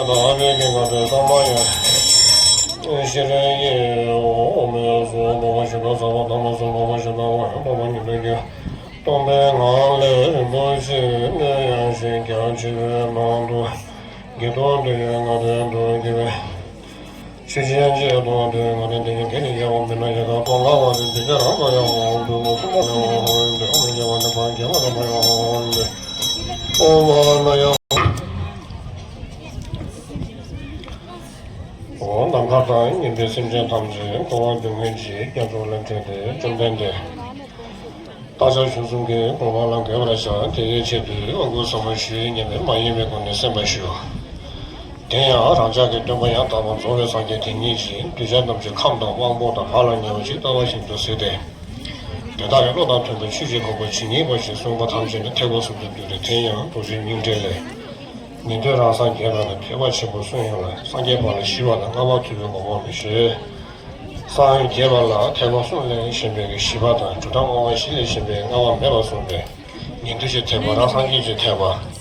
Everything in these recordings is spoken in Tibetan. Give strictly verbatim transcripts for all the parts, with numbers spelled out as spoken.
ད་ཨ་མའི་གི་ང་དེ་ཚང་མ་ཡང་ཤེས་རན་ཡེ་འོ་མེ་སོ་འབོ་བ་ཞུ་ད་ས་བ་ད་མ་སོ་འབོ་བ་ཞུ་ད་བ་ཡང་འབོ་བ་ཉི་ལོ་རྒྱུ་སྟོང་པའི་ངང་ལས་རིན་པོ་ཆེ་གནས་ཡང་ཞིང་རྒྱ་ཆེ་བའི་ནང་དུ་དགེ་སྟོང་དུ་ཡོད་ང་དེ་འགྲོ་གི་བས། ཆོས་ཅན་ཅེས་དང་དོན་ང་དང་དེ་ཉིད་དེ་ནི་ཡལ་བ་མིན་ན་ཡལ་ག་སྟོང་ལ་བ་དེ་འདི་སྐད་རང་དང་ཡང་འོང་དུ་མ་སུ་མ་ཡང་འོང་དེ་ཨོ་མི་ཉལ་བ་ནི་བ་རྒྱལ་བ་དང་མ་ཡང་འོང་དེ་ཨོ་བ་ན་ཡང་འོང་ནམ་མཁའ་དང་མཉམ་པའི་སེམས་ཅན་ཐམས་ཅད་འཁོར་བ་སྡུག་བསྔལ་གྱི་རྒྱ་མཚོ་ལས་བྲལ་ཏེ་བཅོམ་ལྡན་འདས། བདག་ཅག་གཞུང་གསུམ་གྱི་གོ་འཕང་ལ་འགོད་པར་བྱ། དེའི་ཆེད་དུ་དབང་བསྐུར་ཟབ་མོ་ཞུས་སྙམ་པའི་མ་ཡེངས་པའི་སྒོ་ནས་གསན་པར་ཞུ། དེ་ཡང་རང་ཅག་གི་སྟོན་པ་ཡང་དག་པར་རྫོགས་པའི་སངས་རྒྱས་དེ་ཉིད་ཀྱིས་གདུལ་བྱ་རྣམས་ཀྱི་ཁམས་དང་དབང་པོ་དང་བག་ལ་ཉལ་བ་ཞིག་ལྟ་བ་བཞིན་དུ་གཟིགས་ཏེ། དེ་དག་གི་བློ་དང་མཐུན་པའི་ཆོས་ཀྱི་གོ་འཕང་ཇི་སྙེད་པ་ཞིག་གསུངས་པ་ཐམས་ཅད་ནི་ཐེག་པ་གསུམ་དུ་འདུས་ཏེ་དེ་ཡང་རྡོ་རྗེ་སྙིང་འགྲེལ་ལས། ཉན་ཐོས་རང་སངས་རྒྱས་ལ་ནི་ཐེག་པ་ཆེན་པོ་གསུམ་ཡོད་ལ་སངས་རྒྱས་པ་ལ་ཞི་བ་དང་ལྔ་པ་ཐུབ་པའི་གོ་འཕང་མི་ཞེས། སངས་རྒྱས་པ་ལ་ཐེག་པ་གསུམ་ལས་གཞན་པའི་ཞི་བ་དང་གྲུབ་མཐའ་དབང་བཞི་ལས་གཞན་པའི་ལྔ་པ་མེད་པར་གསུངས་པས། ཉན་ཐོས་ཀྱི་ཐེག་པ་རང་སངས་རྒྱས་ཀྱི་ཐེག་པ།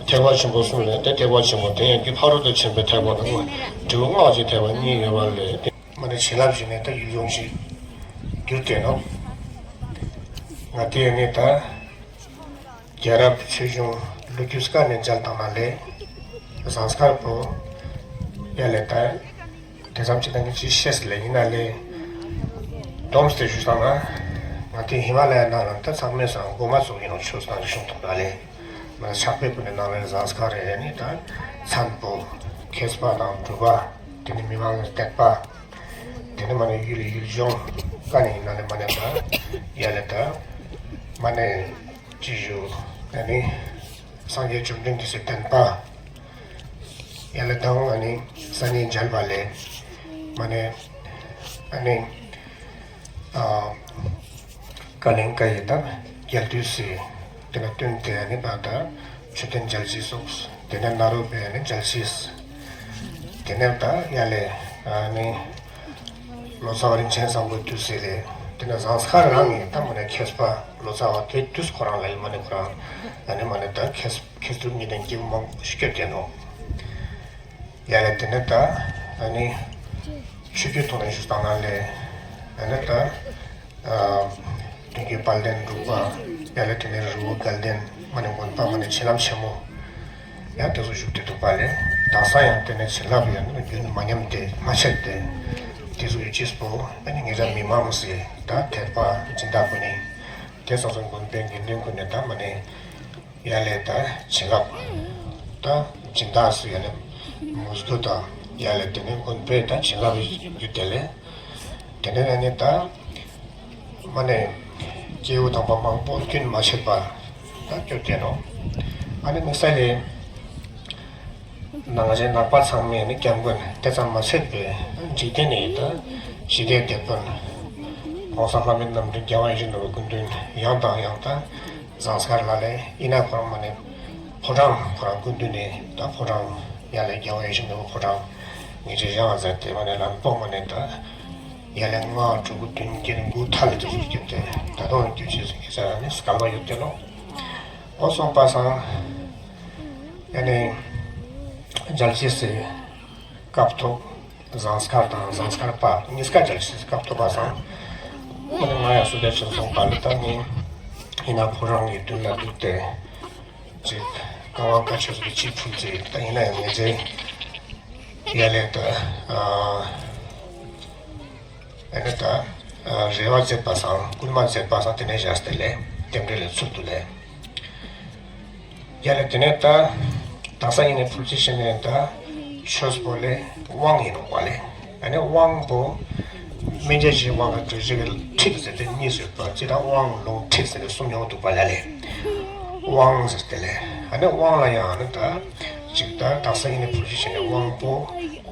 ཐེག་པ་ཆེན་པོ་གསུམ་ལས་ཏེ་ཐེག་པ་ཆེན་པོ་དེ་ཡང་རྒྱུ་ཕ་རོལ་ཏུ་ཕྱིན་པའི་ཐེག་པ་དང་འབྲས་བུ་སྔགས་ཀྱི་ཐེག་པ་གཉིས་ཡོད་པ་ལས་ཏེ། མ་ནི་བྱིན་རླབས་ཀྱི་ནི་ད་ཡུལ་ལྗོངས་ཤིག་གྱུར་ཏེ་ནོ། ང་དེ་ནི་ད། རྒྱལ་རབས་ཆོས་འབྱུང་ལོ་རྒྱུས་སྐབས་ནས་མཇལ་བཏང་ན་ལས། ཟངས་དཀར་པོ་ཡ་ལས་ད་དེ་ཙམ་ཅི་ད་ངས་ཅི་ཤེས་ལས་ཡིན་ན་ལས། སྡོམ་སྟེ་ཞུ་བཏང་ན་ང་དེ་ཧི་མ་ལ་ཡ་ནང་ལ་ད་ཚང་མས་སང་སྒོ་མ་ཚོགས་ཡིན་ནོ་ཆོས་སྟངས་ཀྱི་ཤོག་ཐོག་ན་ལས། ང་ཕྱག་དཔེ་ཀུན་ནས་ནང་ལས་ཟངས་དཀར་རེ་ནི་ད་མཚན་པོ་མཁས་པ་དང་གྲུབ་པ་དེ་ནི་མི་མང་ལ་དད་པ། དེ་ནི་མ་ནས་ཡུལ་ཡུལ་ལྗོངས་ཀ་ནས་ཡིན་ན་ལས་མ་ནས་ད་ཡ་ལས་ད་མ་ནས། ཅི་ཞུ། ཨ་ནི། སངས་རྒྱས་བཅོམ་ལྡན་འདས་སའི་བསྟན་པ། ཡ་ལ་དང་ཨ་ནི། སངས་རྒྱས་མཇལ་བ་ལས། མ་ནི། ཨ་ནི། ཨ། བཀའ་ལན་བཀའ་ཡི་དམ། རྒྱལ་དུས་སུ། དེ་ལ་བསྟུན་ཏེ་ཨ་ནི་བར་དང་། མཆོད་རྟེན་མཇལ་རྗེས་སོགས། དེ་ནས་ནཱ་རོ་པའི་ཨ་ནི་མཇལ་རྗེས། དེ་ནས་ད་ཡ་ལས། ཨ་ནི། ལོ་ཙཱ་བ་རིན་ཆེན་བཟང་པོའི་དུས་སུ་ལས། དེ་ནས་ཟངས་དཀར་རང་ངས་ད་མ་ནས་མཁས་པ་ལོ་ཙཱ་བ་དེ་དུས་ཁོ་རང་ལ་ཡིན་མ་ནས་ཁོ་རང་ཨ་ནི་མ་ནས་ད་མཁས་མཁས་གྲུབ་གཉིས་ལྡན་སྐྱེས་བུ་མང་པོ་ཞིག་སྐྱོད་དེ་ནོ། ཡ་ལས་དེ་ནས་ད་ཨ་ནི་ཆོས་བརྒྱུད་ཐོག་ནས་ཞུ་སྟངས་ན་ལས་ཨ་ནི་ད། དོན་བརྒྱུད་དཔལ་ལྡན་འབྲུག་པ་ཡ་ལས་དེ་ནས་རི་བོ་དགའ་ལྡན་མ་ནས་དགོན་པ་མ་ནས་བྱིན་རླབས་ཆེན་མོ་ཡང་དེ་ཚོ་བཞུགས་ཏེ་འདུག་པ་ལས་དག་ས་ཡང་དེ་ནས་བྱིན་རླབས་ཡང་རྒྱུན་མ་ཉམས་ཏེ་མ་ཆད་དེ་དེ་ཚོ་ཡི་སྤྱི་སྤོ་ཨ་ནི་ངེད་ཅག་མི་མང་སི་ད་དད་པ་སྦྱིན་བདག་ཀུན་ནི་དེ་སོ་སོ་དགོན་པའི་དགེ་འདུན་ཀུན་ནི་ད་མ་ནས་ཡ་ལས་ད་བྱིན་རླབས་ད་སྦྱིན་བདག་སུ་ཡ་ལས་མོས་གུས་དང་ཡ་ལས་དེ་ནས་དགོན་པའི་ད་བྱིན་རླབས་ཡོད་དེ་ལས། དེ་ནས་ཨ་ནི་ད་མ་ནས་སྐྱེས་བུ་དམ་པ་མང་པོ་རྒྱུན་མ་ཆད་པ་ད་སྐྱོད་དེ་ནོ། ཨ་ནི་དམིགས་བསལ་ལས་ནང་ཆེན་ནང་པ་ཚང་མས་ནི་སྐྱབས་མགོན་དེ་ཙམ་མ་ཟད་པའི་འཇིག་རྟེན་ནས་ད་ཞི་བདེའི་དེད་དཔོན་༸གོང་ས་ལྷ་མིའི་རྣམ་འདྲེན་རྒྱལ་བ་ཡིད་བཞིན་ནོར་བུ་སྐུ་མདུན་ཡང་དང་ཡང་ད་ཟངས་དཀར་ལ་ལས་ཡིན་ན་ཁོ་རང་མ་ནས་ཕོ་བྲང་ཁོ་རང་སྐུ་མདུན་ནས་ད་ཕོ་བྲང་ཡ་ལས་རྒྱལ་བ་ཡིད་བཞིན་ནོར་བུ་ཕོ་བྲང་ངེད་ཀྱི་བཞེངས་མཛད་དེ་མ་ནས་ལམ་པོ་མ་ནས་ད། ཡ་ལས་ལྔ་དྲུག་བདུན་བརྒྱད་དགུ་ཐ་ལ་དེ་ཚོ་སྐྱེས་ཏེ་ད་དུང་རྒྱུ་ཆེ་ཟེར་གྱི་ཟེར་ནས་སྐལ་བ་ཡོད་དེ་ལོ། འོ་སོང་པ་སང་ཡ་ནས་མཇལ་ཆེ་ཟེར་སྐབས་ཐོག་ཟངས་དཀར་དང་ཟངས་དཀར་པ་གཉིས་ཀ་མཇལ་ཆེ་ཟེར་སྐབས་ཐོག་པ་སང་འོ་ནས་ང་ཡང་སུ་ལས་ཕྱིན་སོང་པ་ལ་ད་ངས་ཡིན་ན་ཁོ་རང་གི་མདུན་ལ་འདུག་སྟེ་ཅིག་བཀའ་དབང་བཀའ་ཆོས་ཀྱི་ཅིག་ཕུལ་ཚེ་ད་ཡིན་ན་ཡང་ངས་ཚེ་ཡ་ལས་ད་ཨ། ཨ་ནི་ད། རེ་བ་མཛད་པ་སང་སྐུལ་མ་མཛད་པ་སང་དེ་ནས་བཞག་སྟེ་ལས་རྟེན་འབྲེལ་ལས་ཚུལ་དུ་ལས། ཡ་ལས་དེ་ནས་ད། དག་ས་ཡིན་ནས་ཕུལ་ཚིག་བྱས་ནས་ད། ཆོས་པོ་ལས་དབང་ཡིན་ནོ་བ་ལས། ཨ་ནི་དབང་པོ། སྨན་རྒྱལ་གྱི་དབང་དང་གྲོལ་བྱེད་ཀྱི་ཁྲིད་ཟེར་ཏེ་གཉིས་ཡོད་པ་ཅི་ད་དབང་ལུང་ཁྲིད་ཟེར་ནས་གསུམ་ཡོང་འདུག་པ་ལ་ལས། དབང་ཟེར་ཏེ་ལས། ཨ་ནི་དབང་ལ་ཡང་ཨ་ནི་ད། ཅིག་ད་དག་ས་ཡིན་ནས་ཕུལ་བྱས་བྱས་ནས་དབང་པོ།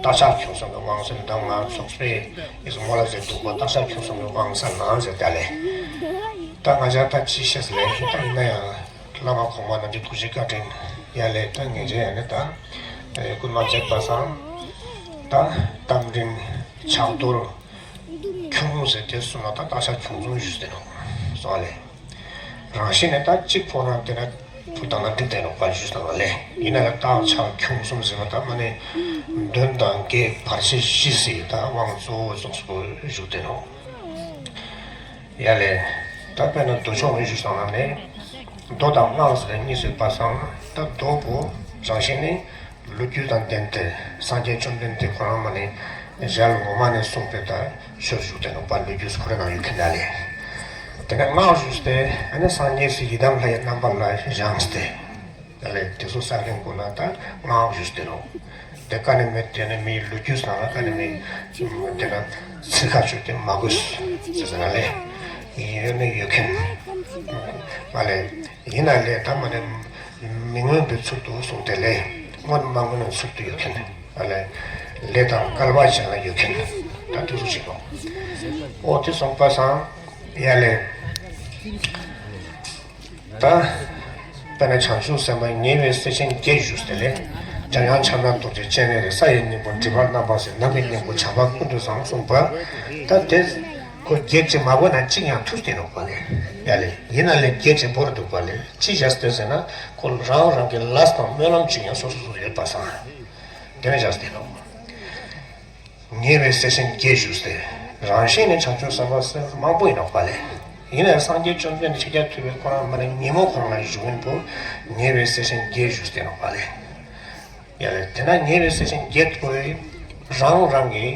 བརྟག་དཔྱད་ཁྱུང་གསུམ་གྱི་དབང་ཟེར་ད་ང་ཚོགས་པའི་ཡིག་གཟུགས་མོ་ལ་ཟེར་འདུག་པ་བརྟག་དཔྱད་ཁྱུང་གསུམ་གྱི་དབང་ས་ནང་ཟེར་ད་ལས། ད་ང་ཅག་ད་ཅི་ཤེས་ལས་ད་ཡིན་ན་ཡང་བླ་མ་གོང་མ་རྣམས་ཀྱི་ཐུགས་རྗེ་བཀའ་དྲིན་ཡ་ལས་ད་ངེད་ཅག་ཡ་ནི་ད་སྐུལ་མ་མཛད་པ་སང་ད་རྟ་མགྲིན་ཕྱག་རྡོར་ཁྱུང་ཟེར་དེ་གསུམ་ལ་ད་བརྟག་དཔྱད་ཁྱུང་གསུམ་ཞུས་ཟེར་ནོ་སོང་ལས། རང་བཞིན་ནས་ད་གཅིག་ཁོ་རང་དེ་ན་ ཐུགས་དང་ལ་འགྲིག་དེ་ནོ་པ་ཞུས་དང་ལ་ལས་ཡིན་ན་ལ་རྟགས་ཆགས་ཁྱུང་གསུམ་ཟེར་བ་དང་མ་ནི་བདུན་དང་བརྒྱད་བར་ཆད་བཞི་ཟེར་དང་དབང་གཙོ་བོ་རྫོགས་སུ་བཞུགས་དེ་ནོ། ཡ་ལས། ད་དཔེར་ན་མདོ་ཕྱོགས་རིགས་ཞུ་སོང་ན་ནི། མདོ་དང་སྔགས་ཟེར་གཉིས་སུ་པ་སང་ད་མདོ་པོ་རང་བཞིན་ནི་ལོ་རྒྱུས་དང་ལྡན་ཏེ་སངས་རྒྱས་བཅོམ་ལྡན་འདས་ཁོ་རང་མ་ནི་ཞལ་ངོ་མ་ནས་གསུངས་པའི་ད་ཆོས་བཞུགས་ཏེ་ནོ་པ་ལོ་རྒྱུས་སུ་ཁོ་རང་ནང་ཡོད་མཁན་ད་ལས། དེ་ནས་སྔགས་ཞུས་ཏེ་ཨ་ནི་སངས་རྒྱས་སུ་ཡི་དམ་ལྷ་ཡི་རྣམ་པ་ལ་བཞེངས་ཏེ། ད་ལས་དེ་ཚོ་ས་ལྷན་ཀུན་ལ་ད་སྔགས་ཞུས་ཏེ་ནོ། དེ་ཀ་ནས་མེད་དེ་ནས་མིའི་ལོ་རྒྱུས་སྣང་ལ་ཀ་ནས་མེད། དེ་ན་ཚིར་ཁ་ཆུ་དེ་མ་དགོས་ཟེར་ཟེར་ན་ལས། ཡོད་ནས་ཡོད་མཁན། མ་ལས་ཡིན་ན་ལས་ད་མ་ནས་མི་མངོན་པའི་ཚུལ་དུ་གསུངས་ཏེ་ལས་སྔོན་མ་མངོན་པའི་ཚུལ་དུ་ཡོད་མཁན། མ་ལས་ལས་དང་སྐལ་བ་ཅན་ལ་ཡོད་མཁན། ད་དུས་སུ་ཞིག་ལོ། ཨོ་དེ་སོང་པ་སང་ཡ་ལས། ད། དཔེར་ན་བྱང་ཆུབ་སེམས་དཔའ་ཉེ་བའི་སྲས་ཆེན་བརྒྱད་བཞུགས་ཏེ་ལས། འཇམ་དབྱངས་ཕྱག་ན་རྡོ་རྗེ་སྤྱན་རས་གཟིགས། ས་ཡི་སྙིང་པོ་སྒྲིབ་པ་རྣམ་པ་སེལ། ནམ་མཁའི་སྙིང་པོ་བྱམས་པ་ཀུན་ཏུ་བཟང་གསུངས་པ། ད་དེ་ཁོ་བརྒྱད་ཅིག་མ་བོས་ན་གཅིག་ཡང་ཐུག་སྟེ་ནོ་པ་ལས། ཡ་ལས་ཡིན་ན་ལས་བརྒྱད་ཅིག་བོར་འདུག་པ་ལས་ཅི་བྱས་ཏེ་ཟེར་ན་ཁོ་རང་རང་གི་ལས་དང་སྨོན་ལམ་གཅིག་ཡང་སོ་སོ་སོ་ཡོད་པ་སང་། དེ་ནས་བྱས་ཏེ་ནོ། ཉེ་བའི་སྲས་ཆེན་བརྒྱད་བཞུགས་ཏེ། རང་བཞིན་ནི་བྱང་ཆུབ་སེམས་དཔའ་སེམས་དཔའ་མང་པོ་ཡིན་ནོ་པ་ལས། ཡིན་ནའང་སངས་རྒྱས་བཅོམ་ལྡན་འདས་ཤཱཀྱ་ཐུབ་པའི་ཁོ་རང་མ་ནས་ཉིན་མོ་ཁོ་རང་ལ་བཞུགས་ཡིན་པོ། ཉེ་བའི་སྲས་ཆེན་བརྒྱད་བཞུགས་ཏེ་ནོ་པ་ལས། ཡ་ལས་དེ་ན་ཉེ་བའི་སྲས་ཆེན་བརྒྱད་པོས་རང་རང་གི་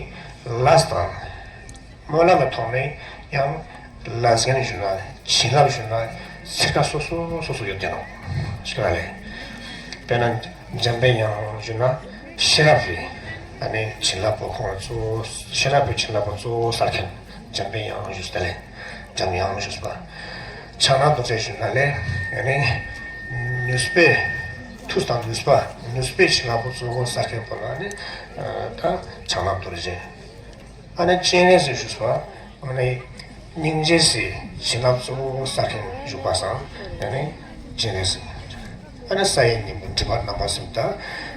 ལས་དང་། སྨོན་ལམ་གྱི་ཐོག་ནས་ཡང་ལས་འགན་ཞུ་ན་བྱིན་རླབས་ཞུ་ན་ཚིར་ཁ་སོ་སོ་སོ་སོ་ཡོད་དེ་ནོ། ཤེས་ར་ལས། དཔེར་ན་འཇམ་པའི་དབྱངས་ཞུ་ན་ཤེས་རབ་རེད། ཨ་ནི་བྱིན་རླབས་པོ་ཁོང་ལ་གཙོ་བོ་ཤེས་རབ་པའི་བྱིན་རླབས་པོ་གཙོ་བོ་གསར་མཁན་འཇམ་པའི་དབྱངས་ཞུ་སྟེ་ལས། འཇམ་དབྱངས་ཞུ་པ། ཕྱག་ན་རྡོ་རྗེ་ཞུ་ན་ལས། ཨ་ནི་ནུས་པའི་མཐུ་དང་ནུས་པ་ནུས་པའི་བྱིན་རླབས་པོ་གཙོ་བོ་གསར་མཁན་པོ་ལ་ནི་ད་ཕྱག་ན་རྡོ་རྗེ། ཨ་ནི་སྤྱན་རས་གཟིགས་ཞུས་པ། ཨ་ནི་སྙིང་རྗེ་སི་བྱིན་རླབས་གཙོ་བོ་གསར་མཁན་བཞུགས་པ་སང་ཨ་ནི་སྤྱན་རས་གཟིགས། ཨ་ནི་ས་ཡི་སྙིང་པོ་སྒྲིབ་པ་རྣམ་པ་སེལ། ད་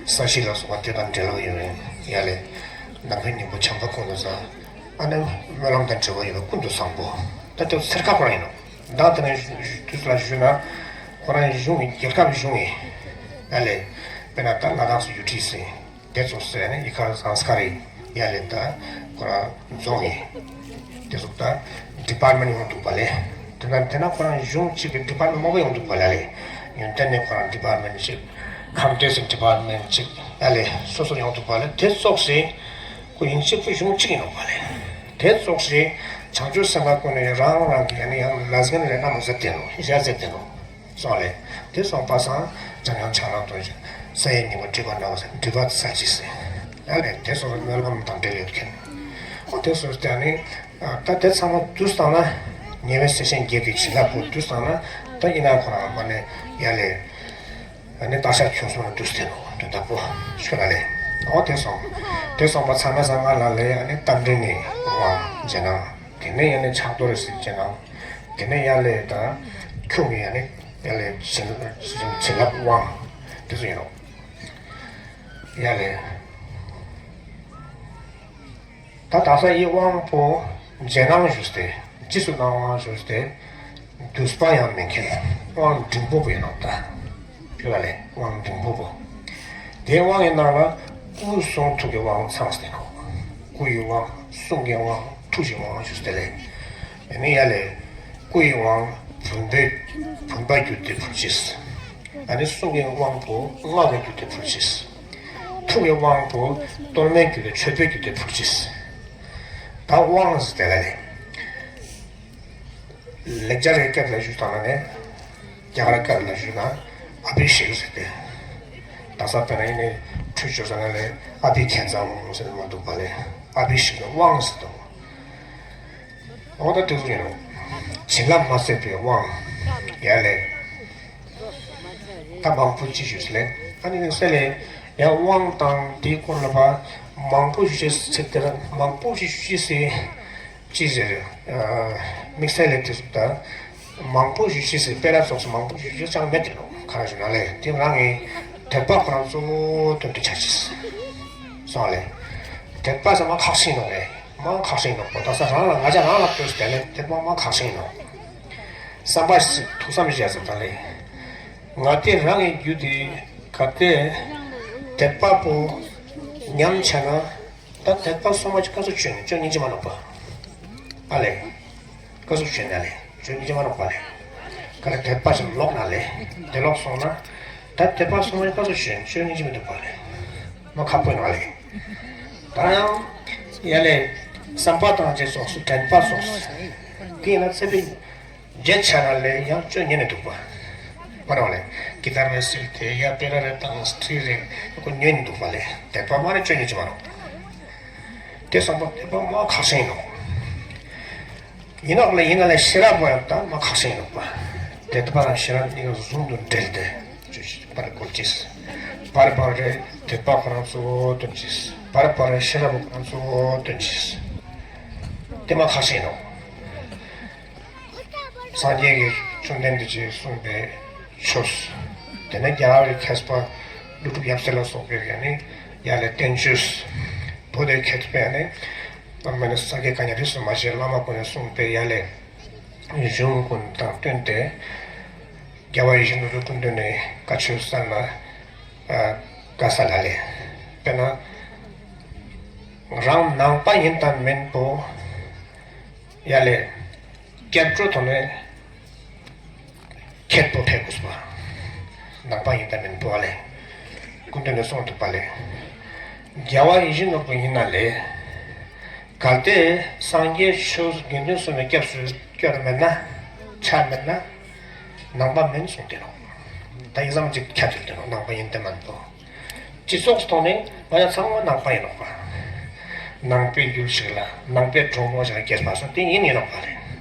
ས་གཞི་ལ་སོགས་པ་དེ་དང་འབྲེལ་བ་ཡོད་པའི་ཡ་ལས། ནམ་མཁའི་སྙིང་པོ་བྱམས་པ་ཀུན་ཏུ་བཟང་། ཨ་ནི་སྨོན་ལམ་དང་འབྲེལ་བ་ཡོད་པའི་ཀུན་ཏུ་བཟང་པོ། ད་དེ་ཚེར་ཁ་ཁོ་རང་ཡིན་ནོ། ད་དེ་ནས་དུས་ལ་ཞུས་ན་ཁོ་རང་གཞུང་གི་རྒྱལ་ཁབ་གཞུང་གི་ཡ་ལས། དཔེར་ན་ད་ལ་དྭགས་སུ་ཡུལ་ཁྲིད་ཟིན། དེ་ཚོ་ཟེར་ནས་ཡི་ག་ཟངས་དཀར་རི་ཡ་ལས་ད་ཁོ་རང་རྫོང་ཡིན། དེ་ཚོ་ད་ཌི་པཱར་མེན་ཡོང་འདུག་པ་ལས། དེ་ན་དེ་ན་ཁོ་རང་གཞུང་གཅིག་གི་ཌི་པཱར་མེན་མང་པོ་ཡོང་འདུག་པ་ལ་ལས། ཡོན་ཏན་ནས་ཁོ་རང་ཌི་པཱར་མེན་གཅིག་ཁམས་ཏོག་ཙམ་ཌི་པཱར་མེན་གཅིག་ཡ་ལས་སོ་སོ་ཡོང་འདུག་པ་ལས། དེ་ཙོགས་སེ་ཁོ་ཡིན་གཅིག་པུ་གཞུང་གཅིག་ཡིན་འདུག་པ་ལས། དེ་ཙོགས་སེ་བྱང་ཆུབ་སེམས་དཔའ་ཀུན་ནས་རང་རང་གི་ཡ་ནས་ཡང་ལ་ཟན་རེ་ན་མ་ཟད་དེ་ནོ་ཞ་ཟད་དེ་ནོ། སོང་ལས། དེ་སོང་པ་སང་འཇམ་དབྱངས་ཕྱག་ན་རྡོ་རྗེ། ས་ཡི་སྙིང་པོ་སྒྲིབ་པ་རྣམ་པ་སེལ། སྒྲིབ་པ་ཚར་གཅིག་སེལ། ཡ་ལས་དེ་སོང་སྨོན་ལམ་དང་འབྲེལ་ཡོད་མཁན། ཨོ་དེ་སོང་སྟེ་ནི། ད་དེ་ཚང་མ་དུས་བཏང་ན། ཉེ་བའི་སྲས་ཆེན་བརྒྱད་ཀྱི་བྱིན་རླབས་པོ་དུས་བཏང་ན། ད་ཡིན་ན་ཁོ་རང་མ་ནས་ཡ་ལས། ཨ་ནི་རྟགས་ཆགས་ཁྱུང་གསུམ་ལ་དུས་བསྟན་ནོ་དོན་དག་པོ་ཤོད་ན་ལས། ཨོ་དེ་སོང་། དེ་སོང་པ་ཚང་མ་ཚང་མ་ལ་ལས་ཨ་ནི་རྟ་མགྲིན་ནས་དབང་རྗེས་གནང་། དེ་ནས་ཡ་ནས་ཕྱག་རྡོར་རེ་སྲིད་ཀྱི་ནང་། དེ་ནས་ཡ་ལས་དང་ཁྱུག་གི་ཡ་ནས་ཡ་ལས་བྱིན་བྱིན་བྱིན་རླབས་དབང་དེ་ཚོ་ཡིན་ནོ། ཡ་ལས། ད་དག་ས་ཡི་དབང་པོ་རྗེས་གནང་ཞུས་ཏེ་རྗེས་སུ་གནང་དབང་ཞུས་ཏེ། བསྡུས་པ་ཡང་མི་མཁན་དབང་འབྲིང་པོ་པོ་ཡིན་ནོ་ད། ཁྱོད་ལ་ལས་དབང་འབྲིང་པོ་པོ། དེའི་དབང་གི་ནང་ལ་སྐུ་གསུང་ཐུགས་ཀྱི་དབང་ཚང་སྟེ་ནོ། སྐུ་ཡི་དབང་གསུང་གི་དབང་ཐུགས་ཀྱི་དབང་ཞུས་ཏེ་ལས། ཨ་ནི་ཡ་ལས། སྐུ་ཡི་དབང་བུམ་པའི་བུམ་པ་བརྒྱུད་དེ་ཕུལ་ཅེས། ཨ་ནི་གསུང་གི་དབང་པོ་སྔགས་ཀྱི་བརྒྱུད་དེ་ཕུལ་ཅེས། ཐུགས་ཀྱི་དབང་པོ་གཏོར་མའི་བརྒྱུད་དེ་མཆོད་པའི་བརྒྱུད་དེ་ཕུལ་ཅེས། ད་དབང་ཟེར་ཏེ་ལ་ལས། ལེགས་སྦྱར་གྱི་སྐད་ལ་ཞུ་དང་ན་ནས། རྒྱ་གར་སྐད་ལ་ཞུ་ན་ཨ་བྷི་ཤེག་ཟེར་ཏེ། ད་ས་དཔེར་ན་ཡིན་ནའི་ཁྲུས་ཆོས་ཟེར་ན་ལས་ཨ་བྷི་ཁེ་ཛ་འོང་ཟེར་མ་འདུག་པ་ལས་ཨ་བྷི་ཤེག་ནི་དབང་ཟེར་དོ། འོ་ད་དེ་ཚོ་ཡིན་ནོ། བྱིན་རླབས་མ་ཟད་པའི་དབང་། ཡ་ལས། ད་མང་པོ་ཅི་ཞུས་ལས། ཨ་ནི་ནི་སེ་ལས། ཡང་དབང་དང་དེའི་སྐོར་ལ་བ། མང་པོ་ཞུ་ཅེས་ཚིག་དེར་མང་པོ་ཞིག་ཞུ་ཅེས་སི། ཅི་ཟེར། དམིགས་བསལ་ལས་དེ་ཟུག་ད། མང་པོ་ཞུ་ཅེས་སི་དཔེ་ར་ཚོགས་སུ་མང་པོ་ཞུ་ཅེས་ཅང་མེད་དེ་ནོ་ཁ་ར་ཞུ་ན་ལས་དེ་རང་གི་དད་པ་ཁོ་རང་གཙོ་བོ་དོན་དུ་ཆ་ཅེས། སོང་ལས། དད་པ་ཟེར་མ་ཁག་ཤིང་ནོ་ལས། མང་ཁག་ཤིང་ནོ་པོ་ད་ས་རང་ལ་ང་ཅག་རང་ལ་ལྟོས་ཏེ་ལས་དེ་མང་མང་ཁག་ཤིང་ནོ། བསམ་པ་ཞིག་ཐུགས་བསམ་བཞེས་ཟེར་ད་ལས། ང་དེ་རང་གི་རྒྱུད་དེ་ག་དེ་དད་པ་པོ་ཉམས་ཆག་ན། ད་དད་པ་སོ་མ་ཅིག་ག་ཚོད་བཅོས་ནས་བཅོས་ཉིན་ཅི་མ་ནོག་པ། ཨ་ལེ། ག་ཚོད་བཅོས་ན་ལེ། བཅོས་ཉིན་ཅི་མ་ནོག་པ་ལེ། ག་ལེ་དད་པ་ཞིག་ལོག་ན་ལེ། དེ་ལོག་སོང་ན། ད་དད་པ་སོ་མ་ཅིག་ག་ཚོད་བཅོས་ནས་བཅོས་ཉིན་ཅི་མི་འདུག་པ་ལེ། མ་ཁག་པོ་ཡིན་ནོག་ལེ། ད་ཡང་ཡ་ལེ། བསམ་པ་དང་བཅས་སོགས་སུ་དྲན་པ་སོགས་སུ། དེ་ཡིན་ན་ཚེ་འཕེལ། བརྒྱད་ཆ་ན་ལས་ཡང་བཅོ་ཉན་ནས་འདུག་པ། མ་རང་ལས་ཀི་ཏར་རེ་སིལ་ཏེ་ཡ་པེ་ར་རེ་དང་སི་ཏྲི་རེ་ཁོ་ཉོས་ནས་འདུག་པ་ལས་དད་པ་མ་རེ་བཅོ་ཉན་གྱི་མ་རུང་། དེ་སོང་པ་དད་པ་མ་ཁག་སེང་ནོག་ཡིན་ནོག་ལས་ཡིན་ན་ལས་ཤེས་རབ་པོ་ཡང་ད་མ་ཁག་སེང་ནོག་པ། དད་པ་དང་ཤེས་རབ་གཉིས་ཀ་ཟུང་དུ་འབྲེལ་ཏེ་བཅོས་པར་དགོས་ཅིས། པར་པར་རེ་དད་པ་ཁོ་རང་གཙོ་བོ་སྟོན་ཅིས། པར་པར་རེ་ཤེས་རབ་པོ་ཁོ་རང་གཙོ་བོ་སྟོན་ཅིས། དེ་མ་ཁག་སེང་ནོག་སངས་རྒྱས་ཀྱིས་བཅོམ་ལྡན་འདས་ཀྱིས་གསུངས་པའི་ཆོས། དེ་ནས་རྒྱལ་བའི་མཁས་པ་ཀླུ་སྒྲུབ་ཡབ་སྲས་ལ་སོགས་པའི་ཡ་ནི་ཡ་ལས་བསྟན་བཅོས། བོད་དུ་མཁས་པའི་ཡ་ནི་མ་ནི་སངས་རྒྱས་གང་ཉིད་རིས་སུ་མ་ཆད་བླ་མ་ཀུན་ནས་གསུངས་པའི་ཡ་ལས་གཞུང་ཀུན་དང་བསྟུན་ཏེ། རྒྱལ་བ་ཡིད་བཞིན་ནོར་བུའི་སྐུ་མདུན་ནས་བཀའ་ཆོས་གསན་ན། ཨ། དགའ་ས་ལ་ལས། དཔེར་ན། རང་ནང་པ་ཡིན་དང་མིན་པོ། ཡ་ལས། སྐྱབས་འགྲོ་ཐོག་ནས་ཁྱད་པོ་ཕེ་དགོས་པ། ནང་པ་ཡིན་དང་མིན་པོ་ལས། སྐུ་མདུན་ནས་གསུངས་འདུག་པ་ལས། རྒྱལ་བ་ཡིད་བཞིན་ནོར་བུ་ཡིན་ན་ལས། གལ་ཏེ་སངས་རྒྱས་ཆོས་དགེ་འདུན་གསུམ་ལ་སྐྱབས་སུ་སྐྱོར་མེད་ན། ཆ་མེད་ན། ནང་པ་མིན་གསུངས་ཏེ་ནོག་ད་ཡིག་ཟམ་གཅིག་ཁྱབ་ཏེ་ནོག་ནང་པ་ཡིན་དང་མིན་པོ། སྤྱི་ཚོགས་སུ་ཐོག་ནས་ང་ཡང་ཚང་མ་ནང་པ་ཡིན་ནོག་པ། ནང་པའི་ཡུལ་ཞིག་ལ་ནང་པའི་གྲོགས་མོ་ཞིག་ལ་སྐྱེས་པ་སོགས་དེ་ཡིན་ཡིན་ནོག་པ་ལས།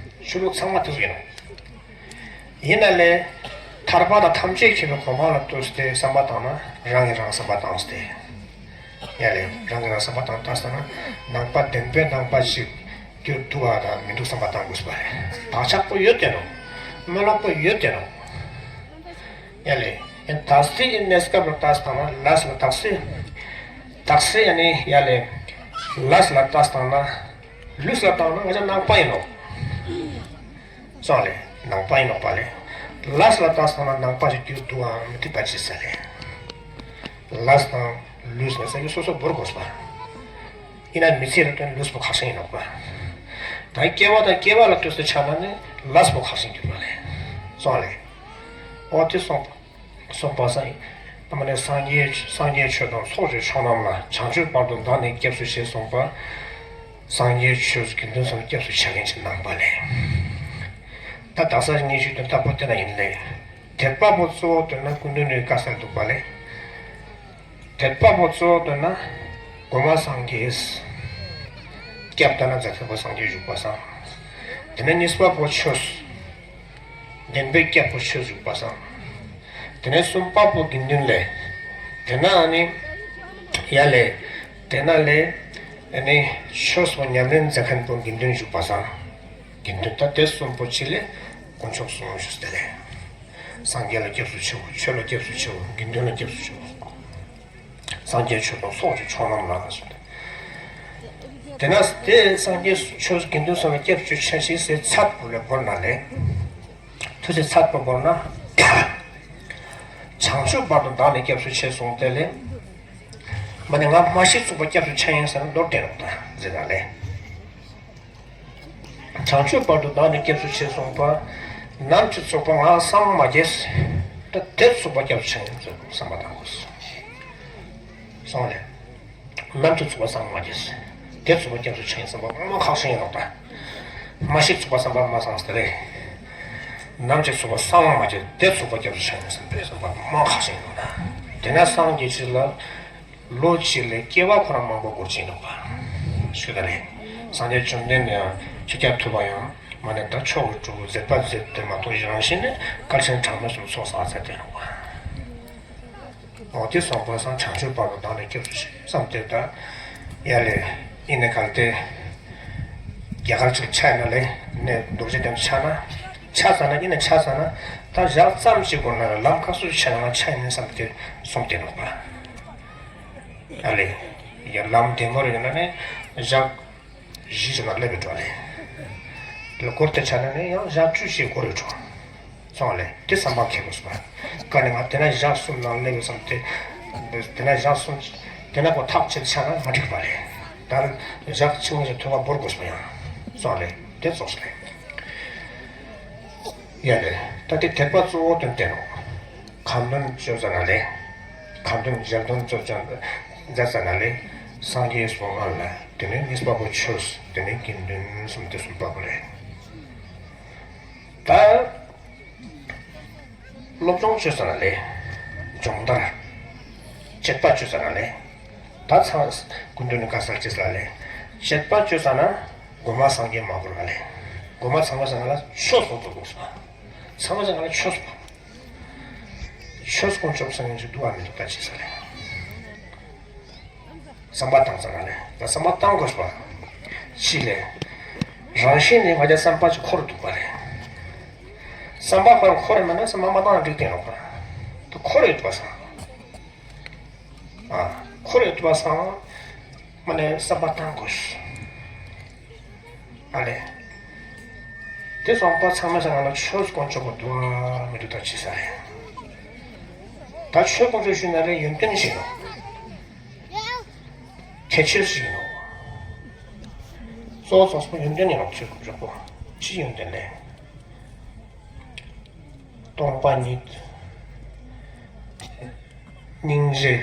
ཆོས་ལུགས་ཚང་མ་དེ་ཚོ་ཡིན་ནོག་ཡིན་ན་ལས། ཐར་པ་དང་ཐམས་ཅད་མཁྱེན་པའི་གོ་འཕང་ལ་ལྟོས་ཏེ་བསམ་པ་བཏང་ན་རང་གིས་རང་བསམ་པ་བཏང་སྟེ། ཡ་ལས་རང་གིས་རང་བསམ་པ་བཏང་བཏང་སོང་ན་ནང་པ་བདེན་པའི་ནང་པ་ཞིག་གྱུར་འདུག་བ་དང་མི་འདུག་བསམ་པ་བཏང་དགོས་པ་རེད། བག་ཆགས་པོ་ཡོད་དེ་ནོག་མི་ལོག་པོ་ཡོད་དེ་ནོག་ཡ་ལས། ཡང་དག་སའི་གནས་སྐབས་ལ་ལྟ་སྟངས་ལ་ལས་ལ་དག་སའི། དག་སའི་ཡ་ནི་ཡ་ལས། ལས་ལ་ལྟ་སྟངས་ལ། ལུས་ལ་བཏང་ན་ང་ཅག་ནང་པ་ཡིན་ནོག་སོང་ལས་ནང་པ་ཡིན་ནོག་པ་ལས། ལས་ལ་ལྟ་སྟངས་ལ་ནང་པ་ཞིག་གྱུར་འདུག་ཨང་མི་འདུག་པ་ཅི་ཟེར་ལས། ལས་དང་ལུས་ལ་ཟེར་ནི་སོ་སོ་བོར་དགོས་པ། ཡིན་ན་མི་ཚེ་ལ་དོན་ལུས་པོ་ཁག་ཤིང་ཡིན་ནོག་པ། ད་སྐྱེ་བ་དང་སྐྱེ་བ་ལ་ལྟོས་ཏེ་ཆ་ན་ནི་ལས་པོ་ཁག་ཤིང་གྱུར་པ་ལས། སོང་ལས། འོ་དེ་སོང་པ། སོང་པ་སངས། ཨ་མ་ནི་སངས་རྒྱས་སངས་རྒྱས་ཆོས་དང་ཚོགས་ཀྱི་མཆོག་རྣམས་ལ་བྱང་ཆུབ་བར་དུ་བདག་ནི་སྐྱབས་སུ་མཆི་གསུངས་པ། སངས་རྒྱས་ཆོས་དགེ་འདུན་གསུམ་སྐྱབས་སུ་མཆི་མཁན་གྱི་ནང་པ་ལས། ད་དག་ས་ཉི་ཤུ་དོན་དག་པོ་དེ་ན་ཡིན་ལས། དད་པ་པོ་གཙོ་བོ་དོན་ན་སྐུ་མདུན་ནས་བཀའ་སྩལ་འདུག་པ་ལས། དད་པ་པོ་གཙོ་བོ་དོན་ན་སྒོ་མ་སངས་རྒྱས། སྐྱབས་དོན་ན་རྫ་མཁན་པོ་སངས་རྒྱས་བཞུགས་པ་སང་། དེ་ནས་གཉིས་པ་པོ་ཆོས། བདེན་པའི་སྐྱབས་པོ་ཆོས་བཞུགས་པ་སང་། དེ་ནས་གསུམ་པ་པོ་དགེ་འདུན་ལས། དེ་ན་ཨ་ནི། ཡ་ལས། དེ་ན་ལས། ཨ་ནི། ཆོས་པོ་ཉམས་ལེན་མཛད་མཁན་པོ་དགེ་འདུན་བཞུགས་པ་སང་། དགེ་འདུན་ད་དེ་གསུམ་པོ་ཅི་ལས། དཀོན་མཆོག་གསུམ་བཞུགས་ཏེ་ལས། སངས་རྒྱས་ལ་སྐྱབས་སུ་མཆིའོ། ཆོས་ལ་སྐྱབས་སུ་མཆིའོ། དགེ་འདུན་ལ་སྐྱབས་སུ་མཆིའོ། སངས་རྒྱས་ཆོས་དང་ཚོགས་ཀྱི་མཆོག་རྣམས་ལ་གསུངས་ཏེ། དེ་ན་དེ་སངས་རྒྱས་ཆོས་དགེ་འདུན་གསུམ་ལ་སྐྱབས་སུ་མཆི་ཞེས་ཟེར་ཚད་པོ་ལས་བོར་ན་ལས། ཐུགས་རྗེ་ཚད་པོ་བོར་ན། བྱང་ཆུབ་བར་དུ་བདག་ནི་སྐྱབས་སུ་མཆི་གསུངས་ཏེ་ལས། མ་ནི་ང་མ་ཤི་ཚུགས་པ་སྐྱབས་སུ་མཆི་ཡིན་ཟེར་ན་མདོར་བསྟན་རོགས་དང་ཟེར་ན་ལས། བྱང་ཆུབ་བར་དུ་བདག་ནི་སྐྱབས་སུ་མཆི་གསུངས་པ། ནམ་ཅིག་ཚུགས་པ་ང་སངས་མ་རྒྱས། ད་དེ་ཚུགས་པ་སྐྱབས་སུ་མཆི་ཡིན་ཟེར་བསམ་པ་བཏང་དགོས། སོང་ལས། ནམ་ཅིག་ཚུགས་པ་སངས་མ་རྒྱས། དེ་ཚུགས་པ་སྐྱབས་སུ་མཆི་ཡིན་བསམ་པ་མ་ཁག་ཤིང་ཡིན་ནོག་ད། མ་ཤི་ཚུགས་པ་བསམ་པ་མ་སངས་ཏེ་རེད། ནམ་ཅིག་ཚུགས་པ་སངས་མ་རྒྱས་དེ་ཚུགས་པ་སྐྱབས་སུ་མཆི་ཡིན་བསམ་པའི་བསམ་པ་མ་ཁག་ཤིང་ཡིན་ནོག་ད། དེ་ན་སངས་རྒྱས་ཕྱིར་ལ། ལོ་གཅིག་ལས་སྐྱེ་བ་ཁོ་རང་མང་པོ་འགོར་གྱིན་འདུག་པ། ཞུ་ད་ལས། སངས་རྒྱས་བཅོམ་ལྡན་འདས་ཡང་ཁྱེད་ཅག་ཐུབ་པ་ཡང་མ་ནས་ད་མཆོག་གི་གྲོགས་པོ་མཛད་པ་མཛད་དེ་མ་གཏོགས་རང་བཞིན་ནས་སྐལ་ཆེན་གྲངས་མེད་གསུམ་ཚོགས་བསགས་མཛད་དེ་འདུག་པ། འོ་དེ་སོང་པ་སང་བྱང་ཆུབ་བར་དུ་བདག་ནི་སྐྱབས་སུ་མཆི་བསམ་སྟེ་ད། ཡ་ལས། ཨི་ནས་གལ་ཏེ། རྒྱ་གར་ཅིག་ཆ་ཡིན་ན་ལས་ནས་རྡོ་རྗེ་གདན་ཆ་ན། ཆ་ས་ན་ཨི་ནས་ཆ་ས་ན་ད་ཞག་ཙམ་ཞིག་འགོར་ན་ལམ་ཁ་སུ་ཆ་ཡང་ཆ་ཡིན་བསམ་སྟེ་སོང་སྟེ་འདུག་པ། ཨ་ལས། ཡ་ལམ་བདེ་མོ་རེ་ཡོད་ན་ནི་ཞག་བཞི་ཞིག་ན་སླེབས་པའི་འགྲོ་ལས། ལ་སྐོར་དེ་ཆ་ན་ནི་ཡང་ཞག་བཅུ་ཞིག་འགོར་ཡོད་འགྲོ། སོང་ལེ། དེ་བསམ་པ་འཁྱེར་དགོས་སོ། ཀ་ནས་ང་དེ་ན་ཞག་གསུམ་ནང་སླེབས་ཡོད་བསམ་སྟེ། དེ་ན་ཞག་གསུམ། དེ་ན་ཁོ་ཐག་ཆད་ཆགས་ན་མ་འགྲིག་པ་རེད། ད་ཞག་ཕྱི་མ་ཞིག་ཐོས་པ་བོར་དགོས་སོ་ཡང་། སོང་ལེ། དེ་ཙོགས་སོ་ལེ། ཡ་ལེ། ད་དེ་དད་པ་གཙོ་བོ་དོན་བསྟན་ནོ། ཁ་འདོན་བཅོས་ཙ་ན་ལེ། ཁ་འདོན་ཞལ་འདོན་བཅོས་ཙ་ན་ལེ། སངས་རྒྱས་སོ་ལྔ་ལ། དེ་ནས་གཉིས་པ་པོ་ཆོས། དེ་ནས་དགེ་འདུན་གསུམ། དེ་གསུམ་པ་པོ་རེད། ད། སློབ་སྦྱོང་བཅོས་ཙ་ན་ལེ། སྦྱོང་བརྡར། དཔྱད་པ་བཅོས་ཙ་ན་ལེ། ད་ཚང་སྐུ་མདུན་ནས་བཀའ་སྩལ་ཅི་ལ་ལེ། དཔྱད་པ་བཅོས་ཙ་ན་མགོ་མ་སངས་རྒྱས་མ་བོར་བ་ལེ། མགོ་མ་ཚང་མ་ཟེར་ང་ལ་ཆོས་སོགས་བོར་དགོས་སོ། ཚང་མ་ཟེར་ང་ལ་ཆོས་སོགས། ཆོས་དཀོན་མཆོག་སངས་རྒྱས་ཀྱི་འདུག་བ་མི་འདུག་ད་ཅི་ལ་ལེ། བསམ་པ་བཏང་ཙ་ན་ལེ། ད་བསམ་པ་བཏང་དགོས་པ། ཅི་ལེ། རང་བཞིན་ནི་ང་རྒྱལ་བསམ་པ་ཅིག་འཁོར་འདུག་པ་རེད། བསམ་པ་ཁོ་འཁོར་མེད་ན་བསམ་པ་མ་བཏང་ན་འགྲིག་དེ་ཡོང་པ། ད་འཁོར་ཡོད་པ་སང་། ཨ། འཁོར་ཡོད་པ་སང་། མ་ནས་བསམ་པ་བཏང་དགོས། ཨ་ལེ། དེ་སོང་པ་ཚང་མ་ས་ང་ལ་ཆོས་དཀོན་མཆོག་གི་འདུག་བ་མི་འདུག་ད་ཅི་ས་རེད། ད་ཆོས་དཀོན་མཆོག་ཞུས་ན་རེ་ཡོན་ཏན་ཞིག་ནོ། ཁྱད་ཆོས་ཤིག་ཡིན་ནོ། གཙོ་བོ་ཚོགས་པ་ཡོན་ཏན་ཡིན་ནོ། ཆོས་སྐུ་མཆོག་པོ་ཅི་ཡོན་ཏན་ལས། སྟོང་པ་ཉིད། སྙིང་རྗེ།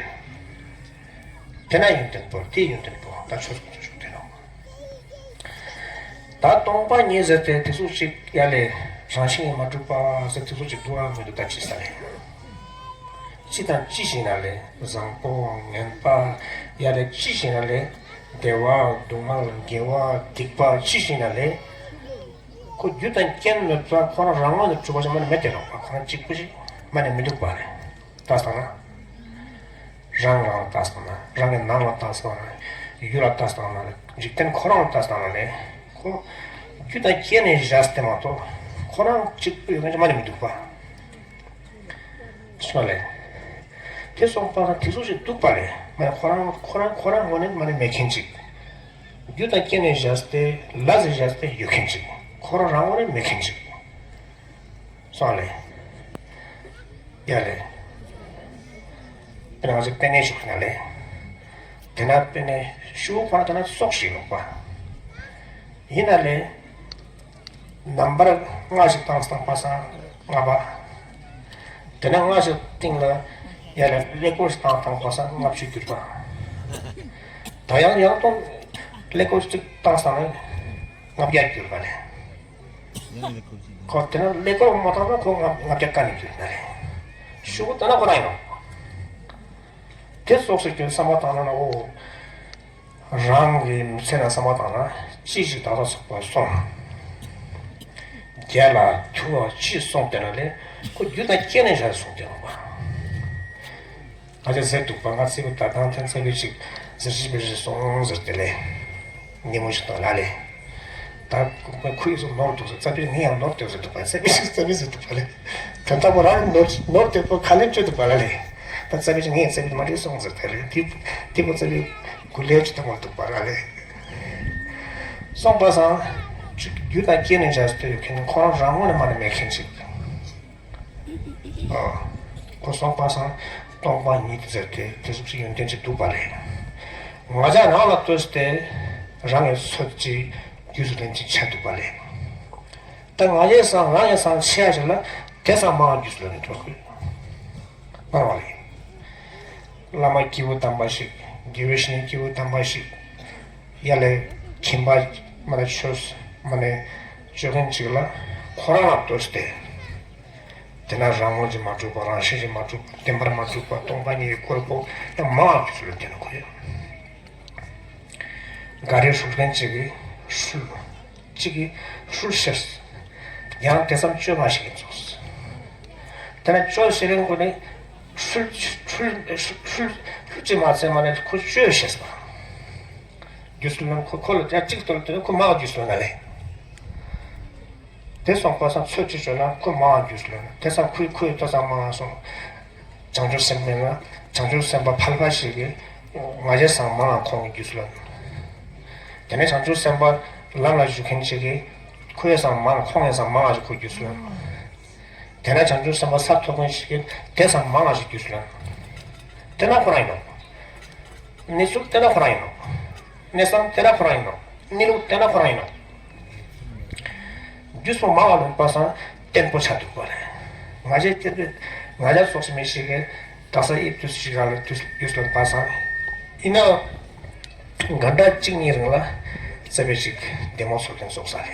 དེ་ན་ཡོན་ཏན་པོ་དེ་ཡོན་ཏན་པོ་ད་ཆོས་སྐུ་མཆོག་དེ་ནོ། ད་སྟོང་པ་ཉིད་ཟེར་ཏེ་དེ་ཚོ་ཅིག་ཡ་ལས་རང་བཞིན་གྱིས་མ་གྲུབ་པ་ཟེར་དེ་ཚོ་ཅིག་འདུག་ཨ་མི་འདུག་ད་ཅི་ས་རེད། ཅི་དང་ཅི་ཞིག་ན་ལས་བཟང་པོ་ངན་པ་ཡ་ལས་ཅི་ཞིག་ན་ལས་བདེ་བ་སྡུག་བསྔལ་དགེ་བ་སྡིག་པ་ཅི་ཞིག་ན་ལས་ཁོ་རྒྱུ་དང་རྐྱེན་མེད་པ་ཁོ་རང་རང་ངོས་ནས་གྲུབ་པ་ཞིག་མ་ནས་མེད་དེ་ནོ། ཁོ་རང་གཅིག་པུ་ཞིག་མ་ནས་མི་འདུག་པ་རེད། ད་སང་ན། རང་རང་ལ་ལྟ་སོང་ན། རང་གི་ནང་ལ་ལྟ་སོང་ན། ཡུལ་ལ་ལྟ་སོང་ན། འཇིག་རྟེན་ཁོ་རང་ལ་ལྟ་སོང་ན་ལས། ཁོ། རྒྱུ་དང་རྐྱེན་ནས་བཞག་སྟེ་མ་གཏོགས། ཁོ་རང་གཅིག་པུ་ཡོད་མཁན་ཅིག་མ་ནས་མི་འདུག་པ། སོང་ལས། དེ་སོང་པ་ན་དེ་ཚོ་ཞིག་འདུག་པ་ལས། མ་ནས་ཁོ་རང་ཁོ་རང་ཁོ་རང་ངོས་ནས་མ་ནས་མེད་མཁན་ཅིག་རྒྱུ་དང་རྐྱེན་ནས་བཞག་སྟེ་ལས་བཞག་སྟེ་ཡོད་མཁན་ཅིག་ཁོ་རང་རང་ངོས་ནས་མེད་མཁན་ཅིག་སོང་ལས། ཡ་ལས། དེ་ནས་ང་ཚོས་དཔེ་ནས་ཞུགས་ན་ལས། དེ་ན་དཔེ་ནས་ཞུགས་པ་དེ་ན་སོགས་ཤིག་ཡོང་པ། ཡིན་ན་ལས། ནམ་བར་ལྔ་ཞིག་བཏང་བཏང་པ་སང་ལྔ་པ། དེ་ན་ལྔ་ཞིག་སྟེང་ལ་ཡ་ལས་ཀླད་ཀོར་ཞིག་བཏང་བཏང་པ་སང་ལྔ་བཅུ་གྱུར་པ། ད་ཡང་ཡང་སྟོང་ཀླད་ཀོར་ཞིག་བཏང་སང་ལྔ་བརྒྱ་གྱུར་པ་ལས། ཁོ་དེ་ན་ཀླད་ཀོར་མ་བཏང་ན་ཁོ་ལྔ་ལྔ་བརྒྱ་ཀ་ནས་གྱུར་ན་རེད། ཤུ་གུ་ལྟ་ན་ཁོ་རང་ཡིན་ནོ། དེ་སོགས་སུ་གྱུར་བསམ་པ་བཏང་ན་ན་འོ། རང་གི་མི་ཚེ་ན་བསམ་པ་བཏང་ན་ཅི་ཞིག་ད་ལྟ་ཚོགས་པ་སོང་། རྒྱལ་ལ་ཐུ་བ་ཅི་སོང་དེ་ན་ལས་ཁོ་རྒྱུ་དང་རྐྱེན་ནས་བཞག་སོང་དེ་རུང་བ། ང་ཚོས་ཟེར་འདུག་པ། ང་ཚེ་བའི་ད་ཐང་ཐེན་ཚེ་བའི་ཅིག་ཟེར་ཞིག་པའི་རེ་སོང་ཟེར་དེ་ལས། ཉིན་མོ་ཞིག་དང་ལ་ལས། ད་ཁོ་ཁོ་ཡིས་སུ་ནོར་འདུག་ཟེར་ཙ་པིག་ངས་ཡང་ནོར་དེ་ཟེར་འདུག་པ། ཙ་པིག་ཙ་པིག་ཟེར་འདུག་པ་ལས། དོན་དག་པོ་རང་ནོར་ནོར་དེ་པོ་ག་ལས་བཅོས་འདུག་པ་ལ་ལས། ད་ཙ་པིག་ངས་ཙ་པིག་མ་རེད་སོང་ཟེར་དེ་ལས། དེ་དེ་པོ་ཙ་པིག་གུ་ལས་ཅི་དང་མ་འདུག་པ་ལ་ལས། སོང་པ་སང་། ཅིག་རྒྱུ་དང་རྐྱེན་ནས་བྱས་ཏེ་ཡོད་མཁན་ཁོ་རང་རང་ངོས་ནས་མ་ནས་མེད་མཁན་ཅིག་ཨ། ཁོ་སོང་པ་སང་སྟོང་པ་ཉིད་ཟེར་ཏེ་དེ་ཟུག་ཅིག་ཡོན་ཏན་ཅིག་འདུག་པ་ལས། ང་ཅག་རང་ལ་ལྟོས་ཏེ་རང་གི་ཚོད་ཅིག་རྒྱུས་སུ་ལེན་ཅིག་ཆ་འདུག་པ་ལས། ད་ང་ཡི་སང་རང་ཡི་སང་ཆེ་ཡ་ཞིག་ལ་དེ་སང་མང་རྒྱུས་སུ་ལེན་ནས་འགྲོ་དགོས། སྨྲ་བ་ལས། བླ་མ་སྐྱེས་བུ་དམ་པ་ཞིག་དགེ་བའི་བཤེས་གཉེན་སྐྱེས་བུ་དམ་པ་ཞིག་ཡ་ལས་ཁྱིམ་པ་མ་ལས་ཆོས་མ་ནས་བཅོ་མཁན་ཅིག་ལ་ཁོ་རང་ལ་ལྟོས་ཏེ། དེ་ན་རང་ངོས་ཀྱིས་མ་གྲུབ་པ། རང་བཞིན་གྱིས་མ་གྲུབ་པ། བདེན་པར་མ་གྲུབ་པ། སྟོང་པ་ཉིད་ཀྱི་སྐོར་པོ་ཡང་མང་བ་ཞིག་ལ་བསྟན་ན་གོ་ཡོད། འགའ་རེ་ཧྲུལ་མཁན་གཅིག་གིས་ཧྲུལ། གཅིག་གིས་ཧྲུལ་ཤེས། ཡང་དེ་ཙམ་བཅོས་མ་ཞིག་ཡིན་ཚོགས། དེ་ན་བཅོས་ཤེས་རན་ཁོ་ནི་ཧྲུལ་ཧྲུལ་ཧྲུལ་ཧྲུལ་ཅིག་མ་ཚད་མ་ནས་ཁོ་བཅོས་ཤེས་པ། རྒྱུ་སུ་ལ་ཁོ་ཁོ་ལ་ཡང་གཅིག་ལྟོས་ཏེ་ཁོ་མང་རྒྱུ་སུ་ལ་ལས། དེ་སོང་པ་སང་ཚོད་ཅིག་བཅོས་ན་ཁོ་མང་རྒྱུ་སུ་ལ་ལས། དེ་སང་ཁོའི་ཁོའི་ལྟོས་ཙམ་མང་སོང་། བྱང་ཆུབ་སེམས་དཔའ་ལ་བྱང་ཆུབ་སེམས་དཔའ་ཕལ་པ་ཞིག་གིས་ང་རྒྱལ་སང་མང་ཁོང་གི་རྒྱུ་སུ་ལ་ལས། དེ་ནས་བྱང་ཆུབ་སེམས་དཔའ་ལམ་ལ་ཞུགས་མཁན་ཅིག་གིས་ཁོའི་སང་མང་ཁོང་གི་སང་མང་ཞིག་ཁོའི་རྒྱུ་སུ་ལ་ལས། དེ་ན་བྱང་ཆུབ་སེམས་དཔའ་ས་ཐོབ་མཁན་ཞིག་གིས་དེ་ཚང་མ་ལ་ཞིག་རྒྱུས་སུ་ལེན། དེ་ན་ཁོ་རང་ཡིན་ནོ། གནས་ཚུལ་དེ་ན་ཁོ་རང་ཡིན་ནོ། གནས་སྟངས་དེ་ན་ཁོ་རང་ཡིན་ནོ། གནས་ལུགས་དེ་ན་ཁོ་རང་ཡིན་ནོ། རྒྱུས་སུ་མ་ལ་ལོན་པ་སང་བརྟན་པོ་ཆགས་འདུག་པ་རེད། ང་ཅག་སྐྱེ་དུས་ང་ཅག་སོགས་སུ་མི་ཞིག་གིས་དག་ས་ཨིབ་དུས་ཞིག་ག་ལ་དུས་རྒྱུས་ལོན་པ་སང་ཡིན་ན། ག་འདྲ་གཅིག་གཉིས་རིང་ལ་རྩ་བའི་ཞིག་བདེ་མོ་ཚོར་མཁན་ཚོགས་ས་རེད།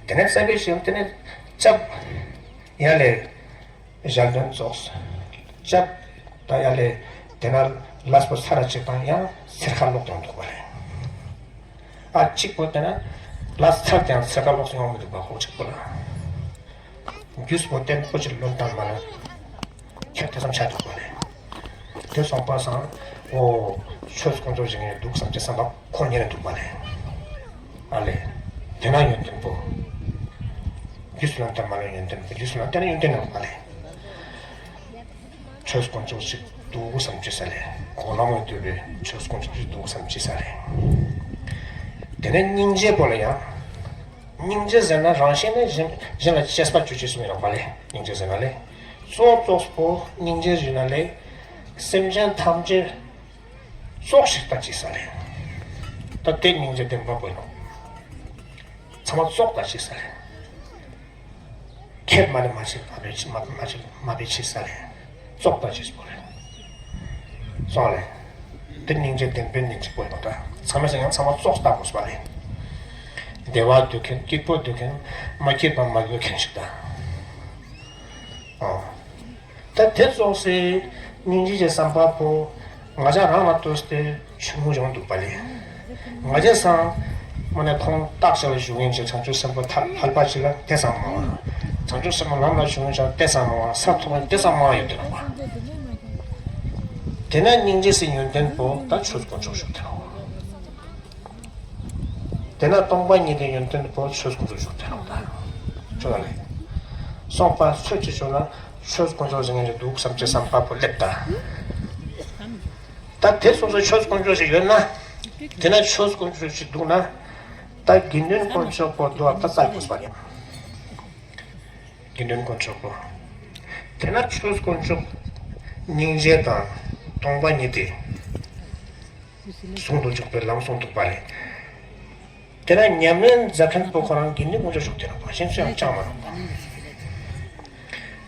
དེ་ནས་རྩ་བའི་ཞིག་དེ་ནས་ཅབ་ཡ་ལས་ཞལ་འདོན་ཚོགས། ཅབ་ད་ཡ་ལས་དེ་ན་ལས་པོ་ཚར་གཅིག་དང་ཡང་སེར་ཁ་ལོག་དང་འདུག་པ་རེད། ཨ་གཅིག་པོ་དེ་ན་ལས་ཚར་དང་སེར་ཁ་ལོག་སོང་ཡོང་མི་འདུག་པ་ཁོ་གཅིག་པོ་ལ། རྒྱུས་པོ་བརྟན་པོ་ཅིག་ལོན་བཏང་མ་ན། ཁྱོད་དེ་ཙམ་ཆགས་འདུག་པ་རེད། དེ་སོང་པ་སང་། ཨོ། ཆོས་དཀོན་མཆོག་ཞིག་ཡིན་འདུག་བསམ་གྱི་བསམ་པ་ཁོ་ཉེ་རུ་འདུག་པ་རེད། ཨ་ལས། དེ་ན་ཡོན་ཏན་པོ། རྒྱུས་ལོན་བཏང་མ་ན་ཡོན་ཏན་པོ་རྒྱུས་ལོན་བཏང་ན་ཡོན་ཏན་ནང་པ་རེད། ཆོས་དཀོན་མཆོག་ཞིག་འདུག་བསམ་གྱི་ས་རེད། གོ་ལ་མོ་འདུས་པའི་ཆོས་དཀོན་མཆོག་ཞིག་འདུག་བསམ་གྱི་ས་རེད། དེ་ནས་སྙིང་རྗེ་པོ་ལ་ཡང་། སྙིང་རྗེ་ཟེར་ན་རང་བཞིན་ནི་གཞན་གཞན་ལ་གཅེས་པ་བྱེད་ཅེས་སུ་མི་རུང་བ་ལས་སྙིང་རྗེ་ཟེར་ན་ལས། གཙོ་གཙོ་བོ་སྙིང་རྗེ་ཟེར་ན་ལས། སེམས་ཅན་ཐམས་ཅད་ཙོགས་ཤིག་ལྟ་ཅེས་ས་ལས། ད་དེ་སྙིང་རྗེ་བདེན་པ་པོ་ཡིན་ནོ། ཚང་མ་ཙོགས་ལྟ་ཅེས་ས་ལས། ཁྱེད་མ་ནི་མ་བྱེད་མ་བེད་མ་མ་བྱེད་མ་བེད་ཆེ་ས་རེད། ཙོགས་ལྟ་ཅེས་པོ་རེད། སོང་རེད། དེ་སྙིང་རྗེ་བདེན་པའི་སྙིང་རྗེ་པོ་ཡིན་པ་འདྲ། ཚང་མས་ཡང་ཚང་མ་ཙོགས་ལྟ་དགོས་པ་རེད། བདེ་བ་འདོད་མཁན་སྐྱིད་པོ་འདོད་མཁན་མ་སྐྱིད་པ་མ་འདོད་མཁན་ཞིག་དང་། ཨོ། ད་དེ་ཙོགས་སེ་སྙིང་རྗེ་ཅན་བསམ་པ་པོ་ང་ཅག་རང་ལ་ལྟོས་ཏེ་ཆུང་ངུ་ཡོང་འདུག་པ་ལས། ང་ཅག་སང་མ་ནས་ཁོང་བརྟག་བྱ་ལ་ཞུགས་མཁན་ཅིག་བྱང་ཆུབ་སེམས་དཔའ་ཐ་ལྷག་པ་ཅིག་ལ་དེ་ཙམ་མང་བ། བྱང་ཆུབ་སེམས་དཔའ་ལམ་ལ་ཞུགས་མཁན་ཅིག་དེ་ཙམ་མང་བ། ས་ཐོབ་མཁན་དེ་ཙམ་མང་བ་ཡོད་དེ་རེད་པ། དེ་ན་སྙིང་རྗེ་སའི་ཡོན་ཏན་པོ་ད་ཆོས་དཀོན་མཆོག་ཞུགས་དེ་རེད་པ། དེ་ན་སྟོང་པ་ཉིད་དེ་ཡོན་ཏན་པོ་ཆོས་དཀོན་མཆོག་ཞུགས་དེ་རེད་པ། ཆོས་ལ་ལས། སོང་པ་ཆོས་ཀྱི་ཆོས་ལ་ཆོས་དཀོན་མཆོག་ཟེར་མཁན་ཅིག་འདུག་བསམ་གྱི་བསམ་པ་པོ་སླེབས་ད། ད་དེ་སོ་སོ་ཆོས་དཀོན་མཆོག་ཞིག་ཡོད་ན། དེ་ན་ཆོས་དཀོན་མཆོག་ཞིག་འདུག་ན། ད་དགེ་འདུན་དཀོན་མཆོག་པོ་འདུག་ད་ཙག་དགོས་པ་རེད། དགེ་འདུན་དཀོན་མཆོག་པོ། དེ་ན་ཆོས་དཀོན་མཆོག་སྙིང་རྗེ་དང་སྟོང་པ་ཉིད་དེ། ཟུང་དུ་འཇུག་པའི་ལམ་སོང་འདུག་པ་རེད། དེ་ན་ཉམས་ལེན་མཛད་མཁན་པོ་ཁོ་རང་དགེ་འདུན་དཀོན་མཆོག་ཞུགས་དེ་རེད་པ། གཞན་སུ་ཡང་ཅང་མ་རེད་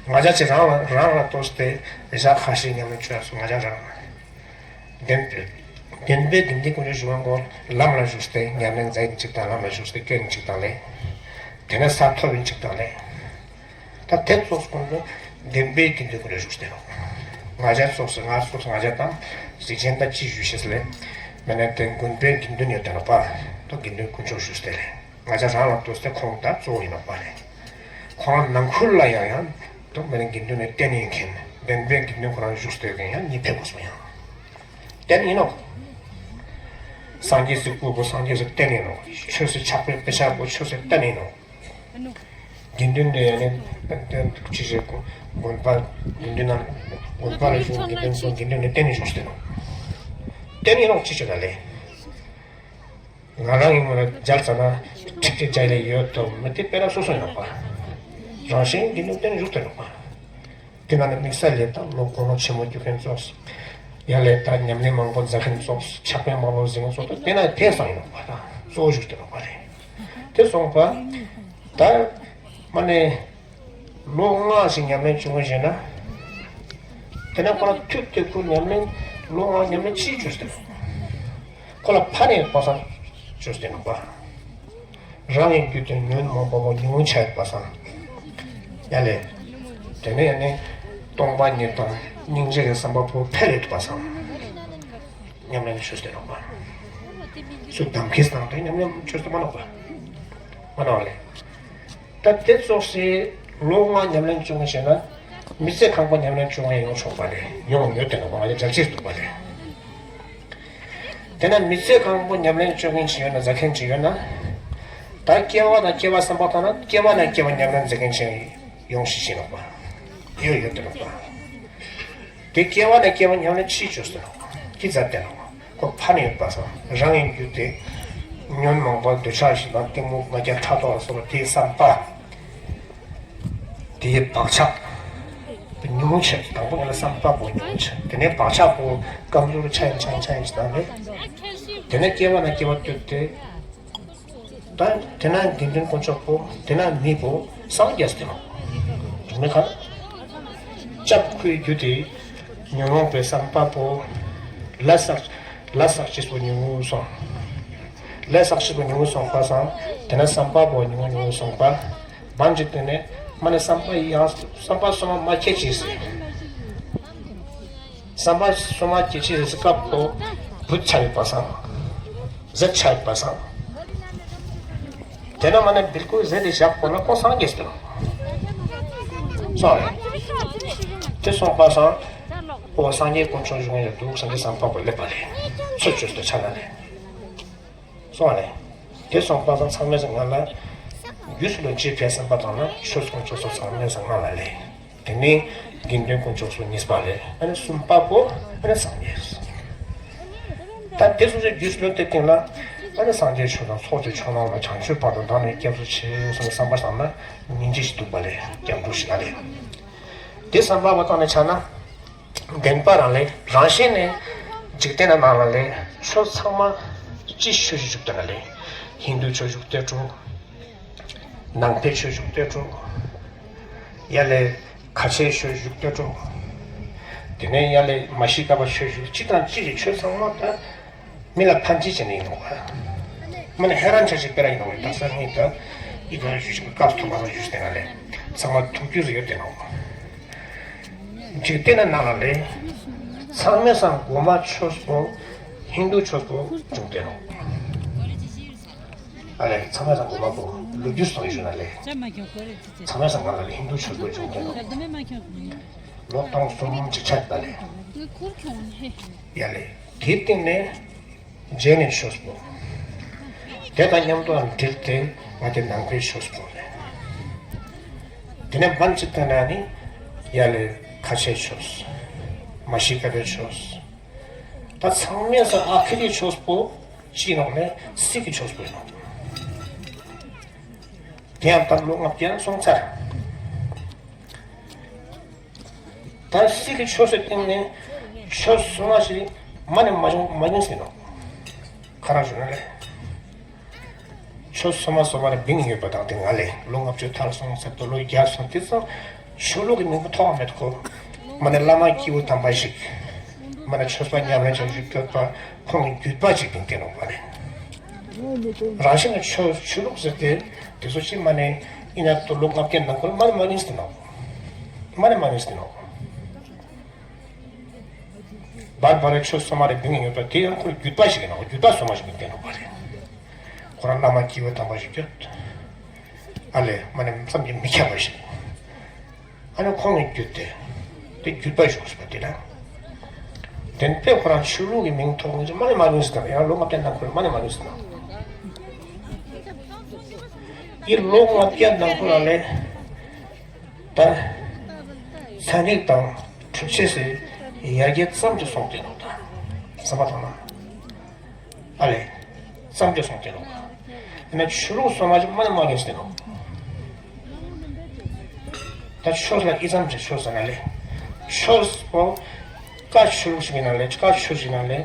པ། ང་ཅག་ཅིག་རང་ལ་རང་ལ་ལྟོས་ཏེ་ཞག་ཁ་ཤས་ཉམས་ལེན་བྱོས་སོང་། ང་ཅག་རང་བདེན་པའི་བདེན་པའི་དགེ་འདུན་དཀོན་མཆོག་ཞུགས་པ་ཁོ་ལམ་ལ་ཞུགས་ཏེ་ཉམས་ལེན་མཛད་ཡིན་ཅིག་དང་། ལམ་ལ་ཞུགས་ཏེ་སྐྱོན་ཡིན་ཅིག་དང་ལས། དེ་ནས་ས་ཐོབ་ཡིན་ཅིག་དང་ལས། ད་དེ་ཙོགས་སུ་ཀུན་ཏུ་བདེན་པའི་དགེ་འདུན་ཀུན་ཏུ་བཞུགས་ཏེ་རོ། ང་ཅག་ཙོགས་སུ་ང་ཙོགས་སུ་ང་ཅག་དང་གཟུགས་ཅན་དང་ཅི་ཞུ་ཤེས་ལས། མེད་ན་དེ་དགོན་པའི་དགེ་འདུན་ཡོད་དེ་རོ་པ། ད་དགེ་འདུན་དཀོན་མཆོག་བཞུགས་ཏེ་ལས། ང་ཅག་རང་ལ་ལྟོས་ཏེ་ཁོང་ད་གཙོ་བོ་ཡིན་ནོ་པ་ལས། ཁོང་ནང་ཁུལ་ལ་ཡང་ཡང་དུ་མེད་ན་དགེ་འདུན་ནི་བསྟེན་ཡིན་མཁན། བདེན་པའི་དགེ་འདུན་ཁོ་རང་བཞུགས་ཏེ་ཡང་ཡང་གཉིས་ཕེབས་དགོས་སོ་ཡང་། བསྟེན་ཡིན་ནོ། སངས་རྒྱས་སུ་སྐུ་བོ་སངས་རྒྱས་སུ་བསྟེན་ཡིན་ནོ། ཆོས་སུ་ཆགས་པའི་དཔེ་ཆ་བོ་ཆོས་སུ་བསྟེན་ཡིན་ནོ། དགེ་འདུན་དེ་ཡང་ནི་དཔེ་དོན་ཅི་ཞིག་དགོན་པ་དགེ་འདུན་ནང་དགོན་པ་ལ་བཞུགས་དགེ་འདུན་ཚོ་དགེ་འདུན་ནི་བསྟེན་ནས་བཞུགས་ཏེ་ནོ། བསྟེན་ཡིན་ནོ་ཅི་ཞིག་ལ་ལས། ང་རང་ཡིན་མོད་ན་མཇལ་ཙམ་ན་ཁྲིག་ཁྲིག་མཇལ་ལས་ཡོད་དོ་མི་དེ་དཔེ་ར་སོ་སོ་ཡོང་པ། རང་བཞིན་གྱི་ནུས་ལྡན་བཞུགས་ཏེ་ཡོང་པ། དེ་ན་ནི་དམིགས་བསལ་ལས་དང་ལོ་དགུང་ལོ་ཆེན་མོ་རྒྱུག་མཁན་ཙོགས། ཡང་ལས་དང་ཉམས་ལེན་མང་པོ་མཛད་མཁན་ཙོགས། ཕྱག་དཔེ་མང་པོ་གཟིགས་མཁན་ཙོགས་དེ་དཔེ་ན་དེ་སང་ཡོང་པ་དང་གཙོ་བོ་བཞུགས་ཏེ་ཡོང་པ་རེད། དེ་སོང་པ། ད་མ་ནས། ལོ་ལྔ་ཞིག་ཉམས་ལེན་བྱུང་བ་ཞེ་ན། དེ་ནས་ཁོ་ལ་མཐུད་དེ་ཁོ་ཉམས་ལེན་ལོ་ལྔ་ཉམས་ལེན་ཅི་བྱོས་ཏེ། ཁོ་ལ་ཕ་ནས་པ་སང་བྱོས་ཏེ་ནོ་པ། རང་གི་རྒྱུད་དུ་ཉོན་མོངས་པ་པོ་ཉུང་ཆ་ཡོད་པ་སང་། ཡ་ལས། དེ་ནས་ཡང་ནི་སྟོང་པ་ཉིད་དང་སྙིང་རྗེ་གི་བསམ་པ་པོ་འཕེལ་ཡོད་པ་སང་། ཉམས་ལེན་བྱོས་ཏེ་ནོ་པ། སུ་དམ་ཁིས་དང་དེ་ཉམས་ལེན་བྱོས་ཏེ་མ་ནོ་པ། མ་ནོ་ལས། ད་དེ་ཙོགས་སེ་ལོ་ལྔ་ཉམས་ལེན་བྱུང་བ་ཞེ་ན། མི་ཚེ་གང་པོ་ཉམས་ལེན་བྱུང་བ་ཡོང་ཆོག་པ་རེད། ཡོང་ཡོད་དེ་ནོ་པ། ང་ཚོ་འཇལ་ཆེས་འདུག་པ་རེད། དེ་ན་མི་ཚེ་གང་པོ་ཉམས་ལེན་བྱུང་མཁན་ཅིག་ཡོད་ན་མཛད་མཁན་ཅིག་ཡོད་ན། ད་སྐྱེ་བ་དང་སྐྱེ་བ་གསུམ་པ་ཐ་ན་སྐྱེ་བ་ནས་སྐྱེ་བ་ཉམས་ལེན་མཛད་མཁན་ཅིག་ཡོང་ཤེས་ཤེས་ནོ་པ། ཡོད་ཡོད་དེ་ནོ་པ། དེ་སྐྱེ་བ་ནས་སྐྱེ་བ་ཉམས་ལེན་ཅི་བྱོས་ཟེར་ནོ། ཅི་མཛད་དེ་ནོ། ཁོ་ཕ་ནས་ཡོད་པ་སང་རང་གི་རྒྱུད་དེ། ཉོན་མོངས་པ་འདོད་ཆགས་ཞེ་སྡང་གཏི་མུག་ང་རྒྱལ་ཕྲག་དོག་ལ་སོགས་པ་དེའི་བསམ་པ། དེའི་བག་ཆགས་ཉུང་ངུ་ཆེ། དང་པོ་ང་ལ་བསམ་པ་པོ་ཉུང་ངུ་ཆེ། དེ་ནས་བག་ཆགས་པོ་རྐང་བཙུགས་ཆ་ཡང་ཆ་ཡང་ཆ་ཡང་ཆ་དང་རེད། དེ་ནས་སྐྱེ་བ་ན་སྐྱེ་བ་བསྟོད་དེ། ད་དེ་ན་དགེ་འདུན་དཀོན་མཆོག་པོ། དེ་ན་མི་པོ་སངས་རྒྱས་ཏེ་ནོ། མི་ཁ་ལྕགས་ཁུའི་རྒྱུ་དེ་ཉོན་མོངས་པའི་བསམ་པ་པོ། ལས་བསགས་ལས་བསགས་ཅེས་པོ་ཉུང་ངུ་སོང་། ལས་བསགས་ཅེས་པོ་ཉུང་ངུ་སོང་པ་སང་། དེ་ན་བསམ་པ་པོ་ཉུང་ངུ་ཉུང་ངུ་སོང་པ། བང་ཅིག་དེ་ནས་མ་ནས་བསམ་པ་ཡང་བསམ་པ་སོ་མ་མ་སྐྱེ་ཅེས་ཟེར། བསམ་པ་སོ་མ་སྐྱེ་ཅེས་ཟེར་སྐབས་པོ་བུད་ཆ་ཡོད་པ་སང་། ཟད་ཆ་ཡོད་པ་སང་། དེ་ན་མ་ནས་བིལ་ཀུལ་ཟད་དེ་བཞག་པོ་ན་ཁོ་སངས་རྒྱས་ཏེ་ནོ། སོང་རེད། དེ་སོང་པ་སང་། ཨོ་སངས་རྒྱས་དཀོན་མཆོག་བཞུགས་ཡོད་འདུག་སངས་རྒྱས་བསམ་པ་པོ་སླེབས་པ་རེད། ཚུར་བཅོས་ཏེ་ཆ་ན་རེད། སོང་བ་རེད། དེ་སོང་པ་སང་ཚང་མས་སང་ང་ལ། རྒྱུས་ལོན་ཅི་ཕེ་བསམ་པ་དང་ན་ཆོས་སོང་ཆོས་སོང་ཚང་མས་སང་ང་ལ་ལས། དེ་ནས་དགེ་འདུན་དཀོན་མཆོག་སོ་གཉིས་པ་ལས་ཨ་ནི་གསུམ་པ་པོ་ཨ་ནི་སངས་རྒྱས། ད་དེ་སོང་ཚེ་རྒྱུས་ལོན་དེ་སྟེང་ལ་ཨ་ནི་སངས་རྒྱས་ཆོས་དང་ཚོགས་ཀྱི་མཆོག་རྣམས་ལ་བྱང་ཆུབ་བར་དུ་བདག་ནི་སྐྱབས་སུ་མཆི་སོང་བསམ་པ་བཏང་ན་ཉིན་གཅིག་ཞིག་འདུག་པ་ལས་སྐྱབས་འགྲོ་ཞིག་ལ་ལས། དེ་བསམ་པ་བ་བཏང་ནས་ཆ་ན། བདེན་པ་རང་ལས་རང་བཞིན་ནས་འཇིག་རྟེན་ན་ནང་ལ་ལས་ཆོས་ཚང་མ་ཅི་ཆོས་ཞིག་བཞུགས་དེ་ན་ལས་ཧིན་དུ་ཆོས་བཞུགས་དེ་འགྲོ། ནང་པའི་ཆོས་བཞུགས་དེ་འགྲོ། ཡ་ལས་ཁ་ཆེའི་ཆོས་བཞུགས་དེ་འགྲོ། དེ་ནས་ཡ་ལས་མ་ཤི་ཀ་པ་ཆོས་བཞུགས་གཅིག་དང་གཅིག་གི་ཆོས་ཚང་མ་ད། མི་ལ་ཕན་ཅི་བྱེད་ནི་ཡིན་ནོ། མ་ནི་ཧེ་རན་ཆ་ཞིག་སྤེ་ར་ཡིན་ནོ། ད་ས་ངེས་ད་ཨི་ཀ་ཞུ་ཞིག་སྐབས་ཐུག་པ་ཞུ་ཞིག་དེ་ན་ལས་ཚང་མ་ཐུག་རྒྱུ་ཟེར་ཡོད་དེ་ནོ། འཇིག་རྟེན་ན་ནང་ལ་ལས་ཚང་མས་སང་གོ་མ་ཆོས་པོ་ཧིན་དུ་ཆོས་པོ་བྱུང་དེ་ནོ། ཨ་ལས་ཚང་མས་སང་གོ་མ་པོ་ལོ་རྒྱུས་སོང་ཞུ་ན་ལས་ཚང་མས་སང་ང་ལ་ལས་ཧིན་དུ་ཆོས་པོ་བྱུང་དེ་ནོ། ལོ་སྟོང་གསུམ་ཅིག་ཆགས་ད་ལས། ཡ་ལས་དེའི་སྟེང་ནས། རྗེས་ནས་ཆོས་པོ། དེ་དང་མཉམ་དུ་འབྲེལ་ཏེ་ང་དེ་ནང་པའི་ཆོས་པོ་རེད། དེ་ནས་བན་ཅིག་ཏུ་ན་ནི་ཡ་ལས་ཁ་ཆེའི་ཆོས། མ་ཤི་ཀ་པའི་ཆོས། ད་ཚང་མས་སང་ཨ་ཁི་རི་ཆོས་པོ་ཅི་ནོག་ལས་སི་ཀི་ཆོས་པོ་ཡིན་ནོག། དེ་ཡང་ད་ལོ་ལྔ་བརྒྱ་སོང་ཚར། ད་སི་ཀི་ཆོས་སི་སྟེང་ནས་ཆོས་སོ་མ་ཞིག་མ་ནས་མ་བྱུང་མ་ཉུང་ཟིན་ནོ། ཁ་རང་ཞུ་ན་ལས། ཆོས་སོ་མ་སོ་མ་ལ་བིང་ཡོད་པ་དང་དེ་ང་ལས་ལོ་ལྔ་བཅུ་ཐལ་སོང་ཚར་དུ་ལོ་བརྒྱ་སོང་དེ་ཚོ་ཆོས་ལུགས་ཀྱི་མིང་པོ་ཐོགས་མེད་ཁོ། མ་ནས་བླ་མ་སྐྱེས་བུ་དམ་པ་ཞིག་མ་ནས་ཆོས་པ་ཉམས་ལེན་བྱ་ཞིག་སྐྱོད་པ་ཁོང་གི་བརྒྱུད་པ་ཅིག་ཡིན་ཏེ་ནོ་བ་ལས། རང་བཞིན་ལ་ཆོས་ཆོས་ལུགས་ཟེར་ཏེ་དེ་ཚོ་ཅི་མ་ནས་ཡིན་ན་དུ་ལོ་ལྔ་བརྒྱ་ནང་ཁུལ་མ་ནས་མ་ནས་ཟིན་ནོ། མ་ནས་མ་ནས་ཟིན་ནོ། བར་བར་ཆོས་སོ་མ་རེ་བིང་ཡོད་པ་དེ་ཡང་ཁོ་བརྒྱུད་པ་ཞིག་ཡིན་ནོ། བརྒྱུད་པ་སོ་མ་ཞིག་ཡིན་ཏེ་ནོ་བ་རེད། ཁོ་རང་བླ་མ་སྐྱེས་བུ་དམ་པ་ཞིག་ཡོད། ཨ་ལས་མ་ནས་བསམ་གྱིས་མི་ཁྱབ་པ་ཞིག་ཨ་ནི་ཁོང་གིས་བརྒྱུད་དེ། དེ་བརྒྱུད་པ་ཞུགས་པ་དེ་ལ། བདེན་པས་ཁོ་རང་ཆོས་ལུགས་ཀྱི་མིང་ཐོགས་ནས་མ་ནས་མ་ནུས་ཟིན་ཡང་ལོ་ལྔ་བརྒྱ་ནང་ཁུལ་མ་ནས་མ་ནུས་ཟིན། ཡིན་ལོ་ལྔ་བརྒྱ་ནང་ཁུལ་ལ་ལས། ད། ཚན་རིག་དང་འཕྲུལ་ཆས་སུ་ཡར་རྒྱས་ཙམ་གྱིས་སོང་སྟེ་ནོ་ད། བསམ་པ་དང་ན། ཨ་ལས། བསམ་རྒྱུ་སོང་སྟེ་ལོ། ཡིན་ན་ཆོས་ལུགས་སོ་མ་ཅིག་མ་ནས་མ་ཉོས་སྟེ་ལོ། ད་ཆོས་ལ་ཨི་ཙམ་ཅིག་ཆོས་ཟེར་ན་ལས། ཆོས་པོ། བཀའ་ཆོས་ལུགས་ཤིག་ཡིན་ན་ལས་བཀའ་ཆོས་ཤིག་ཡིན་ན་ལས།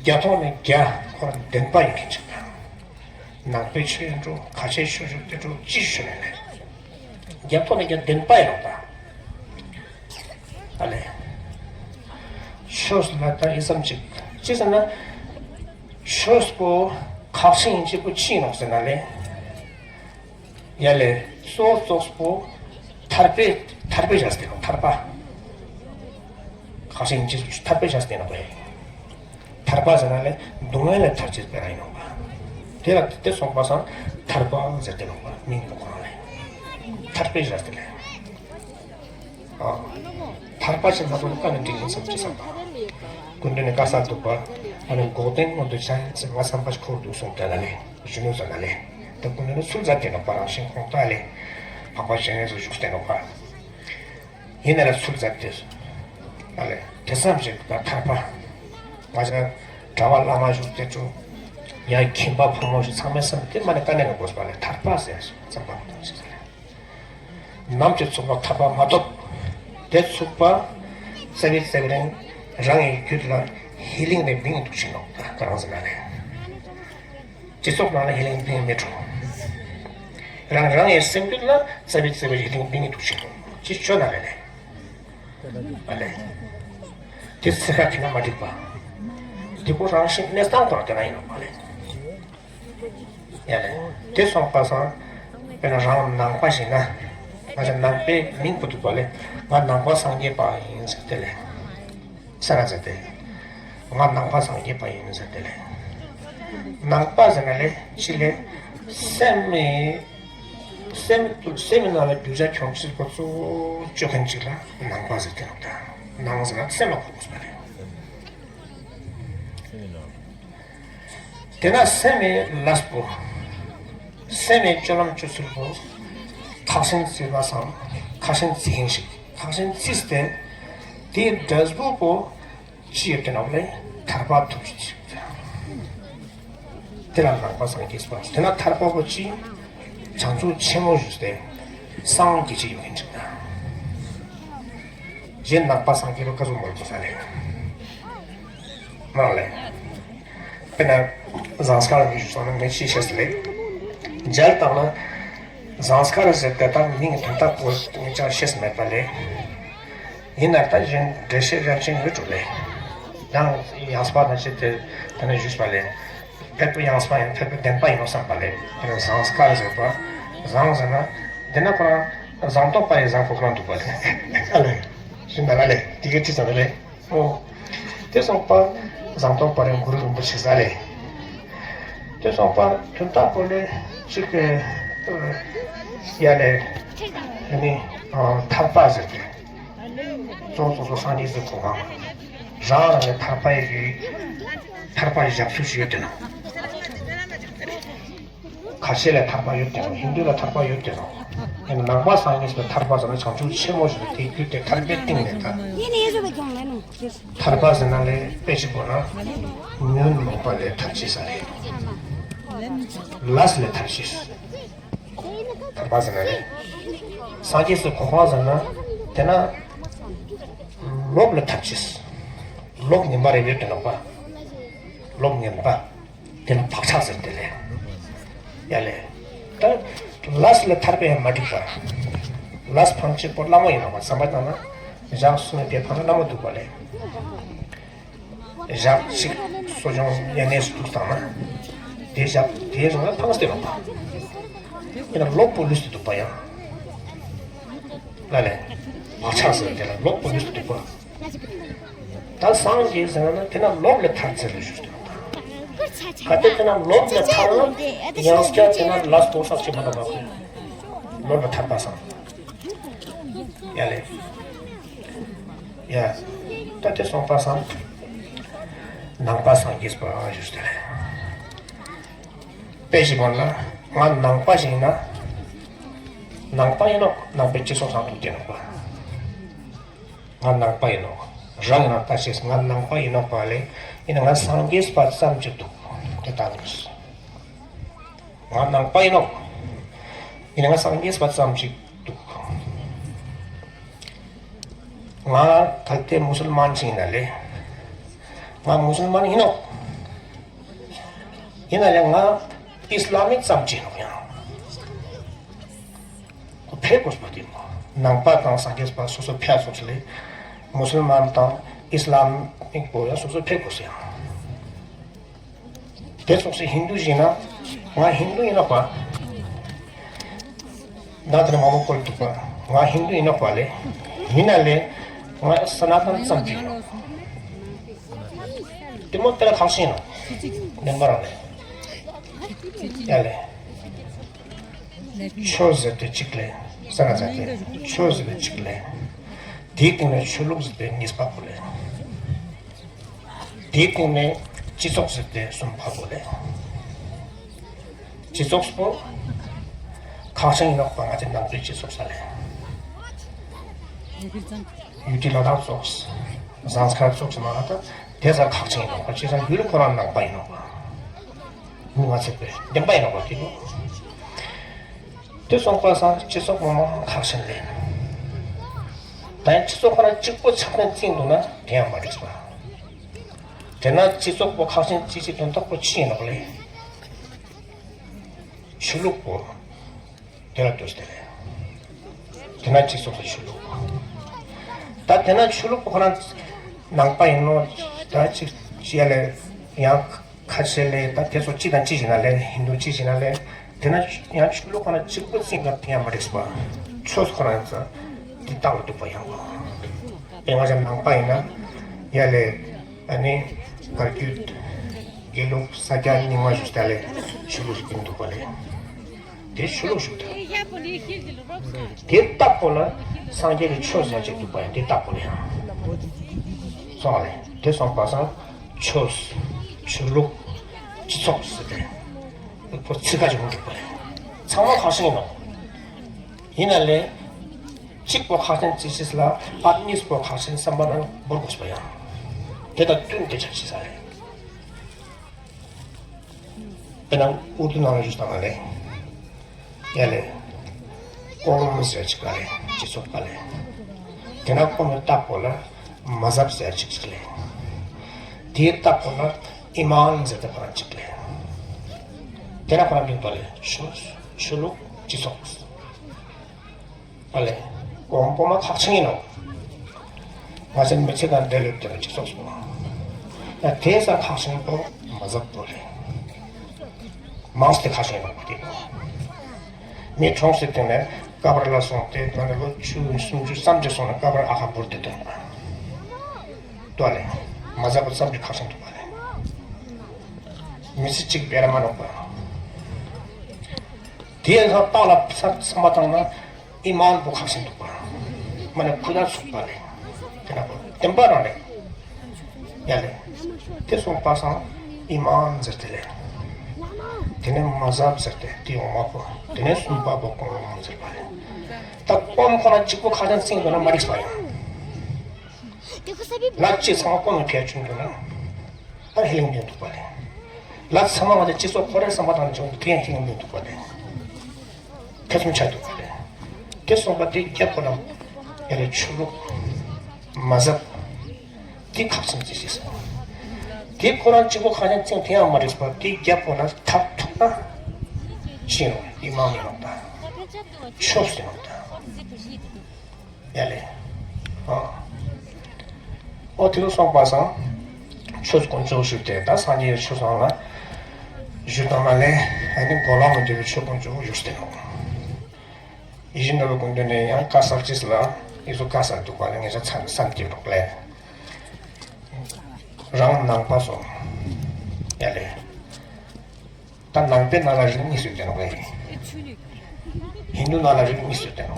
རྒྱ་ཐོག་ནས་རྒྱ་ཁོ་རང་བདེན་པ་ཡིན་མཁན་ཅིག་དང་། ནང་པའི་ཆོས་ཡིན་འགྲོ་ཁ་ཆེའི་ཆོས་ཞུགས་ཏེ་འགྲོ་ཅི་ཞུ་ནས་ལས། རྒྱ་ཐོག་ནས་རྒྱ་བདེན་པ་ཡིན་ལོ་ད། ཨ་ལས། ཆོས་ལ་ད་ཡིན་བསམ་ཅིག་ཅི་ཟེར་ན། ཆོས་པོ་ཁག་ཆེན་ཡིན་ཅིག་པོ་ཅི་ཡིན་ནོག་ཟེར་ན་ལས། ཡ་ལས་གཙོ་བོ་གཙོ་བོ་ཐར་པའི་ཐར་པའི་བྱ་སྟེ་ནོ་ཐར་པ། ཁག་ཆེན་ཡིན་ཅིག་ཐར་པའི་བྱ་སྟེ་ནོ་བས། ཐར་པ་ཟེར་ན་ལས་སྡུག་བསྔལ་ལས་ཐར་ཅེས་སྤེ་ར་ཡིན་ནོ་བ། དེ་ལ་དེ་སོང་པ་སང་ཐར་པ་ཟེར་ཏེ་ནོ་བ་མིང་དུ་ཁོ་རང་ལས། ཐར་པའི་བྱ་སྟེ་ལས། ཐར་པ་ཞིག་མ་གཏོགས་བཀའ་ནི་འགྲིག་མིན་བསམ་ཅི་བསམ་པ། སྐུ་མདུན་ནས་བཀའ་སྩལ་འདུག་པ། ཨ་ནི་འགོག་བདེན་མངོན་དུ་བྱ་ཡིན་ཟེར་ང་བསམ་པ་ཞིག་འཁོར་འདུག་གསུངས་དེ་ལ་ནི་གཞོན་ནུ་ཟེར་ན་ལས། ད་སྐུ་མདུན་ནས་ཚུར་མཛད་དེ་ནོ་པ་རང་བཞིན་ཁོང་ཏ་ལས། འཕགས་པ་སྤྱན་རས་གཟིགས་བཞུགས་ཏེ་ནོ་པ། ཡིན་ན་ལ་ཚུར་མཛད་དེ། ཨ་ལས་དེ་བསམ་ཞིག་ད་ཐར་པ། ང་ཅག་གྲྭ་པ་བླ་མ་བཞུགས་ཏེ་འགྲོ། ཡང་ཁྱིམ་པ་ཕོ་མོ་ཞིག་ཚང་མས་བསམ་དེ་མ་ནི་དཀའ་གནད་ལ་དགོས་པ་ལས་ཐར་པ་ཟེར་བསམ་པ་མ་གཏོང་ཞིག་ཟེར། ནམ་གྱི་ཚོགས་པ་ཐར་པ་མ་ཐོབ། དེ་ཚོགས་པ་རྩ་བའི་རྩ་བའི་རང་རང་གི་རྒྱུད་ལ་ཧི་ལིང་རེ་མིང་འདུག་ཕྱིན་ནོ། ད་ག་རང་ཟེར་ན་རེད། སྤྱི་ཚོགས་ནང་ལ་ཧི་ལིང་མིང་མེད་འགྲོ། རང་རང་གི་སེམས་རྒྱུད་ལ་རྩ་བའི་རྩ་བའི་ཧི་ལིང་མིང་འདུག་ཕྱིན་ནོ། ཅི་ཆོས་ན་རེད་ལེ། ཨ་ལེ། དེ་ཚེ་ཁ་ཁྱེད་ན་མ་འགྲིག་པ། དེ་ཁོ་རང་བཞིན་གནས་སྟངས་ཐོག་དེ་ན་ཡིན་ནོ། ཨ་ལེ། ཡ་ལེ། དེ་སོང་པ་སང་། དཔེར་ན་རང་ནང་པ་ཞིག་ན། ང་ཚོ་ནང་པའི་མིང་བུ་དུ་བ་ལེ། ང་ནང་པ་སངས་རྒྱས་པ་ཡིན་ཟེར་དེ་ལེ། ས་ར་ཟེར་དེ། ང་ནང་པ་སངས་རྒྱས་པ་ཡིན་ཟེར་དེ་ལེ། ནང་པ་ཟེར་ན་ལེ་ཅི་ལེ། སེམས་མི། སེམས་སེམས་ནང་ལ་རྒྱུ་ཆ་ཁྱོང་ཆེས་པ་གཙོ་བོ་སྤྱོད་མཁན་ཅིག་ལ་ནང་པ་ཟེར་དེ་ནོ་ད། ནང་ཟེར་ན་སེམས་ལ་གོ་དགོས་པ་རེད། དེ་ན་སེམས་མེད་ལས་པོ། སེམས་མེད་སྤྱོད་ལམ་སྤྱོད་ཚུལ་པོ། ཐག་ཆེན་བརྩི་བ་སང་ཁ་ཆེན་བརྩི་མཁན་ཞིག་ཁ་ཆེན་བརྩིས་ཏེ། དེའི་འབྲས་བུ་པོ་ཅི་ཡོད་དེ་ནོ་ལེ། ཐར་པ་ཐོབ་ཅིག་དེ་ལ་ནང་པ་སངས་རྒྱས་པ། དེ་ན་ཐར་པ་པོ་ཅི། བྱང་ཆུབ་ཆེན་མོ་ཞུས་ཏེ། སངས་རྒྱས་ཅིག་ཡོད་མཁན་ཅིག་ད། གཞན་ནང་པ་སངས་རྒྱས་པ་ཀ་ཟུག་མོལ་དགོས་ས་རེད། མ་ལེ། དཔེར་ན། ཟངས་དཀར་མི་ཞུ་སོང་ན་ངས་ཅི་བཤད་ཟེར་ལེ། མཇལ་བཏང་ན། ཟངས་དཀར་ཟེར་དེ་དག་མིང་དོན་དག་པོ་ངས་ཅང་བཤད་མེད་པ་ལེ། ཡིན་ན་ད་གཞན་འགྲེལ་བཤད་རང་བཞིན་ཡོད་འགྲོ་ལེ། ཡང་ཡངས་པ་ན་ཅི་དེ་དེ་ནས་ཞུས་པ་ལེ། ཕལ་པོ་ཡངས་པ་ཡང་ཕལ་པོ་བདེན་པ་ཡིན་ནོ་བསམ་པ་ལེ། དེ་ནས་ཟངས་དཀར་ཟེར་བ། ཟངས་ཟེར་ན། འདི་ན་ཁོ་རང་ཟངས་མདོག་དཔལ་ཡི་ཟངས་ཕོ་ཁོ་རང་འདུག་པ་ལེ། ཨ་ལེ། ཞུ་ན་ལ་ལེ་དེ་གའི་ཁྲི་ཚང་ལེ། ཨོ། དེ་སོང་པ། ཟངས་མདོག་དཔལ་རི་གུ་རུ་རིན་པོ་ཆེ་ཟ་ལེ། དེ་སོང་པ་དོན་དག་པོ་ལེ་གཅིག་གི། ཡ་ལེ། ཨ་ནི། ཐར་པ་ཟེར་ཏེ། གཙོ་གཙོ་གཙོ་སངས་རྒྱས་ཟེར་གོ་གང་། རང་རང་ལ་ཐར་པ་ཡི་གི། ཐར་པ་ཡི་ཞབས་ཞུ་ཞིག་ཡོད་དེ་ནོ། ཁ་ཆེ་ལ་ཐར་པ་ཡོད་དེ་རུང་ཧིན་དུ་ལ་ཐར་པ་ཡོད་དེ་རུང་། ཡང་ནང་པ་སངས་རྒྱས་པའི་ཐར་པ་ཟེར་ན་བྱང་ཆུབ་ཆེན་མོ་ཞིག་ལ་དེའི་རྒྱུད་དེ་ཐར་པའི་སྟེང་ནས་ད། ཐར་པ་ཟེར་ན་ལས་དཔེ་ཞིག་དགོས་ན། ཉོན་མོངས་པ་ལས་ཐར་ཅེས་ཟེར་རེད། ལས་ལས་ཐར་ཅེས། ཐར་པ་ཟེར་ན་ལས། སངས་རྒྱས་སུ་གོ་འཕང་ཟེར་ན། དེ་ན། ལོག་ལས་ཐར་ཅེས། ལོག་ངན་པ་རེ་ཡོད་དེ་ནོ་པ། ལོག་ངན་པ། དེ་ལ་བག་ཆགས་ཟེར་དེ་ལས། ཡ་ལས། ད། ལས་ལས་ཐར་པའི་མ་འགྲིག་པ། ལས་ཕངས་ཅི་པོ་བླ་མ་ཡིན་ནོ་པ་བསམ་པ་བཏང་ན། ཞག་གསུམ་པའི་ཕངས་བླ་མ་འདུག་པ་ལས། ཞག་གཅིག་གསོ་སྦྱོང་ཡན་ནས་སུ་འདུག་བཏང་ན། དེ་ཞག་དེའི་རིང་ལ་ཕངས་ཏེ་ནོ་པ། ཡིན་ན་ལོག་པོ་ལུས་སུ་འདུག་པ་ཡང་། ལ་ལས། བག་ཆགས་ཟེར་དེ་ལ་ལོག་པོ་ལུས་སུ་འདུག་པ། ད་སངས་རྒྱས་ཟེར་ན་དེ་ན་ལོག་ལས་ཐར་ཚེ་ལ་ཞུས་ཏེ། གལ་ཏེ་དེ་ན་ལོག་ལས་ཐར་ན་ཡང་སྐྱར་དེ་ན་ལས་ལོག་ས་ཅི་མ་དང་མ་གོ། ལོག་ལས་ཐར་པ་སང་། ཡ་ལས། ཡ། ད་དེ་སོང་པ་སང་། ནང་པ་སངས་རྒྱས་པ་ཞུས་ཏེ་ལས། དཔེ་ཞིག་བར་ལ་ང་ནང་པ་ཞིག་ཡིན་ན། ནང་པ་ཡིན་ནོ་ནང་པའི་སྤྱི་ཚོགས་སང་འདུག་སྟེ་ནང་པ། ང་ནང་པ་ཡིན་ནོ། རང་ཡིན་ནོ་ད་ཤེས་ང་ནང་པ་ཡིན་ནོ་པ་ལས་ཡིན་ན་ང་སངས་རྒྱས་པ་ཙམ་གྱི་འདུག་དེ་ལྟ་ནོ། ང་ནང་པ་ཡིན་ནོ། ཡིན་ན་ང་སངས་རྒྱས་པ་ཙམ་གྱི་འདུག་ང་གལ་ཏེ་མུ་སུལ་མཱན་ཞིག་ཡིན་ན་ལས། ང་མུ་སུལ་མཱན་ཡིན་ནོ། ཡིན་ན་ཡང་ང་ཨིས་ལམ་མི་ཙམ་གྱི་ནོ་ཡང་། ཁོ་ཕེབས་དགོས་པ་དེ་མོ། ནང་པ་དང་སངས་རྒྱས་པ་སོ་སོ་ཕེབས་སོང་ཟེར་ལས། མུ་སུལ་མཱན་དང་ཨིས་ལམ་མི་པོ་ཡང་སོ་སོ་ཕེབས་དགོས་ཟེར་ཡང་། དེ་སོང་ཟེར་ཧིན་དུ་ཞིག་ན། ང་ཧིན་དུ་ཡིན་ནོ་པ། ད་དེ་ནས་མ་མོ་བཀོལ་འདུག་པ། ང་ཧིན་དུ་ཡིན་ནོ་པ་ལས། ཡིན་ན་ལས། ང་སྣ་ཐང་ཙམ་གྱི་ཡིན་ནོ། དེ་མོ་དེ་ལ་ཁག་ཤིང་ཡིན་ནོ། ནན་པ་རང་ལས། ཡ་ལས། ཆོས་ཟེར་ཏེ་གཅིག་ལས། ས་ན་ཟེར་ཏེ། ཆོས་ཟེར་ཏེ་གཅིག་ལས། དེའི་སྟེང་ནས་ཆོས་ལུགས་ཟེར་ཏེ་གཉིས་པ་པོ་ལས། དེའི་སྟེང་ནས་སྤྱི་ཚོགས་ཟེར་ཏེ་གསུམ་པ་པོ་ལས། སྤྱི་ཚོགས་པོ། ཁག་ཅན་ཡིན་ནོ་པ་ང་ཚོའི་ནང་པའི་སྤྱི་ཚོགས་ས་ལས། ཡུ་ཏི་ལ་དྭགས་ཚོགས། ཟངས་དཀར་ཚོགས་མ་ལ་ད་དེ་ཚ་ཁག་ཅན་ཡིན་ནོ་པ་ཅི་ཚང་ཡུལ་ཁོ་རང་ནང་པ་ཡིན་ནོ་པ། མི་ང་ཚོ་པའི་བདེན་པ་ཡིན་ནོ་པ་དེ་ནོ། དེ་སོང་པ་སང་སྤྱི་ཚོགས་མང་མང་ཁག་ཆེན་རེད། ད་ཡང་སྤྱི་ཚོགས་ཁོ་ན་གཅིག་པོ་ཆགས་ཐེངས་བརྩིས་འདུག་ན་དེ་ཡང་མ་འགྲིག་པ། དེ་ན་སྤྱི་ཚོགས་པོ་ཁག་ཆེན་བརྩི་ཆེད་དོན་དག་པོ་ཅི་ཡིན་ནོག་ལེ། ཆོས་ལུགས་པོ་དེ་ལ་ལྟོས་ཏེ་རེད། དེ་ན་སྤྱི་ཚོགས་སུ་ཆོས་ལུགས། ད་དེ་ན་ཆོས་ལུགས་པོ་ཁོ་ན་ནང་པ་ཡིན་ནོ། ད་ཅིག་ཅི་ཡ་ལེ། ཡང་ཁ་ཆེ་ལེ། ད་དེ་ཚོ་ཅི་དང་ཅི་བྱེད་ན་ལེ། ཧིན་དུ་ཅི་བྱེད་ན་ལེ། དེ་ན་ཡང་ཆོས་ལུགས་ཁོ་ན་གཅིག་པུ་བརྩི་ན་དེ་ཡང་མ་འགྲིག་པ། ཆོས་ཁོ་ན་ཡང་དེ་རྟག་ལ་འདུག་པ་ཡང་བ། དེ་ང་ཚོ་ནང་པ་ཡིན་ན་ཡ་ལེ། ཨ་ནི་བཀའ་བརྒྱུད་དགེ་ལུགས་ས་སྐྱ་རྙིང་མ་ཞུ་ས་ལེ། ཆོས་ལུགས་ཤིག་འདུག་པ་ལེ། དེ་ཆོས་ལུགས་ཞུ་ད། དེ་རྟག་པོ་ལ་སངས་རྒྱས་ཀྱི་ཆོས་ཟེར་ཅིག་འདུག་པ་ཡང་དེ་རྟག་པོ་ལེ་ཡང་། སོང་ལེ། དེ་སོང་པ་སང་ཆོས། ཆོས་ལུགས། སྤྱི་ཚོགས་ཟེར་ཏེ། ཁོ་ཚིག་ཁ་ཅིག་མི་འདུག་པ་རེད། ཚང་མ་ཁག་ཆེན་ཡིན་ནོ། ཡིན་ན་ལས། གཅིག་པོ་ཁག་ཆེན་བརྩི་ཤེས་ལ་ཕར་གཉིས་པོ་ཁག་ཆེན་བསམ་པ་ན་འབོར་དགོས་པ་ཡང་། དེ་དང་བསྟུན་ཏེ་ཆགས་ཤེས་ས་རེད། དཔེར་ན་ཨུར་དུ་ནང་ལ་ཞུས་བཏང་བ་ལས། ཡ་ལས། ཀོམ་ཟེར་ཅིག་ག་ལས་སྤྱི་ཚོགས་ག་ལས། དེ་ན་ཀོམ་ནི་རྟག་པོ་ལ་མ་ཟབ་ཟེར་ཅིག་ཅིག་ལས། དེའི་རྟག་པོ་ལ་ཨི་མཱན་ཟེར་ཏེ་ཁོ་རང་ཅིག་ལས། དེ་ན་ཁོ་རང་མིང་པ་ལས་ཆོས་ཆོས་ལུགས་སྤྱི་ཚོགས། ཨ་ལས། ཀོམ་པོ་མ་ཁག་ཆེན་ཡིན་ནོ། ང་ཚོའི་མི་ཚེ་དང་འབྲེལ་ཡོད་དེ་ལ་སྤྱི་ཚོགས་སུ། ཡ་དེ་ས་ཁག་ཆེན་པོ་མ་ཟབ་པོ་རེད། མང་སྟེ་ཁ་ཤས་ཡོད་པ་དེ། མི་གྲོངས་སའི་སྟེང་ནས་ཀ་བར་ལ་སོང་སྟེ་ད་ནི་ལོ་བཅུ་སུམ་ཅུ་ཙམ་ཅིག་སོང་ན་ཀ་བར་ཨ་ཁ་འབུར་ཏེ་འདུག་པ། ལྟོས་ལེ། མ་ཟབ་པ་ཙམ་གྱི་ཁ་སང་འདུག་པ་ལེ། མི་ཚེ་གཅིག་སྤེལ་ར་མ་ནོག་པ། དེའི་ཁ་ལྟག་ལ་ཚ་ཚ་མ་བཏང་ན། ཨི་མཱན་པོ་ཁག་ཆེན་འདུག་པ། མ་ནི་ཁུ་ན་ཚུགས་པ་ལས། དེ་ན་པོ་བདེན་པ་རང་ལས། ཡ་ལས། དེ་སོང་པ་སང་ཨི་མཱན་ཟེར་དེ་ལས། དེ་ནས་མ་ཟབ་ཟེར་ཏེ་དེ་ཡོང་མ་པོ། དེ་ནས་གསུམ་པ་པོ་ཀོམ་ཟེར་པ་ལས། ད་ཀོམ་ཁོ་ན་གཅིག་པོ་ཁ་ཆེན་བརྩིས་འདུག་ན་མ་འགྲིག་པ་ཡང་། ལ་གཅིག་ཚང་མ་ཀོམ་ནས་ཕལ་ཆུང་འདུག་ན། ད་ཧེ་ལིང་འདུག་པ་ལས། ལ་ཚང་མ་ང་ཚོ་སྤྱི་ཚོགས་ཁོ་རའི་བསམ་པ་དང་བྱུང་དུས་ཡང་ཧེ་ལིང་འདུག་པ་ལས། ཐེ་ཚོམ་ཆགས་འདུག་པ་རེད། དེ་སོང་པ་དེ་རྒྱབ་ཁོ་རང་ཡ་ལས་ཆོས་ལུགས་མ་ཟབ། དེ་ཁག་ཆེན་ཅིག་ཤེས་སོང་། དེ་ཁོ་རང་གཅིག་པོ་ཁ་ཉན་བཙན་དེ་ཡང་མ་རེད་པ། དེ་རྒྱབ་ཁོ་ན་ཐབས་ཐུབ་ན་ཤེས་རོགས་ཡིན་མང་ཡིན་རོགས་དང་ཆོས་ཟེར་རོགས་དང་། ཡ་ལས། ཨོ། ཨོ་དེ་ལ་སོང་པ་སང་ཆོས་དཀོན་མཆོག་ཞུ་སྟེ་ད་སངས་རྒྱས་ཆོས་སོང་ལ་ཞུ་དང་མ་ལས་ཨ་ནི་གོ་ལ་མ་འདུས་པའི་ཆོས་དཀོན་མཆོག་ཞུ་སྟེ་ནོ། ཡིད་བཞིན་ནོར་བུ་ཀུན་འདུས་ནས་ཡང་བཀའ་གསར་ཅིག་ལ་ཡིད་སུ་བཀའ་གསར་འདུག་པ་ལས་ངེད་ཅག་ཚ་བསམ་སྐྱེ་རོགས་ལས། རང་ནང་པ་སོང་། ཡ་ལས། ད་ནང་པའི་ནང་ལ་རིགས་གཉིས་སུ་ཡོད་དེ་ནོ་གི། ཧིན་དུ་ནང་ལ་རིགས་གཉིས་སུ་ཡོད་དེ་ནོ།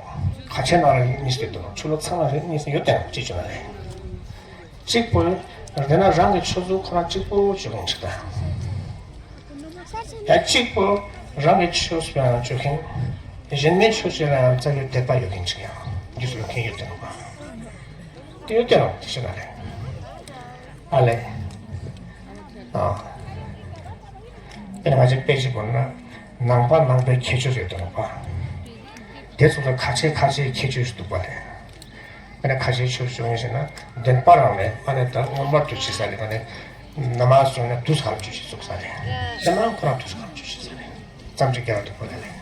ཁ་ཆེ་ནང་ལ་རིགས་གཉིས་སུ་ཡོད་དེ་ནོ། ཆོས་ལུགས་ཚང་ལ་རིགས་གཉིས་སུ་ཡོད་དེ་ནོ་ཅི་བྱུང་ན་ལས། གཅིག་པོ། དེ་ན་རང་གི་ཆོས་ཚུལ་ཁོ་རང་གཅིག་པོ་བྱུང་ཡོང་ཅིག་ད། ཡ་གཅིག་པོ། རང་གི་ཆོས་སྤེལ་ཡང་བཅུག་མཁན། གཞན་མའི་ཆོས་བྱེད་ལ་ཡང་རྩ་བའི་དད་པ་ཡོད་མཁན་ཅིག་ཡང་འདི་སུ་ཡོད་མཁན་ཡོད་དེ་ནོ་ག། དེ་ཡོད་དེ་ནོ་དེ་ཤེས་ན་ལས། ཨ་ལས། ཨ། དཔེར་ན་ང་ཚོའི་དཔེ་ཅིག་བོར་ན། ནང་པ་ནང་པའི་ཁྱད་ཆོས་ཡོད་དེ་ནོ་ག། དེ་ཚོ་ཚོ་ཁ་ཆེ་ཁ་ཆེའི་ཁྱད་ཆོས་ཤིག་འདུག་པ་ལས། དཔེར་ན་ཁ་ཆེའི་ཆོས་ཤིག་ཡིན་ཟེར་ན་བདེན་པ་རང་ལས་ཨ་ནི་ད་མངོན་པར་དུ་བྱེད་ས་ལས་ཨ་ནི་ནམ་སོང་ན་དུས་གང་བཅུ་ཞིག་བཙུགས་ས་རེད། དེ་ནང་ཁོ་རང་དུས་གང་བཅུ་ཞིག་ས་རེད། ཙམ་ཅིག་རྒྱལ་བ་འདུག་པ་ལས།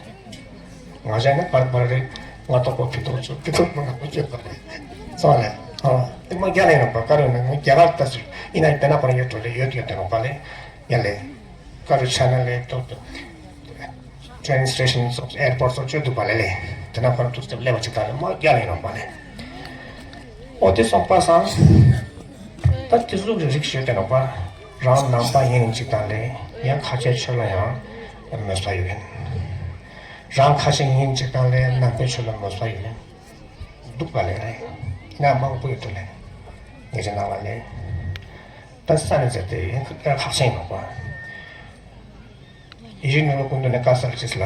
ང་གཞན་ནི་བར་བར་རེད། ང་ཏོག་པོ་ཕི་ཏོག་ཚོ་ཕི་ཏོག་མ་ང་མ་བཅོས་པ་རེད། སོང་ལས། ཨ་དེ་མ་རྒྱ་ལ་ཡིན་ནོ་པ་ཀ་རེ་ནི་ང་རྒྱ་གར་ལྟ་ཞིག་ཡིན་ན་དེ་ན་ཁོ་རང་ཡོད་འགྲོ་ལས་ཡོད་ཡོད་དེ་ནོ་པ་ལས། ཡ་ལས། ཀ་རུ་ཆ་ན་ལས་ཏོག་ཏོག་ཊེ་རེན་སི་ཊེ་ཤན་སོགས་ཨེར་པོར་ཊི་སོགས་བཅོས་འདུག་པ་ལས་ལས། དེ་ན་ཁོ་རང་དུས་སྐབས་སླེབས་པ་ཅིག་དང་ལས་མ་རྒྱ་ལ་ཡིན་ནོ་པ་ལས། ཨོ་དེ་སོང་པ་སང་། ད་དེ་ཟུག་རིགས་ཤིག་ཡོད་དེ་ནོ་པ། རང་ནང་པ་ཡིན་ཅིག་དང་ལས་ཡང་ཁ་ཆེ་ཆོས་ལ་ཡང་མོས་པ་ཡོད་ཡིན། རང་ཁ་ཆེ་ཡིན་ཅིག་དང་ལས་ནང་པའི་ཆོས་ལ་མོས་པ་ཡོད་ཡིན། འདུག་པ་ལས་རེད། ཡང་མང་པོ་ཡོད་དོ་ལས། ངེད་ཅག་ནང་ལ་ལས། ད་ས་ནས་ཟེར་ཏེ་ཡིན་ཁ་ཁག་ཆེན་ཡིན་ནོ་པ། ཡིད་བཞིན་ནོར་བུ་ཀུན་འདུས་ནས་བཀའ་སྩལ་ཅིག་ལ།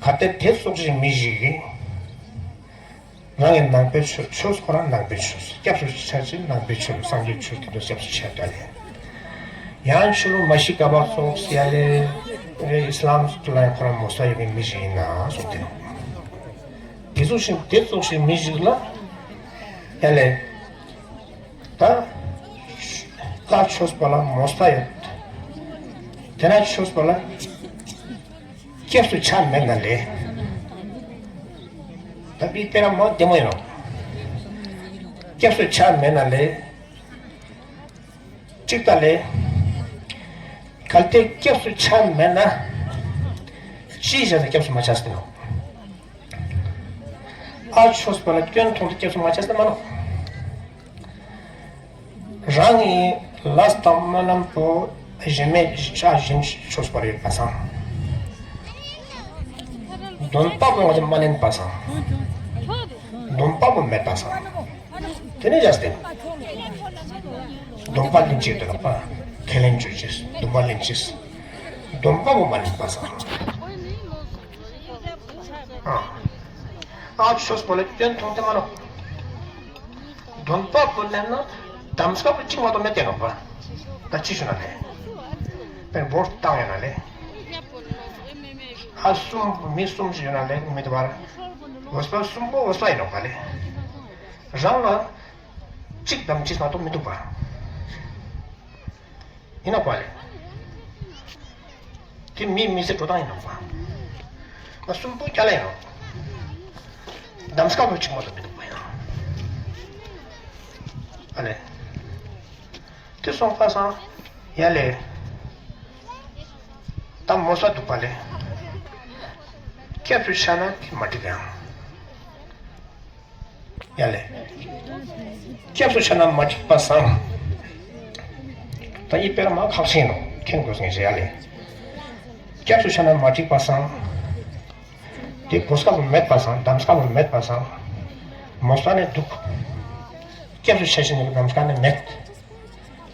གལ་ཏེ་དེ་སོགས་ཀྱི་མི་ཞིག་གིས། རང་གི་ནང་པའི་ཆོས་ཆོས་ཁོ་རང་ནང་པའི་ཆོས་སྐྱབས་སུ་ཆ་ཅིག་ནང་པའི་ཆོས་སངས་རྒྱས་ཆོས་དེ་ཚོ་སྐྱབས་སུ་ཆ་ད་ལས། ཡང་ཆོས་ལུགས་མ་ཤི་ཀ་པ་ཙོགས་ཡ་ལེ། ཨི་སི་ལམ་ལ་ཡང་ཁོ་རང་མོ་ས་ཡོད་པའི་མི་ཞིག་ཡིན་ན་གསུངས་ཏེ། དེ་ཚོ་ཞིག་དེ་ཙོགས་ཤིག་མི་ཞིག་ལ་ཡ་ལེ། ད་ཀ་ཆོས་པ་ལ་མོ་ས་ཡོད། དེ་ན་ཆོས་པ་ལ་སྐྱབས་སུ་ཆ་མེད་ན་ལེ། ད་པི་དེ་ར་མ་བདེ་མོ་ཡིན་ནོ། སྐྱབས་སུ་ཆ་མེད་ན་ལེ། གཅིག་ད་ལེ། གལ་ཏེ་སྐྱབས་སུ་ཆ་མེད་ན། ཅི་བྱས་ཏེ་སྐྱབས་སུ་མ་ཆ་ཟེར་ནོ། ཨ་ཆོས་པ་ལ་སྐྱོན་མཐོང་དུས་སྐྱབས་སུ་མ་ཆ་ཟེར་མ་ནོ། རང་གི་ལས་དང་སྨོན་ལམ་པོ་གཞན་མེད་ཆ་གཞན་ཆོས་པ་རེད་པ་སང་། སྡོམ་པ་པོ་ང་ཚོ་མ་ལེན་པ་སང་། སྡོམ་པ་པོ་མེད་པ་སང་། དེ་ནས་བྱས་ཏེ། སྡོམ་པ་ལེན་ཅིག་དེ་ལ་པ། ཁས་ལེན་བྱོས་ཅིག་སྡོམ་པ་ལེན་ཅིག་སྡོམ་པ་པོ་མ་ལེན་པ་སང་། ཨ། ཨ་ཆོས་པ་ལ་སྐྱོན་མཐོང་དེ་མ་ནོ། སྡོམ་པ་པོ་ལེན་ན་གདམས་ཀ་པོ་གཅིག་མ་གཏོགས་མེད་དེ་ནོ་པ། ད་ཅི་ཞུ་ན་ལེ། པའི་འབོར་བཏང་ཡོད་ན་ལེ། ཨ་གསུམ་མི་གསུམ་ཞིག་ཡོད་ན་ལེ་མི་འདུག་པ། འོས་པ་གསུམ་པོ་འོས་པ་ཡིན་ནོ་པ་ལེ། རང་ལ་གཅིག་དང་གཅིག་མ་གཏོགས་མི་འདུག་པ། ཡིན་ནོ་པ་ལེ། དེ་མི་མི་ཚེ་འགྲོ་སྟངས་ཡིན་ནོ་པ། ང་གསུམ་པོ་རྒྱ་ལ་ཡིན་ནོ། གདམས་ཀ་པོ་གཅིག་མ་གཏོགས་མི་འདུག་པ་ཡང་། ཨ་ལེ། དེ་སོང་པ་སང་། ཡ་ལེ། ད་མོ་ས་འདུག་པ་ལེ། སྐྱབས་སུ་ཆ་ན་དེ་མ་འགྲིག་ཡང་། ཡ་ལེ། སྐྱབས་སུ་ཆ་ན་མ་འགྲིག་པ་སང་། ད་ཡི་དཔེར་མ་ཁག་ཆེན་ནོ་མཁྱེན་དགོས་ངེས་ཡ་ལེ། སྐྱབས་སུ་ཆ་ན་མ་འགྲིག་པ་སང་། དེ་གོ་སྐབས་མེད་པ་སང་གདམས་སྐབས་མེད་པ་སང་། མོ་ས་ནས་འདུག་སྐྱབས་སུ་ཆ་ཤེས་ནས་གདམས་སྐབས་ནས་མེད།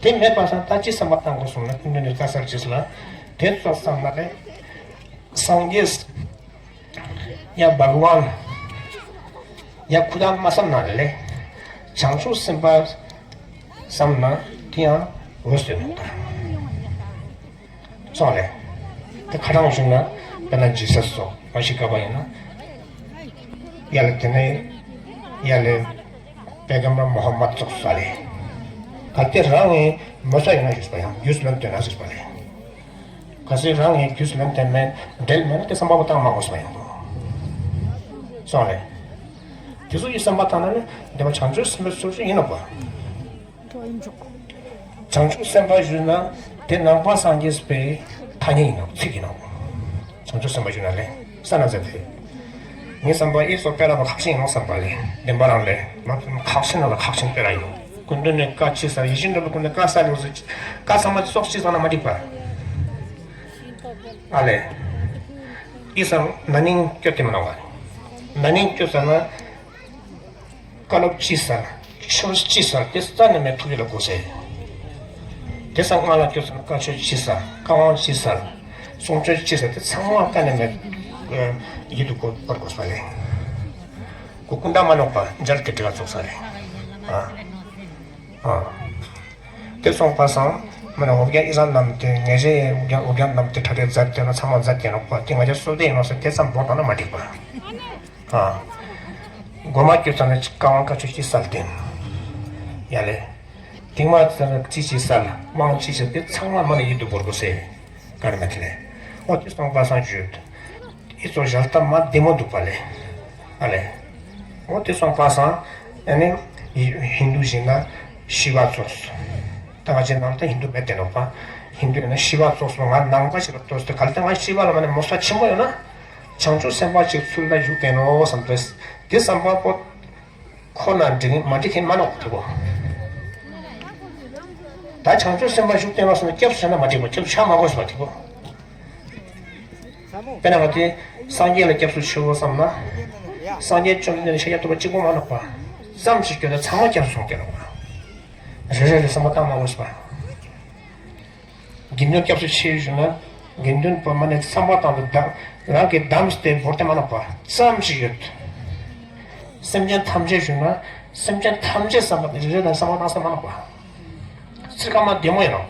དེ་མེད་པ་སང་ད་ཅི་བསམ་པ་བཏང་དགོས་སོང་ན་ཀུན་འདུས་ནས་བཀའ་གསར་བྱས་ལ། དེ་ཚོ་བསམ་ན་ལེ། སངས་རྒྱས། ཡ་བྷ་ག་ཝན། ཡ་ཁུ་དང་མ་བསམ་ན་ལེ། བྱང་ཆུབ་སེམས་དཔའ་བསམ་ན་དེ་ཡང་འོས་སུ་མེད་པ། སོང་ལེ། དེ་ཁ་གྲངས་ཞུ་ན་དཔེར་ན་ཇི་སཱ་སོགས་མ་ཤི་ཀ་པ་ཡིན་ན། ཡ་ལེ་དེ་ནས་ཡ་ལེ། པེ་གམ་བར་མོ་ཧམ་མད་སོགས་སོགས་ལེ། གལ་ཏེ་རང་ངས་མོ་ས་ཡོད་ན་ཞུས་པ་ཡང་རྒྱུས་ལོན་དོན་ན་ཞུས་པ་ལེ། གལ་སྲིད་རང་ངས་རྒྱུས་ལོན་དོན་མེད་འབྲེལ་མེད་ན་དེ་བསམ་པ་པོ་བཏང་མ་དགོས་པ་ཡིན་པོ། སོང་ལེ། དེ་ཚོ་ཡི་བསམ་པ་བཏང་ན་ནི་འདི་མ་བྱང་ཆུབ་སེམས་དཔའི་ཚུལ་ཞིག་ཡིན་ནོ་པ། བྱང་ཆུབ་སེམས་དཔའ་ཞུས་ན་དེ་ནང་པ་སངས་རྒྱས་པའི་ཐ་སྙད་ཡིན་ནོ་ཚིག་ཡིན་ནོ། བྱང་ཆུབ་སེམས་དཔའ་ཞུས་ན་ལེ། ས་ན་ཟེར་ཏེ། ངའི་བསམ་པ་ཨི་སོ་པེ་ར་བ་ཁག་ཆེན་ཡིན་ནོ་བསམ་པ་ལེ། བདེན་པ་རང་ལེ། ཁག་ཆེན་ནང་ལ་ཁག་ཆེན་པེ་ར་ཡིན་ནོ། སྐུ་མདུན་ནས་བཀའ་ཅི་ཟེར་ཡིད་བཞིན་ནོར་བུ་སྐུ་མདུན་བཀའ་ས་ལེ་ཟེར། བཀའ་ཚང་མ་སོགས་ཅི་ཟེར་ན་མ་འགྲིག་པ། ཨ་ལེ། ཨི་སང་ན་ནིང་སྐྱོ་དེ་མ་ན་བ། ན་ནིང་སྐྱོ་ཟེར་ན། བཀའ་སློབ་ཅི་ཟེར། ཆོས་ཅི་ཟེར་དེ་རྩ་ནས་མེད་ཐུགས་ཡིད་ལ་དགོས་ཟེར། དེ་སང་སྔ་ལ་སྐྱོ་ཟེར་ན་བཀའ་ཆོས་ཅི་ཟེར། བཀའ་དབང་ཅི་ཟེར། གསུང་ཆོས་ཅི་ཟེར་དེ་ཚང་མ་རྩ་ནས་མེད། ཡིད་དུ་དགོས་པར་དགོས་པ་ལས། ཀུན་ད་མ་ནོག་པ་མཇལ་གྱི་དྲི་བ་ཚོགས་ས་རེད། ཨ། ཨ། དེ་སོང་པ་སང་། མི་ན་འོ་བརྒྱལ་ཨི་ཟ་རྣམས་དེ་ངེས་ཤེས་འོ་བརྒྱལ་འོ་བརྒྱལ་རྣམས་དེ་ཁྲ་ཁྲའི་མཛད་དེ་ན་ཚང་མ་མཛད་དེ་ནོག་པ་དེ་ང་ཅག་སོ་དེ་ཡིན་ནོ་ཟེར་དེ་ཙམ་འབོར་བཏང་ན་མ་འགྲིག་པ། ཨ། མགོ་མ་བསྐྱུར་ཙམ་ནས་བཀའ་དབང་བཀའ་ཆོས་ཅི་སལ་དེ། ཡ་ལེ། དེང་མ་ཙམ་ནས་ཅི་ཅི་སལ་དབང་ཅི་ཞིག་དེ་ཚང་མ་མ་ནས་ཡིད་དུ་འབོར་དགོས་ཟེར། ག་རེ་མ་དེ་ལས། འོ་དེ་སོང་པ་སང་བརྗོད། ཨི་ཚོ་ཞལ་ལྟ་མ་བདེ་མོ་འདུག་པ་ལེ། ཨ་ལེ། འོ་དེ་སོང་པ་སང་། ཨ་ནི། ཧིན་དུ་ཞིག་ན་ཤི་བ་ཙོགས། ད་ང་ཅག་ནང་ལ་ད་ཧིན་དུ་མེད་དེ་ནོག་པ། ཧིན་དུ་ཡིན་ན་ཤི་བ་ཙོགས་སོང་ང་ནང་པ་ཞིག་ལ་ལྟོས་ཏེ་གལ་ཏེ་ང་ཤི་བ་ལ་མ་ནས་མོ་ས་ཆེན་པོ་ཡོད་ན། བྱང་ཆུབ་སེམས་དཔའ་ཅིག་ཚུལ་ལ་བཞུགས་བསྡད་ནོ་བསམ་སྟེ། དེ་བསམ་པ་པོ། ཁོ་ན་འགྲིག་མ་འགྲིག་མཁན་མ་ནོག་དེ་གོ། ད་བྱང་ཆུབ་སེམས་དཔའ་བཞུགས་བསྡད་ནོ་བསམ་ན་སྐྱབས་སུ་ཆ་ན་མ་འགྲིག་པ་སྐྱབས་སུ་ཆ་མ་དགོས་པ་དེ་གོ། དཔེར་ན་ང་ཚོས་སངས་རྒྱས་ལ་སྐྱབས་སུ་མཆིའོ་བསམ་ན། སངས་རྒྱས་བཅོམ་ལྡན་འདས་ཤཱཀྱ་ཐུབ་པ་གཅིག་པོ་མ་ནོག་པ། ཙམ་ཞིག་སྐྱོན་ན་ཚང་མ་སྐྱབས་སུ་སོང་བསྡད་ནོག་པ། རེ་རེ་རེ་བསམ་པ་བཏང་མ་དགོས་པ། དགེ་འདུན་སྐྱབས་སུ་མཆིའོ་ཞུ་ན། དགེ་འདུན་པ་མ་ནས་བསམ་པ་བཏང་དུ་བདག་རང་གིས་བདམས་ཏེ་བོར་ཏེ་མ་ནོག་པ་ཙམ་ཞིག་ཡོད། སེམས་ཅན་ཐམས་ཅད་ཞུ་ན། སེམས་ཅན་ཐམས་ཅད་བསམ་པ་རེ་རེ་དང་བསམ་པ་བཏང་ས་མ་ནོག་པ། ཚིག་ཀ་མ་བདེ་མོ་ཡིན་ནོ།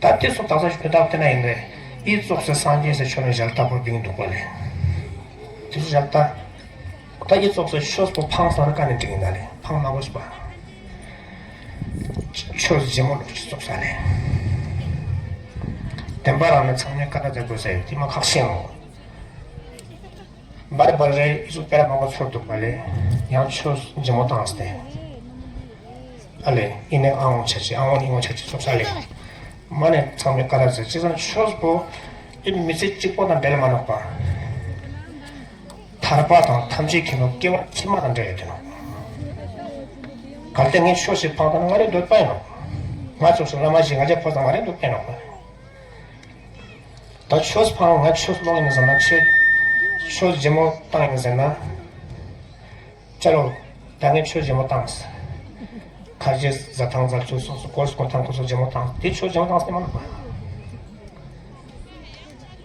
ད་དེ་ཚོ་དག་ས་ཞིག་དག་དེ་ན་ཡིན་རེད། ཨི་ཙོགས་སེ་སངས་རྒྱས་སེ་ཆོས་ལ་ཞལ་ལྟ་བུར་བིང་འདུག་པ་ལས། དེ་ཚོ་ཞལ་ལྟ། ད་ཨི་ཙོགས་སེ་ཆོས་པོ་ཕངས་སང་ར་ཀ་ནས་འགྲིག་ཡིན་ད་ལས་ཕངས་མ་དགོས་པ། ཆོས་རྗེ་མོ་ལོག་ཅི་ཙོགས་ས་ལས། བདེན་པ་རང་ནས་ཚང་མས་ཀ་ད་མཛད་དགོས་ས་ཡོད་དེ་མ་ཁག་ཤེས་འོང་། འབར་འབར་རེ་ཨི་ཟུག་སྤེ་ར་མང་པོ་ཚོར་འདུག་པ་ལས་ཡང་ཆོས་ཇི་མོ་བཏང་སྟེ། ཨ་ལས་ཨི་ནས་ཨ་འོང་ཆ་ཆེ་ཨ་འོང་ནི་འོང་ཆ་ཆེ་སོགས་ས་ལས། མ་ནས་ཚང་མས་བཀའ་ར་ཟེར་ཅི་ཙང་ཆོས་པོ་ཨི་མི་ཚེ་གཅིག་པོ་དང་འབྲེལ་མ་ནོག་པ། ཐར་པ་དང་ཐམས་ཅད་མཁྱེན་པ་སྐྱེ་བ་ཕྱི་མ་དང་འབྲེལ་ཡོད་དེ་ནོག་གལ་ཏེ་ངས་ཆོས་ཤིག་འཕངས་ད་ན་ང་རེ་འདོད་པ་ཡིན་ནོག་ང་ཚོ་སུ་བླ་མ་ཞིག་ང་ཅག་ཕོ་ཚང་ང་རེ་འདོད་པ་ཡིན་ནོག་ད་ཆོས་འཕངས་ང་ཆོས་སློང་ཡིན་ཟེར་ན་ཆོས་ཆོས་ཇེ་མོ་བཏང་ཡིན་ཟེར་ན། ཅ་ལོ། ད་ངས་ཆོས་ཇེ་མོ་བཏང་། ཁ་རྗེ་ཟ་ཐང་ཟ་ཚུལ་སོགས་སུ་སྐོར་སྐོར་ཐང་ཁོ་ཚོ་ཇེ་མོ་བཏང་དེ་ཆོས་ཇེ་མོ་བཏང་སྟེ་མ་ནོག་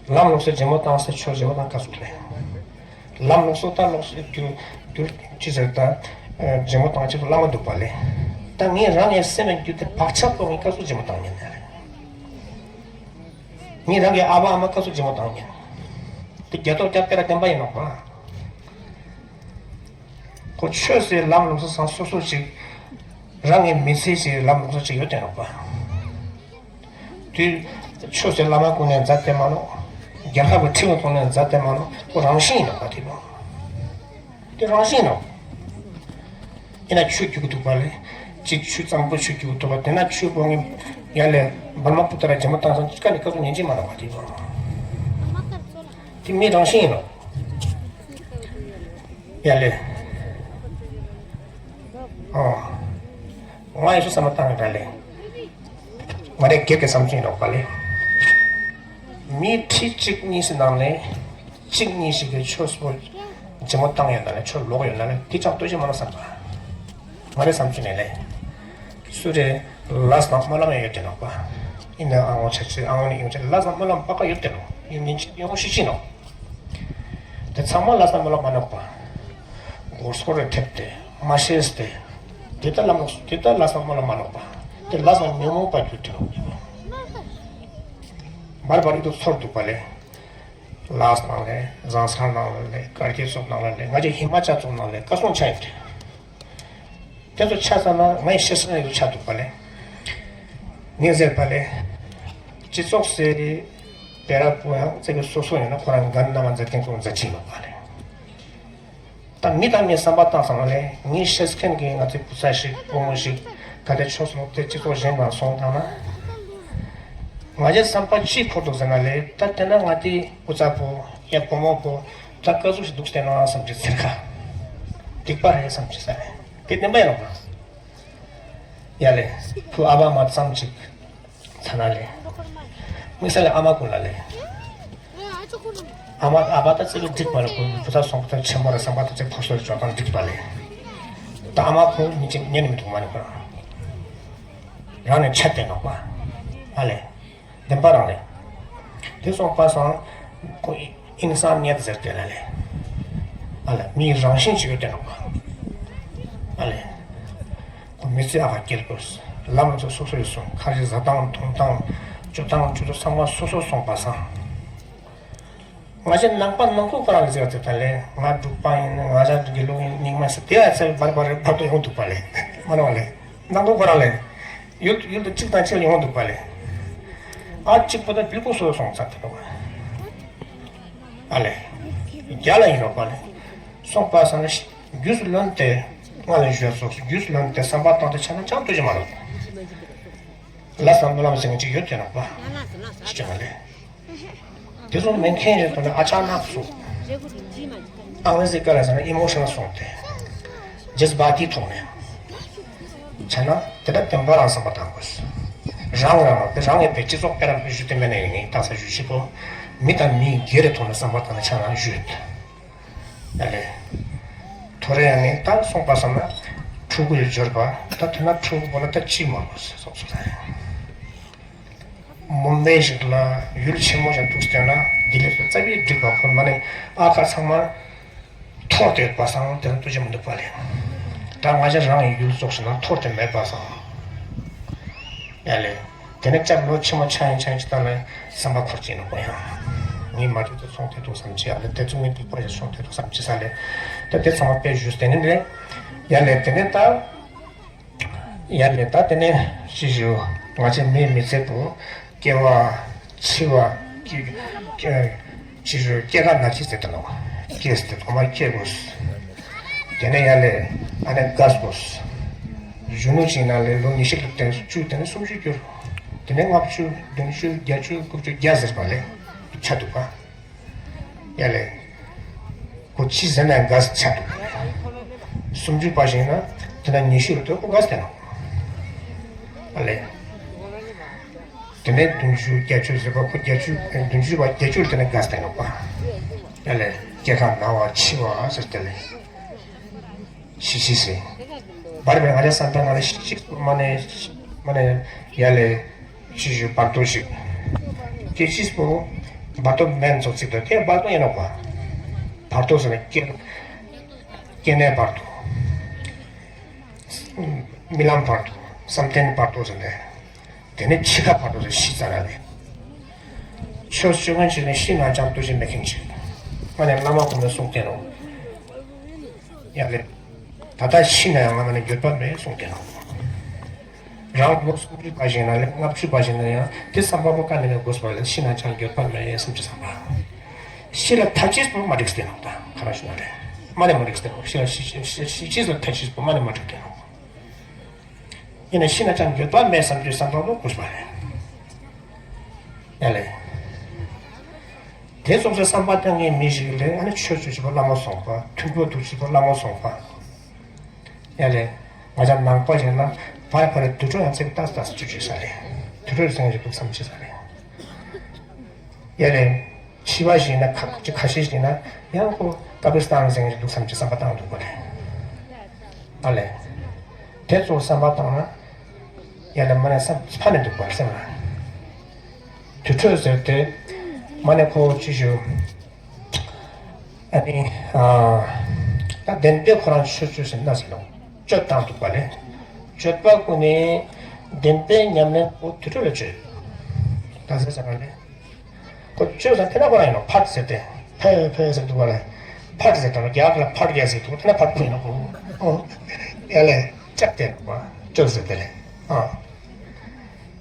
ལམ་ལུགས་སྲོལ་ཇེ་མོ་བཏང་སྟེ་ཆོས་ཇེ་མོ་བཏང་དཀའ་སུ་ལས། ལམ་ལུགས་སྲོལ་ད་ལོགས་སུ་བསྒྱུར་བསྒྱུར་ཅི་ཟེར་ད། ཇེ་མོ་བཏང་ཅིག་བླ་མ་འདུག་པ་ལས། ད་ངས་རང་ངའི་སེམས་ལ་བསྒྱུར་ཏེ་བག་ཆགས་ཐོག་ངས་དཀའ་སུ་ཇེ་མོ་བཏང་ཉན་ནས་རེད། ངས་རང་གི་ཨ་ཕ་ཨ་མ་དཀའ་སུ་ཇེ་མོ་བཏང་ཉན། དེ་རྒྱ་ཐོག་རྒྱ་དཔེ་ལ་བདེན་པ་ཡིན་ནོག་པ། ཁོ་ཆོས་སེ་ལམ་ལུགས་སྲོལ་སང་སོ་སོ་ཅིག་རང་གི་མི་ཚེ་ཞིག་ལམ་ལུགས་སྲོལ་ཅིག་ཡོད་དེ་ནོག་པ། དེ་ཆོས་སེ་བླ་མ་ཀུན་ནས་མཛད་དེ་མ་ནོག་རྒྱལ་ཁབ་ཀྱི་ཁྲིམས་ཀྱི་ཐོག་ནས་མཛད་དེ་མ་ནོག་ཁོ་རང་བཞིན་ཡིན་ནོག་པ་དེ་བ། དེ་རང་བཞིན་ཡིན་ནོག་ཡིན་ན་ཆོས་རྒྱུག་གི་འདུག་པ་ལས། གཅིག་ཆོས་གཙང་པོ་ཆོས་རྒྱུག་གི་འདུག་པ་དེ་ན་ཆོས་པོ་ངས་ཡ་ལས་འབར་མ་པུ་ཏ་ར་རྗེ་མོ་བཏང་སང་ཅི་ཀ་ནས་ཀ་ཚོ་ཉན་གྱི་མ་ནོག་པ་དེ་བ། དེ་མི་རང་བཞིན་ཡིན་ནོག་ཡ་ལེ། ཨོ། ང་ཡི་སུ་བསམ་བློ་བཏང་ཡོད་ད་ལེ། ང་རེ་སྒེར་གྱི་བསམ་ཚུལ་ཡིན་ནོག་པ་ལེ། མི་ཁྲི་གཅིག་གཉིས་སི་ནང་ནས་གཅིག་གཉིས་ཤིག་གིས་ཆོས་སུ་ཇི་མོ་བཏང་ཡོད་ད་ལེ་ཆོས་ལོག་ཡོད་ད་ལེ་དེ་ཅང་ལྟོས་ཤིག་མ་ལོག་བསམ་པ། ང་རེ་བསམ་ཚུལ་ནས་ལེ། སུ་རེ་ལ་སང་སྨོན་ལམ་ཡོད་དེ་ནོག་པ། ཡིན་ན་ཨ་ངོ་ཆ་ཆེ་ཨ་ངོ་ནི་ཡོང་ཆ་ལ་སང་སྨོན་ལམ་པ་ཀ་ཡོད་དེ་ནོག་ཡིན་མིན་ཅི་ཡོང་ཤི་ཤི་ནོག་དེ་ཚང་མ་ལ་སང་སྨོན་ལམ་མ་ནོག་པ། སྒོར་སོ་རེ་ཐེབས་ཏེ་མ་ཤེས་ཏེ། དེ་ལྟ་ལམ་ལོག་དེ་ལྟ་ལ་སང་སྨོན་ལམ་མ་ནོག་པ། དེ་ལ་སང་ཉོན་མོངས་པ་རྒྱུ་དེ་ནོག་མར་བར་ཡིད་དུ་ཚོར་འདུག་པ་ལས། ལ་སང་ནང་ལས་བཟང་ས་ནང་ལས་དཀར་རྒྱལ་ཚོགས་ནང་ལས་ང་ཅག་ཧི་མ་ཅལ་ཚོགས་ནང་ལས་བཀའ་སྲུང་ཆ་ཡིན་ཏེ། དེ་ཚོ་ཆ་ཚང་ན་ངའི་ཤེས་སེམས་ཡོད་ཆ་འདུག་པ་ལས། ངས་ཟེར་པ་ལས། སྤྱི་ཚོགས་སེ་རི། སྤེ་ར་པོ་ཡང་བཙན་པོ་སོ་སོ་ཡིན་ན་ཁོ་རང་འགན་རྣམ་པ་མཛད་མཁན་ཚོ་མཛད་ཅིག་ཡིན་ནོག་པ་ལས། ད་མི་དང་མི་བསམ་པ་བཏང་ཙང་ལས་ངའི་ཤེས་མཁན་གྱི་ང་ཚོའི་བུ་ཚ་ཞིག་བུ་མོ་ཞིག་ག་དེ་ཆོས་སོང་དེ་སྤྱི་ཚོགས་གཞན་དང་སོང་བཏང་ན། ང་ཚོའི་བསམ་པ་གཅིག་འཁོར་འདུག་ཟེར་ན་ལས་ད་དེ་ན་ང་དེ་བུ་ཚ་པོ་ཡ་བུ་མོ་པོ། ད་དཀའ་ཚུགས་ཤིག་འདུག་བལྟས་ན་བསམ་གྱི་ཚེར་ཁ། སྡིག་པ་རེད་བསམ་གྱི་ས་རེད། དེ་བདེན་པ་ཡིན་ནོག་པ། ཡ་ལེ། བུ་ཨ་ཕ་མ་ཙམ་ཅིག་ཚ་ན་ལེ། དམིགས་བསལ་ལས་ཨ་མ་ཀུན་ལ་ལེ། ཨ་མ་ཨ་ཕ་ད་རྩེ་གི་འགྲིག་པ་ལེ་ཁོ་བུ་ཚ་སོང་ཁོ་ཆེན་མོ་རེད་བསམ་པ་ད་ཚེ་ཕོ་སོ་རེ་འཇོག་སྟངས་འགྲིག་པ་ལེ། ད་ཨ་མ་ཁོ་མི་གཅིག་ཉན་མི་འདུག་མ་ནི་ཁོ་རང་ནས་ཆད་དེ་ནོག་པ། ཨ་ལེ། བདེན་པ་རང་རེད། དེ་སོང་པ་སང་ཁོ་ཨིན་སང་ཉེད་ཟེར་དེ་ལ་ལེ། ཨ་ལེ་མིའི་རང་བཞིན་ཅིག་ཡོད་དེ་ནོག་པ། ཨ་ལེ། ཁོ་མི་ཚེ་ཨ་ཁ་སྐྱེལ་དགོས། ལམ་ཚོ་སོ་སོ་ཡོད་སོང་ཁ་རི་བཟའ་སྟངས་འཐུང་སྟངས་སྤྱོད་སྟངས་སྤྱོད་ཚུལ་ཚང་མ་སོ་སོ་སོང་པ་སང་། ང་ཚོའི་ནང་པ་ནང་ཁུལ་ཁོ་རང་གི་ཟེར་ཚེ་ད་ལེ་ང་འབྲུག་པ་ཡིན་ང་ཚ་དགེ་ལུགས་ཡིན་རྙིང་མ་ཟེར་དེ་ཨ་ཚ་བར་བར་བར་དུ་ཡོང་འདུག་པ་ལེ། མ་ནོར་ལེ། ནང་དུ་ཁོ་རང་ལས། ཡུལ་ཡུལ་དུ་གཅིག་དང་གཅིག་ལ་ཡོང་འདུག་པ་ལས། ཨ་གཅིག་པོ་དང་བིལ་ཀུལ་སོ་སོ་སོང་ཚར་དེ་ལོག་ཨ་ལས། རྒྱ་ལ་ཡིན་རོགས་པ་ལས། སོང་པ་སང་ན་རྒྱུས་སུ་ལོན་ཏེ། ང་ལ་ཞུ་སོགས་རྒྱུས་སུ་ལོན་ཏེ་བསམ་པ་བཏང་སྟེ་ཆ་ན་ཅང་ལྟོས་ཀྱི་མ་རེད། ལ་བསམ་བློ་ལམ་ཟེར་མཁན་ཅིག་ཡོད་དེ་རོགས་པ། ཅི་ཅང་ལས། དེ་ཚོ་མེད་མཁན་རེད་དོ་ན་ཨ་ཅག་ནག་སུ། ཨང་རེ་ཟི་སྐད་ལ་ཟེར་ན་ཨི་མོ་ཤ་ནལ་སོང་སྟེ། ཇེས་བྷ་ཏིའི་ཐོག་ནས། བྱས་ན་དེ་འདྲ་བདེན་པ་རང་བསམ་པ་བཏང་དགོས། རང་རང་དེ་རང་ངས་བེད་སྤྱི་ཚོགས་སྤེལ་རང་བེད་ཞུ་དེ་མེད་ནས་ཡིན་ངས་བཏང་ས་ཞུ་ཞིག་པོ། མི་དང་མིའི་སྒེར་རེ་ཐོག་ནས་བསམ་པ་བཏང་ནས་ཆ་ན་ཞུས། ཨ་ལས། ཐོ་རེ་ཡང་ནས་ད་སོང་པ་བསམ་ན། ཕྲུ་གུ་ཡི་འབྱོར་པ་ད་དེ་ན་ཕྲུ་གུ་པོ་ལ་ད་ཅི་མ་དགོས་སོགས་སོགས་ད་ཡང་། མུམ་བེ་ཞིག་ལ་ཡུལ་ཆེན་མོ་ཞིག་འདུག་ཟེར་ན་ལྡི་ལི་སུ་རྩ་བའི་འགྲིག་པ་ཁོ་མ་ནི་ཨ་ཁ་ཚང་མ་འཐོར་དེ་ཡོད་པ་སང་དེ་ལ་ལྟོས་ཀྱི་མི་འདུག་པ་ལས། ད་ང་ཅག་རང་གི་ཡུལ་ཙོགས་ཤིག་ན་འཐོར་དེ་མེད་པ་སང་། ཡ་ལས། དེ་ནས་ལྕགས་ལོ་ཆེན་མོ་ཆགས་ཡིན་ཆགས་ཡིན་ཅི་ལྟར་ལ་བསམ་པ་འཁོར་གྱིན་ནོ་གོ་ཡང་། ངའི་མ་ཅིག་ཏུ་སོང་དེ་འདུག་བསམ་ཅི་ཡང་ལས་དེ་ཚོ་ངའི་སྡིག་པ་ཞིག་སོང་དེ་འདུག་བསམ་ཅི་ས་ལས། ད་དེ་ཚང་མ་དཔེ་ཞུས་དེ་ནི་ལས། ཡ་ལས་དེ་ནས་ད། ཡ་ལས་ད་དེ་ནས་ཅི་ཞུ། ང་ཚོའི་མིའི་མི་ཚེ་དུ་སྐྱེ་བ། འཆི་བ། སྐྱེ་སྐྱེ་ཅི་ཞུ་སྐྱེ་རྒ་ན་འཆི་ཟེར་དུ་ནོ། སྐྱེས་ཏེ་ཐོག་མ་སྐྱེ་དགོས། དེ་ནས་ཡ་ལས་ཨ་ནེ་རྒས་དགོས། གཞོན་ནུ་ཅིག་ན་ལས་ལོ་ཉི་ཤུ་ལ་བརྟན་བཅུ་དེ་ནས་སུམ་ཅུ་འགྱུར། དེ་ནས་ལྔ་བཅུ་བདུན་ཅུ་བརྒྱད་ཅུ་དགུ་བཅུ་བརྒྱ་ཟེར་བ་ལས་ཆ་འདུག་ག་ཡ་ལས། ཁོ་ཕྱི་ཟེར་ན་རྒས་ཆགས་འདུག་སུམ་ཅུ་པ་ཞིག་ན་དེ་ན་ཉི་ཤུ་ལ་དོ་ཁོ་རྒས་ཏེ་ནོ། ཨ་ལས། དེ་ནས་བདུན་ཅུ་བརྒྱད་ཅུ་ཟེར་བ་ཁོ་བརྒྱད་ཅུ་བདུན་ཅུ་པ་བརྒྱད་ཅུ་ལ་དེ་ནས་རྒས་ཏེ་ནོ་པ། ཡ་ལས་སྐྱེ་རྒ་ན་བ་འཆི་བ་ཟེར་དེ་ལས། ཤི་ཤི་ཟེར། བར་བའི་ང་རའི་བསམ་པའི་ནང་ལ་ཤི་ཤི་མ་ནས་མ་ནས་ཡ་ལས། ཤི་ཤི་བར་དོ་ཞིག་སྐྱེ་ཤི་པོ། བར་དོ་མེན་ཚོ་ཚིག་དོ་དེ་བར་དོ་ཡིན་ནོ་པ། བར་དོ་ཟེར་ན་སྐྱེ། སྐྱེ་གནས་བར་དོ། རྨི་ལམ་བར་དོ། བསམ་གཏན་བར་དོ་ཟེར་ནས། དེ་ནས་འཆི་ཁ་བར་དོ་ཟེར་ཤི་ཙ་ར་ལས། ཆོས་སྤྱོད་མཁན་ཞིག་ནས་ཤི་ན་ཅང་ལྟོས་ཤིག་མེད་མཁན་ཞིག་ང་ནས་བླ་མ་ཁོང་ནས་གསུངས་ཏེ་རོ། ཡ་ལས། ད་ལྟ་ཤི་ན་ཡང་ང་མ་ནས་འགྱོད་པ་མེད་གསུངས་ཏེ་རོ། རང་ལོ་སུམ་ཅུ་པ་ཞིག་ན་ལས་ལྔ་བཅུ་པ་ཞིག་ན་ཡང་དེ་བསམ་པ་པོ་ཀ་ནས་ནས་དགོས་པ་ལས་ཤི་ན་ཅང་འགྱོད་པ་མེད་སུམ་ཅུ་བསམ་པ། ཤི་ལ་ཐ་ཆད་པོ་མ་འགྲིག་སྟེ་ནོ་ད་ཁ་ར་ཤི་ན་རེད། མ་ནས་མ་འགྲིག་སྟེ་ནོ་ཤི་ལ་ཤི་ཤི་ཤི་ཤི་ལ་ཐ་ཆད་པོ་མ་ནས་མ་འགྲིག་སྟེ་ནོ། ཡིན་ན་ཤི་ན་ཅང་འགྱོད་པ་མེད་བསམ་རྒྱུའི་བསམ་པ་པོ་དགོས་པ་རེད། ཡ་ལས། དེ་ཙོགས་སུ་བསམ་པ་བཏང་མཁན་མི་ཞིག་ལས་ཨ་ནི་ཆོས་ཆོས་བྱེད་པ་བླ་མ་སོང་པ་མཐུན་པོ་འདུག་བྱེད་པ་བླ་མ་སོང་པ། ཡ་ལས། ང་ཅག་ནང་པ་ཡིན་ན་བར་བར་དུ་ཁྲོད་ཡང་ཚེ་ཏག་ཏག་སུ་བྱེད་ས་རེད། དུར་ཁྲོད་སེང་གེ་འདུག་བསམ་བྱེད་ས་རེད། ཡ་ལས། ཕྱི་པ་ཞིག་ན་ཁ་ཁ་ཤས་ཤིག་ན་ཡང་ཁོ་ཀ་པི་སྟན་སེང་གེ་འདུག་བསམ་གྱི་བསམ་པ་བཏང་འདུག་པ་རེད། ཨ་ལས། དེ་ཚོ་བསམ་པ་བཏང་ན། ཡ་ལས་མ་ནས་བསམ་ཕ་ནས་འདུག་པ་སེམས་ལ། དུར་ཁྲོད་ཟེར་ཏེ། མ་ནས་ཁོ་ཅི་ཞུ། ཨ་ནི། ཨ། ད་བདེན་པའི་ཁོ་རང་ཆོས་ཆོས་ཟེར་ན་ཟེར་ནོ། སྤྱོད་བཏང་འདུག་པ་ལས། སྤྱོད་པ་ཀུན་ནས་བདེན་པའི་ཉམས་ལེན་པོ་དུར་ཁྲོད་ལ་སྤྱོད། ད་ཟེར་ས་ག་ལས། ཁོ་བཅོས་ས་དེ་ན་ཁོ་རང་ཡིན་ནོ་ཕར་ཟེར་ཏེ། ཕེ་ཕེ་ཟེར་འདུག་པ་ལས། ཕར་ཟེར་དང་རྒྱ་གར་ལ་ཕར་རྒྱ་ཟེར་འདུག་དེ་ན་ཕར་ཁོ་ཡིན་ནོ་ཁོ། ཨོ། ཡ་ལས་ལྕགས་དེ་ནོ་བཅོས་ཟེར་དེ་ལས། ཨ།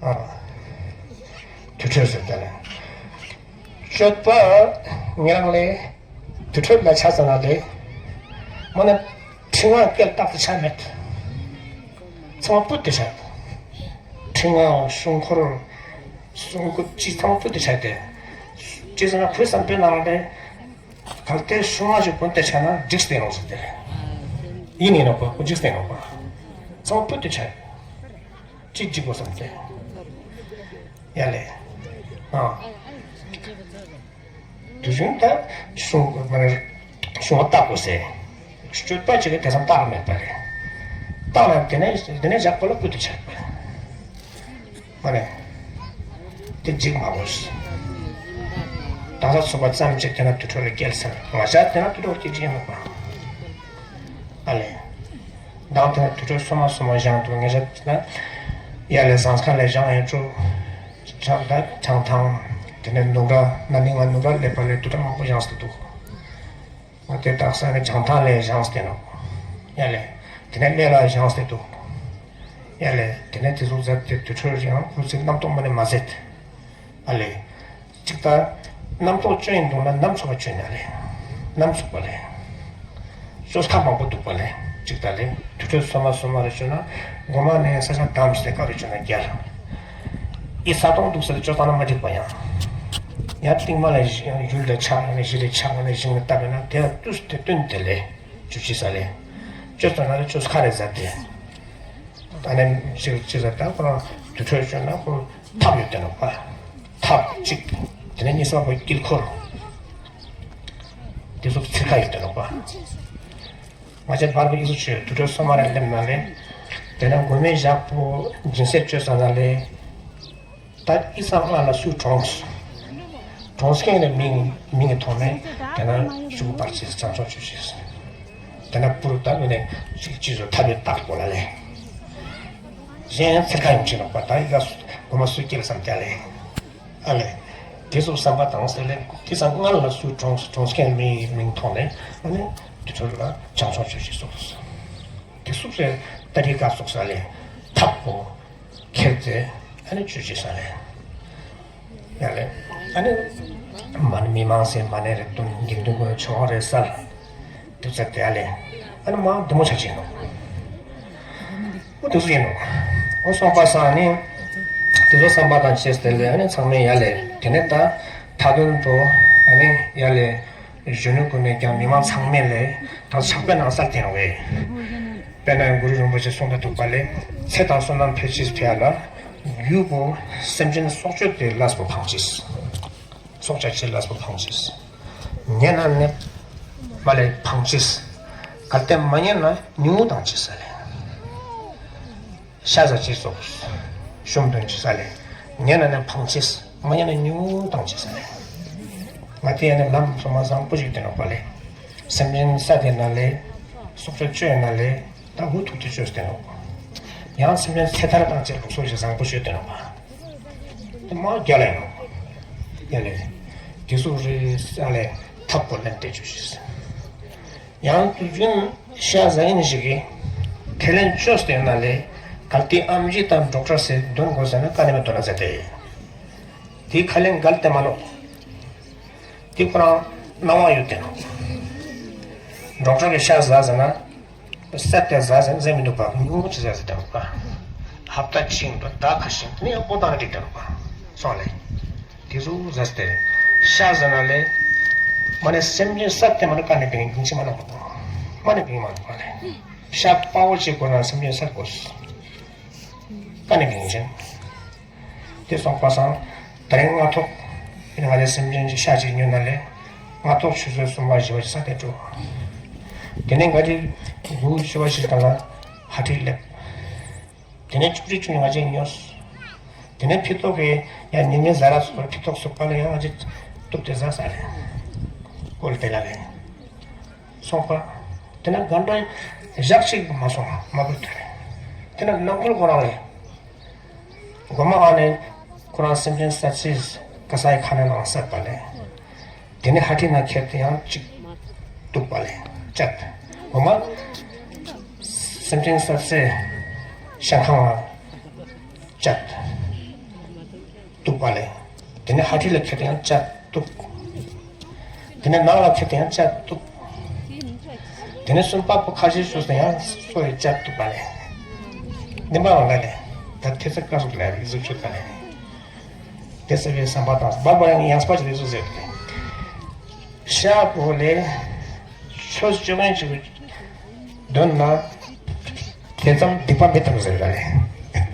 ཨ། དུར་ཁྲོད་ཟེར་དེ་ལས། སྤྱོད་པ་ཉེ་རང་ལས་དུར་ཁྲོད་ལ་ཆ་ཙ་ན་ལས། མ་ན། ཕྲེང་བ་སྐད་རྟག་ཏུ་ཆ་མེད། ཚང་མ་སྤུད་དེ་ཆ། ཕྲེང་བ་སྲུང་འཁོར། སྲུང་སྐུད་ཅི་ཚང་མ་སྤུད་དེ་ཆ་དེ། ཅི་ཟེར་ན་ཁོའི་བསམ་པའི་ནང་ལ་གལ་ཏེ་སྲུང་བ་ཞིག་བུན་དེ་ཆ་ན་འགྲིག་སྟེ་རུང་ཟེར་དེ་རེད། ཡིན་ཡིན་ནོ་པ་ཁོ་འགྲིག་སྟེ་ནོ་པ། ཚང་མ་སྤུད་དེ་ཆ། ཅི་འགྲིག་གོ་བསམ་སྟེ། ཡ་ལས། ཨ། དུས་རྒྱུན་ད་གཞུང་མ་ནས་གཞུང་བ་བརྟག་དགོས་ཟེར། སྤྱོད་པ་ཅིག་གིས་དེ་ཙམ་བརྟག་མེད་པ་རེད། བརྟག་ན་དེ་ནས་དེ་ནས་བཞག་པ་ལ་ཀུན་ཏུ་ཆགས་པ་རེད། མ་ནས་དེ་འཇིག་མ་དགོས། ད་ལྟ་ཚོགས་པ་ཙམ་ཅིག་དེ་ན་དུར་ཁྲོད་ལ་སྐྱེལ་ཟེར་ང་ཅག་དེ་ན་དུར་ཁྲོད་སྐྱེལ་གྱི་ཡིན་ནོ་པ། ཨ་ལས། མདང་དེ་ན་དུར་ཁྲོད་སོ་མ་སོ་མ་བཞེངས་འདུག་ངེད་ཅག་དེ་ན་ཡ་ལས་ཟངས་དཀར་ལས་བཞེངས་ཡོད་འགྲོ། བྱང་ད་བྱང་ཐང་། དེ་ནས་ནུབ་ར་ན་ནིང་ང་ནུབ་ར་ཀླད་པ་ལས་དུར་ཁྲོད་མང་པོ་བཞེངས་སུ་འདུག་ང་དེ་དག་ས་ནས་བྱང་ཐང་ལས་བཞེངས་ཏེ་ནོ། ཡ་ལས། དེ་ནས་ཀླད་ལ་བཞེངས་ཏེ་འདུག་ཡ་ལས། དེ་ནས་དེ་ཚོ་ཟེར་ཏེ་དུར་ཁྲོད་བཞེངས་ཁོ་ཚོས་རྣམ་རྟོག་མ་ནས་མ་ཟད། ཨ་ལས། གཅིག་ད། རྣམ་རྟོག་སྐྱོན་ཡིན་འདུག་ན་རྣམ་ཚུགས་པ་སྐྱོན་ཡ་རེད། རྣམ་ཚུགས་པ་རེད། ཅོ་ཁ་མང་པོ་འདུག་པ་ལས་གཅིག་ད་ལས་དུར་ཁྲོད་སོ་མ་སོ་མ་རེ་བཅོས་ན་མགོ་མ་ནས་ས་ཆ་དམ་ཞིག་ལས་ཀ་རེ་བཅོས་ན་རྒྱལ། ཨི་ས་སྟོང་འདུག་ས་ལ་ཅོ་བཏང་ན་མ་འགྲིག་པ་ཡང་། ཡང་རྟིང་མ་ལ་ཡུལ་ལས་ཆགས་ཡང་ན་གཞི་ལས་ཆགས་ཡང་ན་ཞིང་ལས་བཏབ་ཡང་ན་དེ་ལ་དུས་དེ་བསྟུན་དེ་ལས་བཅོས་ཅི་ས་ལས་བཅོས་ཙམ་ན་ལས་བཅོས་ཁ་རེ་ཟ་དེ། ད་ནས་ཅི་ཅི་ཟ་ད་ཁོ་རང་དུར་ཁྲོད་བཅོས་ན་ཁོ་ཐབ་ཡོད་དེ་ནོ་པ། ཐབ་གཅིག་དེ་ནས་གཉིས་པ་ཁོ་དཀྱིལ་འཁོར། དེ་ཚོ་ཚིར་ཁ་ཡོད་དེ་ནོ་པ། ང་ཚོའི་བར་པ་ཡིག་གཟུགས་ཆོས་དུར་ཁྲོད་སོ་མ་ལ་སླེབས་ན་ལས། དེ་ན་མགོན་མེད་ཞགས་པོ་སྦྱིན་སྲེག་བཅོས་ས་ན་ལས། ད་ཨི་ཚང་ལྔ་ལ་སུས་གྲོངས། གྲོངས་མཁན་ལ་མིང་མིང་གི་ཐོག་ནས་དེ་ན་ཤུག་པར་ཆེ་བྱང་ཆོག་ཆོས་ཆེ། དེ་ན་པུར་ད་ནི་ནས་ཅིག་ཅིག་བཟོ་ཐབས་ཡོད་རྟགས་པོ་ལ་ལས། གཞན་ཚིར་ཁ་ཡོང་ཆེ་ནོ་པ་ད་ཨི་ཀ་སུ། སྒོ་མ་སུས་སྐྱེལ་བསམ་རྒྱ་ལས། ཨ་ལས། དེ་ཚོ་བསམ་པ་དང་ཟེར་ལས་དེ་ཚང་སྔར་ལ་སུས་གྲོངས་གྲོངས་མཁན་མིའི་མིང་ཐོག་ནས་ཨ་ནི་དེ་ཚོ་ལ་བྱང་ཆུབ་ཆོས་ཅེས་སོགས། དེ་སུ་རེད། ཏ་རི་ཀ་སོགས་ས་ལས་ཐབ་པོ་ཁྱེར་ཏེ་ཨ་ནི་ཆོས་ཅེས་ས་ལས། ཡ་ལས། ཨ་ནི་མ་ནི་མི་མང་སེ་མ་ནི་རེ་དུན་དགེ་འདུན་གོ་ཆོག་རེ་ས་ལ་དུ་ཚ་དེ་ཨ་ལས། ཨ་ནི་མ་དེ་མོ་ཆ་ཅེས་ནོ། འོ་དེ་ཚོ་ཡིན་ནོ། འོ་སོང་པ་སང་ནི། དེ་ཚོ་བསམ་པ་དང་བཅས་ཏེ་ལས་ཨ་ནི་ཚང་མས་ཡ་ལས་དེ་ནས་ད་མཐའ་དོན་དུ་ཨ་ནི་ཡ་ལས་གཞོན་ནུ་ཀུན་ནས་ཀྱང་མི་མང་ཚང་མས་ལས་ད་ཕྱག་དཔེ་གནང་ས་དེ་རང་བས། དཔེར་ན་གུ་རུ་རིན་པོ་ཆེ་གསུང་དུ་འདུག་པ་ལས་ཚེ་དང་བསོད་ནམས་འཕེལ་ཕྱིར་ཕེ་ཡ་ལ་རྒྱུ་བོ་སེམས་ཅན་སྲོག་གཅོད་དེ་ལས་པོ་འཕང་ཕྱིར། སྲོག་ཆགས་ཆེ་ལས་པོ་འཕང་ཕྱིར། ཉན་ན་ནི་མ་ལས་འཕང་ཕྱིར། གལ་ཏེ་མ་ཉན་ན་ཉུང་དང་ཅི་ས་ལས། ཤ་ཟ་ཅི་སོགས། ཤུམ་དོན་ཅི་ས་ལས། ཉན་ན་ནི་འཕང་ཅི། མ་ཉན་ན་ཉུང་དང་ཅི་ས་ལས། ང་དེ་ཡང་ནི་ལམ་སོ་མ་བཟང་པོ་ཞིག་དེ་ནོག་པ་ལས། སེམས་ཅན་ས་དེ་ན་ལས། སྲོག་ཆགས་བཅོས་ན་ལས། ད་འུ་ཐུག་ཏུ་བཅོས་དེ་ནོག་ཡང་སེམས་ཅན་ཚེ་ཐར་དང་ཅི་ལུགས་སྲོལ་ཞིག་བཟང་པོ་ཞིག་དེ་ནོག་པ། དེ་མ་རྒྱ་ལས་ནོག་རྒྱ་ལས། དེ་སུ་རེ་ས་ལས་ཐབ་པོ་ལེན་ཏེ་བཅོས་ཤིག་ཡང་དུས་རྒྱུན་ཤ་ཟ་ཡིན་ཞིག་གིས་ཁས་ལེན་བཅོས་ཏེ་ན་ལས་གལ་ཏེ་ཨམ་ཆི་དང་ཌོག་ཊར་ཟེར་འདོན་དགོས་ཟེར་ན་ཀ་ནས་མི་འདོན་ན་ཟེར་ཏེ། དེ་ཁས་ལེན་གལ་ཏེ་མ་ནོག་དེ་ཁོ་རང་སྣང་བ་ཡོད་དེ་ནོག་ཌོག་ཊར་གྱི་ཤ་ཟ་ཟེར་ན་སད་དེ་ཟ་ཟེར་ཟེར་མི་འདུག་པ། ཉུང་ངུ་ཅིག་ཟ་ཟེར་དེ་ནོག་པ། ཧབ་ཏ་ཆིང་དུ་ཟླ་ཁ་ཤིང་དེ་ནས་ཡང་པོ་བཏང་ན་འགྲིག་དེ་ནོག་པ། སོང་ལས། དེ་ཚོ་ཟ་སྟེ། ཤ་ཟ་ན་ལས། མ་ནས་སེམས་ཅན་ས་དེ་མ་ནས་ཀ་ནས་བེང་གིང་ཆེ་མ་ནོག་པ། མ་ནས་བེང་མ་ནོག་པ་ལས། ཤ་དཔའ་བོ་ཅིག་དགོས་ན་སེམས་ཅན་ས་དགོས། ཀ་ནས་བེང་ཆེན། དེ་སོང་པ་སང་། ད་རིང་སྔ་ཐོག་ཡིན་ང་ལས་སེམས་ཅན་གྱི་ཤ་ཅིག་ཉོས་ན་ལས། སྔ་ཐོག་ཆུ་ཚོད་གསུམ་པ་བཞི་པ་ཅིག་ས་དེ་འགྲོ། དེ་ནས་ང་ཅིག་དགུ་བཞི་པ་ཅིག་གང་ལ་ཧ་ཁྲིད་སླེབས། དེ་ནས་བཅུ་གཅིག་བཅུ་གཉིས་ང་ཅིག་ཉོས། དེ་ནས་ཕི་ཏོག་གི་ཡང་ཉིན་མིན་ཟ་ར་སོགས་ཕི་ཏོག་སུག་པ་ལ་ཡང་ང་ཅིག་གཏུབ་སྟེ་ཟ་ས་རེད། ཀོལ་དེ་ལ་རེད། སོང་པ། དེ་ན་ག་འདྲ་ཞག་ཅིག་མ་སོང་མ་བུད་དེ་རེད། དེ་ན་ནང་ཁུལ་ཁོ་རང་ལས། སྒོ་མ་ཨ་ནེ་ཁོ་རང་སེམས་ཅན་ས་ཚིས་ག་ས་ཡི་ཁ་ནས་ལངས་སད་པ་ལས། དེ་ནས་ཧ་ཁྲིད་ན་ཁྱེར་ཏེ་ཡང་གཅིག་གཏུབ་པ་ལས་བཅད། འོ་མ། སེམས་ཅན་ས་ཚེ་ཤ་ཁང་ལ་བཅད། གཏུབ་པ་ལས། དེ་ནས་ཧ་ཁྲིད་ལ་ཁྱེར་ཏེ་ཡང་བཅད་གཏུབ། དེ་ནས་ནགས་ལ་ཁྱེར་ཏེ་ཡང་བཅད་གཏུབ། དེ་ནས་སུམ་པ་པོ་ཁ་ཤས་སུ་སུ་ཡང་སོ་ཡི་བཅད་གཏུབ་པ་ལས། འདི་མ་བ་ལ་ལས། ད་ཐེ་ཚ་ཀ་སུ་ལ་རིག་གཟུགས་ཆུ་ཁ་ལས། དེ་ཟེར་བའི་བསམ་པ་དང་སྦག་སྦག་ཡང་ཡང་སྤ་ཅི་རེད་ཟེར་ཏེ། ཤ་བོ་ལས་ཆོས་སྤྱོད་མཁན་ཅིག་འདོན་ན་དེ་ཙམ་སྡིག་པ་མེད་དམ་ཟེར་ར་ལས།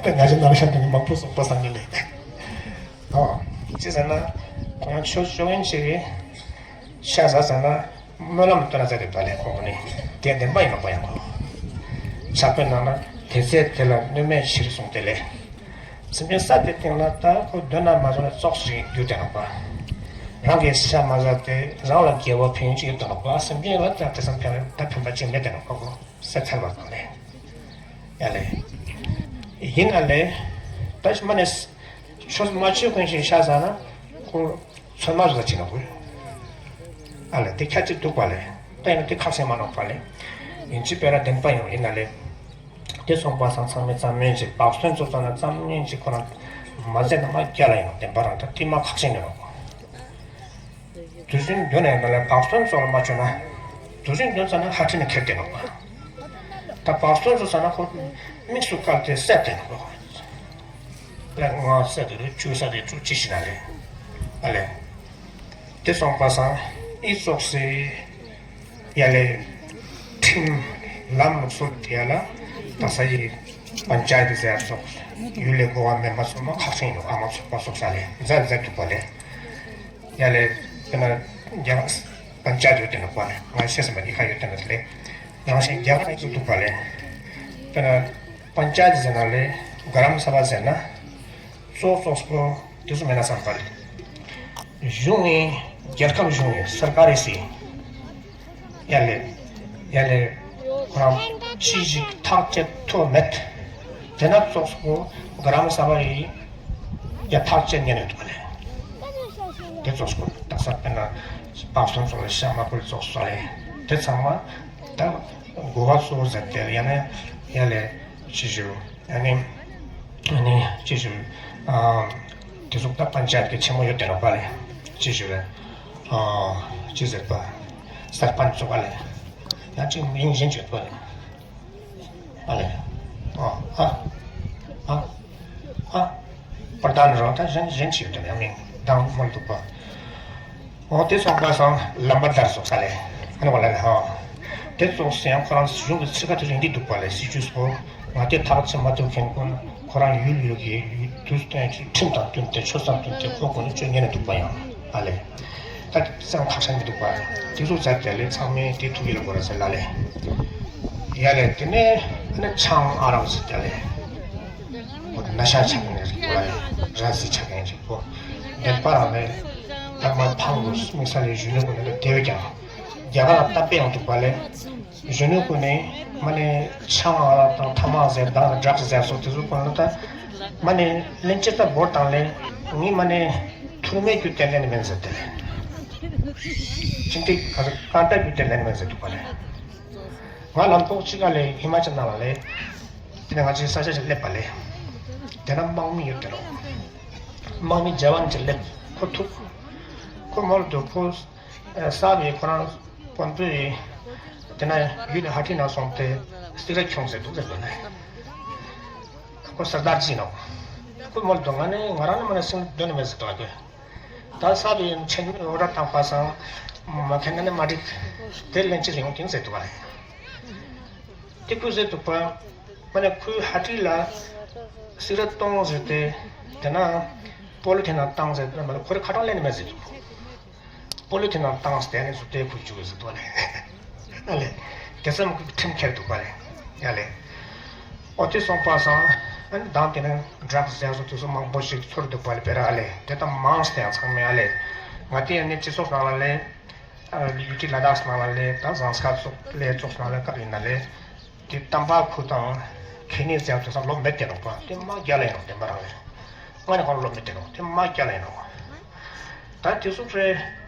ད་ང་ཚོ་ནང་ཤ་འདོན་མང་པོ་སོགས་པ་སང་ནི་ལས། ཨོ། ཅི་ཟེར་ན་ཁོང་ཆོས་སྤྱོད་མཁན་ཅིག་ཤ་ཟ་ཟ་ན། སྨོན་ལམ་བཏོན་ན་ཟེར་རེད་པ་ལས་ཁོང་གོ་ནི། དེ་བདེན་པ་ཡིན་ནོག་པ་ཡང་གོ། ཕྱག་དཔེ་གནང་ན་དེ་ཚེ་དེ་ལ་གནོད་མེད་ཕྱིར་གསུངས་ཏེ་ལས། སེམས་ཅན་ས་དེ་སྟེང་ལ་ད་ཁོ་འདོད་ན་མ་བཟོད་ན་ཙོགས་ཤིག་རྒྱུ་དེ་ནོག་པ། རང་གིས་ཤ་མ་ཟ་སྟེ་རང་ལ་དགེ་བ་ཕན་ཡོན་ཅིག་ཡོད་དེ་ནོག་པ། སེམས་ཅན་ལ་ད་དེ་ཙམ་ཕན་ད་ཕན་པ་ཅིག་མེད་དེ་ནོག་པ་གོ། སེམས་ཚལ་བ་དང་ལས། ཡ་ལས། ཡིན་ན་ལས། ད་ཞི་མ་ནས། ཆོས་མ་ཆོས་མཁན་ཞིག་ཤ་ཟ་ན། ཁོ། ཚོད་མ་བཟོ་ཅི་ན་དགོས། ཨ་ལས་དེ་ཁྱད་ཅིག་འདུག་པ་ལས། ད་ཡིན་ན་དེ་ཁག་སེ་མ་ནོག་པ་ལས། ཡིན་ཅི་པེ་ར་བདེན་པ་ཡང་ཡིན་ན་ལས། དེ་སོང་པ་སང་ཚང་མས་ཙམ་ཉན་ཅིག་བག་སྟོན་ཚོ་ཙམ་ན་ཙམ་ཉན་ཅིག་ཁོ་རང་། མ་ཟད་ན་མ་རྒྱ་ལ་ཡང་བདེན་པ་རང་ད་དེ་མ་ཁག་སེ་ནི་ནོག་དུས་རྒྱུན་འདོན་ནས་ན་ལས་བག་སྟོན་ཚོ་ལ་མ་བྱོས་ན། དུས་རྒྱུན་འདོན་ཙམ་ན་ཧ་ཁྲི་ནས་ཁྱེར་ཏེ་ནོག་པ། ད་བག་སྟོན་ཚོ་ཙམ་ན་ཁོ་དམིགས་སུ་བཀར་ཏེ་བསད་དེ་ནོག་པ། ལ་ང་ས་དེ་རུ་བཅུ་ས་དེ་བཅུ་གཅིག་ཞིག་ན་རེད། ཨ་ལས། དེ་སོང་པ་སང་ཨི་ཙོགས་སེ། ཡ་ལས། ཁྲིམས། ལམ་ལུགས་སྲོལ་དེ་ཡ་ལ། ད་ས་ཡི། པན་ཅ་ཡི་ཏི་ཟེར་སོགས། ཡུལ་ལས་འགོ་བ་མེན་པ་ཚང་མ་ཁག་ཅན་ཡོད་ཨ་མ་ཚོགས་པ་སོགས་ས་ལས་མཛད་མཛད་འདུག་པ་ལས། ཡ་ལས། དེ་ན། རྒྱ། པན་ཅ་ཡི་ཏི་ཡོད་དེ་ནོག་པ་ལས་ང་ཤེས་སམ་པ་ནི་ཁ་ཡོད་དེ་ནོག་ལས། རང་བཞིན་རྒྱ་གར་ཡིག་འདུག་པ་ལས། དེ་ན། པན་ཅ་ཡི་ཏི་ཟེར་ན་ལས། ག་རམ་ས་བ་ཟེར་ན། གཙོ་གཙོ་སོ། དེ་ཚོ་མེད་ན་བསམ་པ་ལས། གཞུང་ནི་རྒྱལ་ཁབ་གཞུང་ནི་སར་ཀ་རི་སི། ཡ་ལས། ཡ་ལས། ཁོ་རང་ཕྱི་ཞིག་ཐག་བཅད་ཐུབ་མེད། དེ་ན་ཙོགས་སུ་ག་རམ་ས་བ་ཡི་ ཡ་ཐག་བཅད་ཉན་ཡོད་འདུག་ག་ལེ། དེ་ཙོགས་སྐོར་དག་ས་དཔེར་ན་དཔག་བསམ་ཚོགས་ལ་ཤ་མ་བུར་ཙོགས་སོགས་ལེ། དེ་ཚང་མ་ད་གོ་བ་གཙོ་བོ་ཟེར་ཏེ་ཡ་ནས་ཡ་ལེ་ཅི་ཞུ། ཨ་ནི་ཨ་ནི་ཅི་ཞུ། ཨ་དེ་ཚོ་ད་པན་ཅ་ཡད་ཀྱི་ཆེན་མོ་ཡོད་དེ་རོགས་པ་ལེ། ཅི་ཞུ་ལེ། ཨ་ཅི་ཟེར་པ། སར་པན་ཙོགས་ལེ། ཡང་ཅིག་མིང་གཞན་ཅིག་ཡོད་པ་ལེ། ཨ་ལེ། ཨ་ཨ་ཨ་ཨ། པར་དང་རོ་ད་གཞན་གཞན་ཅིག་ཡོད་དོ་ཡང་མིན་དང་མ་འདུག་པ། འོ་དེ་སོང་པ་སང་ལམ་པ་དར་སོགས་ས་ལེ། ཨ་ནི་བ་ལ་ལེ་ཧ། དེ་ཙོགས་སེ་ཡང་ཁོ་རང་གཞུང་གི་ཚིག་ཁ་དེ་རིང་འདི་འདུག་པ་ལེ་སྲིད་ཇུས་སོ། ང་དེ་ཐག་ཆེ་མ་ཐུབ་མཁན་ཀུན་ཁོ་རང་ཡུལ་ཡུལ་གྱི་ཡུལ་དུས་སྟོན་གྱི་ཁྲིམས་དང་བསྟུན་ཏེ་ཆོས་དང་བསྟུན་ཏེ་ཁོ་ཀུན་ནས་སྤྱོད་ཉན་ནས་འདུག་པ་ཡང་ཨ་ལེ། ད་ཙམ་ཁག་ཤ་མི་འདུག་པ། དེ་ཚོ་ཚར་དེ་ལས་ཚང་མས་དེ་ཐུགས་ཡིད་ལ་འགོར་ཟེར་ལ་ལས། ཡ་ལས་དེ་ནས་ཨ་ནི་ཆང་ཨ་རག་ཟེར་དེ་ལས། འོ་ན་ཤ་ཆགས་ནས་རིག་པ་ལས་ར་ཟི་ཆགས་ནས་རིག་པོ། ལེགས་པ་རང་ལས་ད་མར་ཕང་དུ་དམིགས་བསལ་ལས་གཞོན་ནུ་ཀུན་ལ་དེ་བས་ཀྱང་རྒྱ་གར་ལ་གཏམ་དཔེ་ཡང་འདུག་པ་ལས། གཞོན་ནུ་ཀུན་ནས་མ་ནས་ཆང་ཨ་རག་དང་ཐ་མག་ཟེར་དང་ཌྲག་ཟེར་སོགས་དེ་ཚོ་ཀུན་ལ་ད་མ་ནས་ལན་ཅི་ལྟ་བོར་དང་ལས་ངས་མ་ནས་ཐུར་མའི་རྒྱུ་ཏན་ཏན་མིན་ཟེར་དེ་ལས། ཅི་འདྲ་ག་ས་གང་ལྟར་རྒྱུ་ཏན་ཏན་མིན་ཟེར་འདུག་པ་ལས། ང་ལམ་ཐོག་ཅི་ག་ལས་ཧི་མ་ཅལ་ནང་ལ་ལས། དེ་ནས་ང་ཚོའི་ས་ཆ་ཞིག་སླེབས་པ་ལས། དེ་ན་དམག་མི་ཡོད་དེ་རོ། དམག་མི་ཇ་ཝན་ཅིག་སླེབས་ཁོ་ཐུག་ཁོ་མོལ་དུ་ཁོ། ས་བའི་ཁོ་རང་དཔོན་པོའི་དེ་ན་ཡུལ་ལ་ཧ་ཏི་ན་སོང་སྟེ་སྟིག་ར་ཁྱོང་ཟེར་འདུག་ཟེར་དོ་ནས། ཁོ་སར་དར་ཅི་ནོ། ཁོ་མོལ་དུ་ང་ནི་ང་རང་ནི་མ་ནི་སེམས་འདོན་མེད་ཟེར་དོ་གི། ད་ས་བའི་ཆེན་མོའི་འོ་ར་དང་པ་སང་མ་ཁེན་ན་ནི་མ་འགྲིག་དེ་ལན་ཅི་ཡོང་གིན་ཟེར་འདུག་བ་རེད། དེ་ཁོས་ཟེར་འདུག་པ། མ་ནི་ཁོའི་ཧ་ཏི་ལ་སིག་ར་གཏོང་ཟེར་ཏེ་དེ་ན་པོ་ལི་ཐིན་ནང་བཏང་ཟེར་ཏེ་མ་ནི་ཁོ་རེ་ཁ་གྲངས་ལེན་མེད་ཟེར་འདུག་པོ་ལི་ཐིན་ནང་བཏང་སྟེ་ནི་ཟུར་ཏེ་ཁུར་བཅུག་ཟེར་འདུག་ལེ། ཨ་ལེ། དེ་ཙམ་ཁོས་ཁྲིམས་འཁྱེར་འདུག་པ་ལེ། ཡ་ལེ། ཨོ་དེ་སོང་པ་སང་ཨ་ནི་དང་དེ་ནི་ཌྲག་ཟེར་སོགས་དེ་ཚོ་མང་པོ་ཞིག་ཚོར་འདུག་པ་ལེ་བེ་ར་ཨ་ལེ། དེ་དང་མང་སྟེ་ཡང་ཚང་མས་ཨ་ལེ། ང་དེ་ཡང་ནི་སྤྱི་ཚོགས་ནང་ལ་ལེ། ཡུ་ཊི་ལ་དྭགས་ནང་ལ་ལས་ད་ཟངས་དཀར་ཚོགས་ལས་ཚོགས་ནང་ལས་སྐབས་ཡིན་ན་ལས། དེ་ཏམ་པ་ཁུ་དང་ཁེ་ནི་ཟེར་དུ་ས་ལོ་མེད་དེ་རོགས་པ་དེ་མ་རྒྱ་ལ་ཡང་བདེན་པ་རང་རེད། ང་ནི་ཁོང་ལོ་མེད་དེ་རོགས་དེ་མ་རྒྱ་ལ་ཡང་རོགས། ད་དེ་ཚོ་རེད།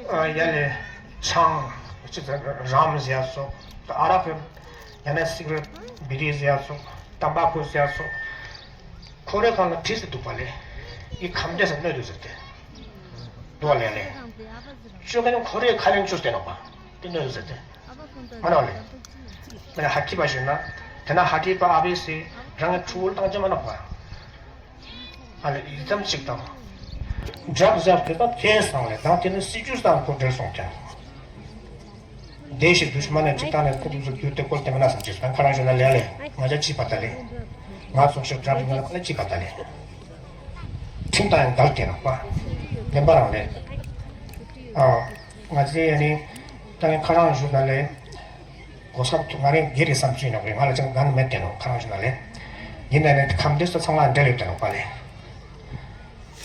ཡ་ལས་ཆང་ཅི་ཟེར་རམ་ཟེར་སོགས་ད་ཨ་རག་ཡང་ན་སིག་རེཊ་བི་རི་ཟེར་སོགས་ཏམ་པ་ཁུ་ཟེར་སོགས། ཁོ་རེ་གང་ལ་བྲིས་སུ་འདུག་པ་ལས། ཡི་ཁམས་བདེ་ས་གནོད་འདུག་ཟེར་ཏེ། འདུག་ལས་ལས། བཅོ་མཁན་ཁོ་རེ་ཁ་ལེན་བཅོས་ཏེ་ནོག་པ། དེ་གནོད་འདུག་ཟེར་ཏེ། མ་ནོག་ལས། མ་ནི་ཧ་ཁི་པ་ཞུས་ན། དེ་ན་ཧ་ཁི་པ་ཨ་བི་སི་རང་གི་ཕྲུ་གུ་བཏང་ཅི་མ་ནོག་པ། ཨ་ལས་ཡི་ཙམ་ཅིག་དང་། ཌྲག་ཟེར་དེ་དང་དེ་སང་ལས་དང་དེ་ནི་སྲིད་ཇུས་སང་ཁོ་འབྲེལ་སོང་ཀྱང་། བདེ་ཞིག་དུས་མ་ནས་ཅི་ལྟར་ནས་ཁོ་དུས་སུ་གྱུར་ཏེ་བཀོལ་ཏེ་མ་ན་སམ་ཅིག་དང་ཁ་རང་ཞུ་ན་ལས་ལས་ང་ཅག་ཅི་པ་ད་ལས། ང་ཚོགས་ཤོག་དྲག་རིང་ལ་ཁ་ལས་ཅི་པ་ད་ལས། ཁྲིམས་དང་ཡང་འགལ་ཏེ་རག་པ། བདེན་པ་རང་ལས། ཨ། ང་ཚེ་ཡ་ནི་ད་ནི་ཁ་རང་ཞུ་ན་ལས། གོ་སྐབས་ཐུག་ང་རེ་སྒེར་རེ་བསམ་ཚུལ་ཡིན་ནོག་རེད། ང་ལ་ཅང་འགན་མེད་དེ་ནོག་ཁ་རང་ཞུ་ན་ལས། ཡིན་ན་ནི་ཁམས་བདེ་ས་ཚང་མ་འབྲེལ་ཡོད་དེ་ནོག་པ་ལས།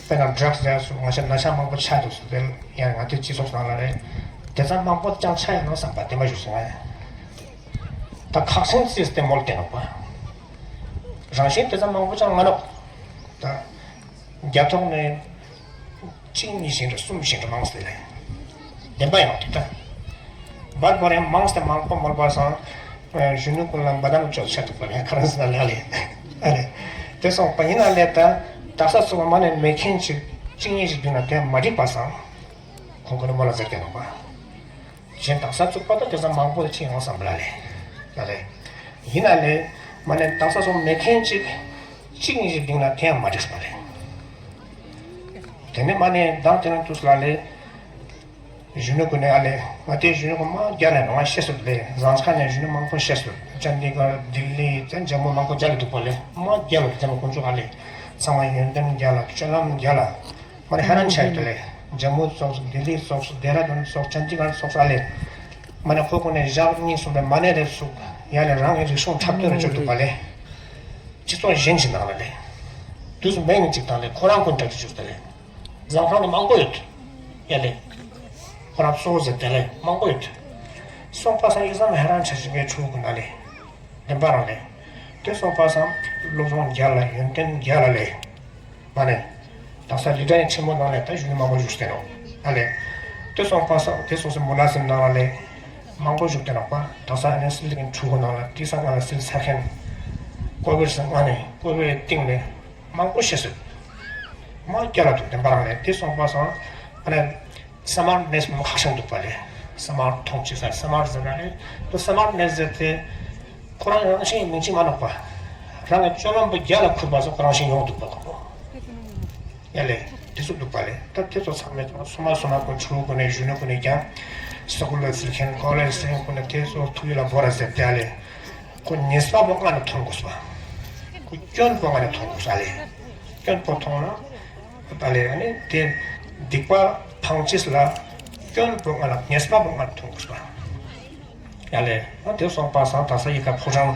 དཔེར་ན་ཌྲག་ཟེར་སུ་ང་ཤ་ན་ཤ་མང་པོ་ཆགས་འདུག་སུ་དེ་ཡང་ང་དེ་སྤྱི་ཚོགས་ནང་ལ་རེད། དེ་ཙམ་མང་པོ་ཅང་ཆགས་ཡོད་ན་བསམ་པ་དེ་མ་ཞུ་སོང་ཨེ། ད་ཁག་སེང་རྩིས་ཏེ་མོལ་ཏེ་ནོག་པ། རང་བཞིན་དེ་ཙམ་མང་པོ་ཅང་མ་ནོག་ད་རྒྱ་ཐོག་ནས་གཅིག་གཉིས་བཞིན་རེ་གསུམ་བཞིན་རེ་མང་སེ་ལས། བདེན་པ་ཡང་དེ་ལྟ། བར་བར་ཡང་མང་སྟེ་མང་པོ་མོལ་པ་སང་། གཞོན་ནུ་ཀུན་ལ་འབའ་ལྡང་ཅོག་ཆ་ཐུབ་པ་ལས་ཁ་རང་ཟེར་ན་ལ་ལས། ཨ་ལས། དེ་སོང་པ་ཡིན་ན་ལས་ད། དག་ས་ཚུགས་པ་མ་ནས་མེད་མཁན་ཅིག་གཅིག་གཉིས་ཅིག་འདུག་ན་དེ་མ་འགྲིག་པ་སང་། ཁོང་ཀུན་ནས་མོལ་ལ་ཟེར་ཏེ་ནོག་པ། གཞན་དག་ས་ཚུགས་པ་ད་དེ་ཙམ་མང་པོ་ཅིག་ཡོང་བསམ་པ་ལ་ལས། ལ་ལས། ཡིན་ན་ལས། མ་ནས་དག་ས་ཚུགས་མེད་མཁན་ཅིག་གཅིག་གཉིས་ཅིག་འདུག་ན་དེ་ཡང་མ་འགྲིག་པ་ལས། དེ་ནས་མ་ནས་མདང་དེ་རིང་དུས་ལ་ལས། གཞོན་ནུ་ཀུན་ནས་ཨ་ལས། ང་དེ་གཞོན་ནུ་ཀུན་མ་རྒྱ་ལ་ནང་ཤེས་སུ་ལས། ཟངས་དཀར་ནས་གཞོན་ནུ་མང་པོ་ཤེས་སུ། ཅན་དི་གར་ལྡི་ལི་དེ་ཇམ་མུ་མང་པོ་རྒྱ་ལ་འདུག་པ་ལས། མ་རྒྱ་ལ་དེ་མ་དཀོན་མཆོག་ཨ་ལས། ཚང་མ་ཡོན་ཏན་རྒྱ་ལ་སྤྱོད་ལམ་རྒྱ་ལ། མ་ནས་ཧ་རན་ཆ་ཡོད་དེ་ལས། ཇམ་མུ་ཙོགས་སུ་ལྡི་ལི་ཙོགས་སུ་ལྡེ་ར་ལྡུན་ཙོགས་ཅན་དི་གར་ཙོགས་ཨ་ལས། མ་ནས་ཁོ་ཀུན་ནས་ཞག་གཉིས་གསུམ་པའི་མ་ནས་རེ་ཚུགས་ཡ་ལས་རང་གི་རིག་གཞུང་འཁྲབ་སྟོན་རེ་བྱེད་འདུག་པ་ལས། སྤྱི་ཚོགས་གཞན་ཞིག་ནང་ལ་ལས། དུས་སུ་མེད་ནི་གཅིག་དང་ལས་ཁོ་རང་ཀུན་འཁྲབ་ཀྱི་བཅུག་དེ་ལས། ཟང་ཁང་ནི་མང་པོ་ཡོད། ཡ་ལས། ཁོ་རང་གཙོ་བོ་ཟེར་དེ་ལས་མང་པོ་ཡོད། སོང་པ་སང་ཡི་ཙམ་ཧ་རན་ཆ་ཞིག་གི་ཕྲུ་གུ་ན་ལས། བདེན་པ་རང་ལས། དེ་སོང་པ་སང་སློབ་སྦྱོང་རྒྱ་ལ་ཡོན་ཏན་རྒྱ་ལ་ལས། མ་ནས། དག་ས་ལི་ཏྲ་ཡན་ཆེན་མོ་ནང་ལ་ད་གཞོན་ནུ་མང་པོ་བཞུགས་ཏེ་ནོག་ཨ་ལེ། དེ་སོང་པ་སང་དེ་སོང་སེ་མུ་ལ་སེམས་ནང་ལ་ལེ་མང་པོ་བཞུགས་ཏེ་ནོག་པ། དག་ས་ཨ་ནི་སིལ་གིན་ཕྲུ་གུ་ནང་ལ་དེ་སང་ང་ལ་སིལ་ཚར་མཁན་ཀོ་བིར་སང་ང་ནི་ཀོ་བིར་སྟེང་ལེ་མང་པོ་ཤེས་སོད། མ་རྒྱ་ལ་འདུག་བདེན་པ་རང་ལེ། དེ་སོང་པ་སང་ཨ་ནི་ས་མར་ནེས་མོ་ཁག་ཤང་འདུག་པ་ལེ། ས་མར་མཐོང་ཅི་ས་ས་མར་ཟེར་ན་ལེ། དེ་ས་མར་ནེས་ཟེར་ཏེ། ཁོ་རང་རང་བཞིན་མིང་ཅིག་མ་ནོག་པ། རང་གི་སྤྱོད་ལམ་པོ་རྒྱ་ལ་ཁུར་པ་སོགས་ཁོ་རང་བཞིན་ཡོང་འདུག་པ་ཁོ། ཡ་ལེ། དེ་ཚོ་འདུག་པ་ལེ། ད་དེ་ཚོ་ཚང་མས་སོ་མ་སོ་མ་ཁོ་ཕྲུ་གུ་ནས་གཞོན་ནུ་ཁོ་ནས་ཀྱང་། སི་ཀུལ་ལ་ཟེར་མཁན་ཀོ་ལེ་ཇི་ཟེར་མཁན་ཁོ་ནས་དེ་ཚོ་ཐུགས་ཡིད་ལ་བོར་ར་ཟེར་ཏེ་ཡ་ལེ། ཁོ་ཉེས་པ་པོ་ང་ནས་མཐོང་དགོས་པ། ཁོ་སྐྱོན་པོ་ང་ནས་མཐོང་དགོས་ས་ལེ། སྐྱོན་པོ་མཐོང་ན། ད་ལེ་ཨ་ནི་དེ་སྡིག་པ་འཕང་ཅིས་ལ། སྐྱོན་པོ་ང་ལ་ཉེས་པ་པོ་ང་ནས་མཐོང་དགོས་པ། ཡ་ལེ། ཨ་དེ་སོང་པ་སང་དག་ས་ཡི་ཁ་ཕོ་བྲང་།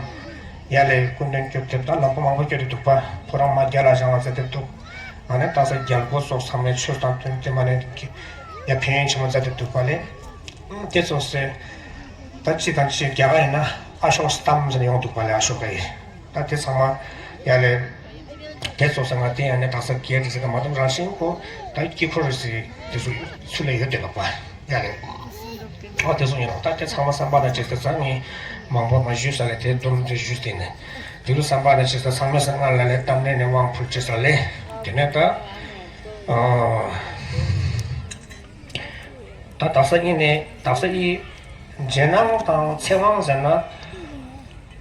ཡ་ལེ་སྐུ་མདུན་སྐྱོབ་ཐེབས་དང་ལམ་པོ་མང་པོ་སྐྱོད་དེ་འདུག་པ། ཕོ་བྲང་མ་རྒྱ་ལ་བཞེངས་ལ་མཛད་དེ་འདུག་ང་ནི་དག་ས་རྒྱལ་པོ་སོགས་ཚང་མས་ཆོས་དང་བསྟུན་ཏེ་མ་ནས་ཡ་ཕན་ཡོན་ཆེན་མོ་མཛད་དེ་འདུག་པ་ལེ། ཨ་དེ་ཚོ་སེ། ད་ཅི་དང་ཅི་རྒྱ་གར་ཡིན་ན་ཨ་ཤོག་སྟམ་ཟེར་ནས་ཡོང་འདུག་པ་ལེ། ཨ་ཤོག་གི། ད་དེ་ཚང་མ་ཡ་ལེ། དེ་ཚོ་ས་ང་དེ་ཡང་ནས་དག་ས་རྒྱལ་རེད་ཟེར་ག་མ་གཏོགས་རང་བཞིན་ཁོ་ད་དཀྱིལ་འཁོར་རེད་ཟེར་དེ་ཚོ་ཚུར་ལ་ཡོད་དེ་ལོག་པ་ཡ་ལེ། ཨ་དེ་ཚོ་ཡིན་ནོག་ད་དེ་ཚང་མ་བསམ་པ་དང་བཅས་ཏེ་ཚང་ངས་མང་པོ་མ་ཞུས་ས་ལེ། དེ་མདོར་དེ་ཞུས་ཏེ་ནས་དེ་རུ་བསམ་པ་དང་བཅས་ཏེ་ཚང་མས་ས་སྔ་ལ་ལེ་གཏམ་ནས་ནས་དབང་ཕུལ་བྱས་ས་ལེ། དེ་ནས་ད་ཨ། ད་དག་ས་ཨི་ནས་དག་ས་ཨི་རྗེས་གནང་དང་ཚེ་དབང་ཟེར་ན།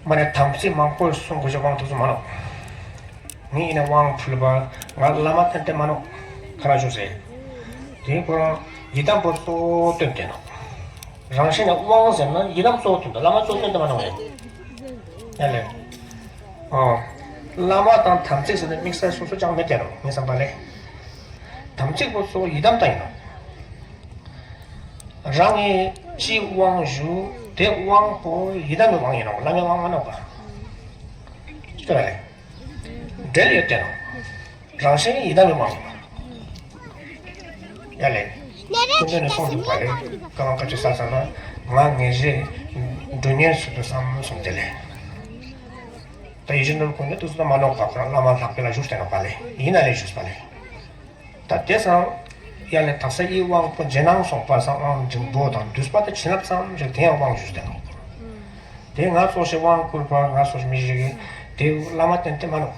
མ་ནས་དམ་ཚིག་མང་པོ་གསུང་དགོས་ཀྱི་དབང་དུ་སུ་མ་ནོག་ངས་ཨི་ནས་དབང་ཕུལ་བ་ང་བླ་མ་ཏན་ཏན་མ་ནོག་ཁ་ར་ཞུ་ཟེར། དེའི་ཁོ་རང་ཡི་དམ་པོ་གཙོ་བོ་སྟོན་ཏེ་ནོག་རང་བཞིན་ནས་དབང་ཟེར་ན་ཡི་དམ་གཙོ་བོ་སྟོན་ཏེ་བླ་མ་གཙོ་བོ་སྟོན་ཏེ་མ་ནོག་ངས། ཡ་ལེ། ཨོ། བླ་མ་དང་དམ་ཚིག་ཟེར་ནས་དམིགས་བསལ་སོ་སོ་ཅང་མེད་དེ་ནོག་ངས་བསམ་པ་ལེ། དམ་ཚིག་པོ་གཙོ་བོ་ཡི་དམ་དང་ཡིན་ནོག་རང་གིས་ཅི་དབང་ཞུ་དེ་དབང་པོ་ཡི་དམ་གྱི་དབང་ཡིན་ནོག་བླ་མའི་དབང་མ་ནོག་པ། ཅི་ལ་རེད། འབྲེལ་ཡོད་དེ་ནོག་རང་བཞིན་ཡི་དམ་གྱི་དབང་ཡིན་ནོག་ཡ་ལེ། ཀུན་ནས་གསུངས་འདུག་པ་རེད། བཀའ་དབང་བཀའ་ཆོས་གསར་ཚང་ན་ང་ངེས་རེ་འགྲོ་ཉེན་སུ་དུ་བསམ་གསུངས་དེ་ལེ། ད་ཡིད་བཞིན་ནོར་བུ་ཁོང་ནི་དུས་སུ་མ་ནོག་པ་ཁོ་རང་བླ་མ་ལྷག་པའི་ལ་བཞུགས་ཏེ་ནོག་པ་ལེ། ཡིན་ན་ལེ་བཞུགས་པ་ལེ། ད་དེ་སང་ཡ་ལེ་དག་ས་ཨི་དབང་པོ་རྗེས་གནང་སོགས་པ་སང་དབང་འབྲིང་པོ་དང་བསྡུས་པ་དང་བྱིན་རླབས་ཙམ་ཞིག་དེ་ཡང་དབང་ཞུས་ཏེ་ནོག་དེ་ང་ཚོ་ཞིག་དབང་བསྐུར་བ་ང་ཚོ་མི་ཞིག་གིས་དེ་བླ་མ་ཏན་ཏན་མ་ནོག་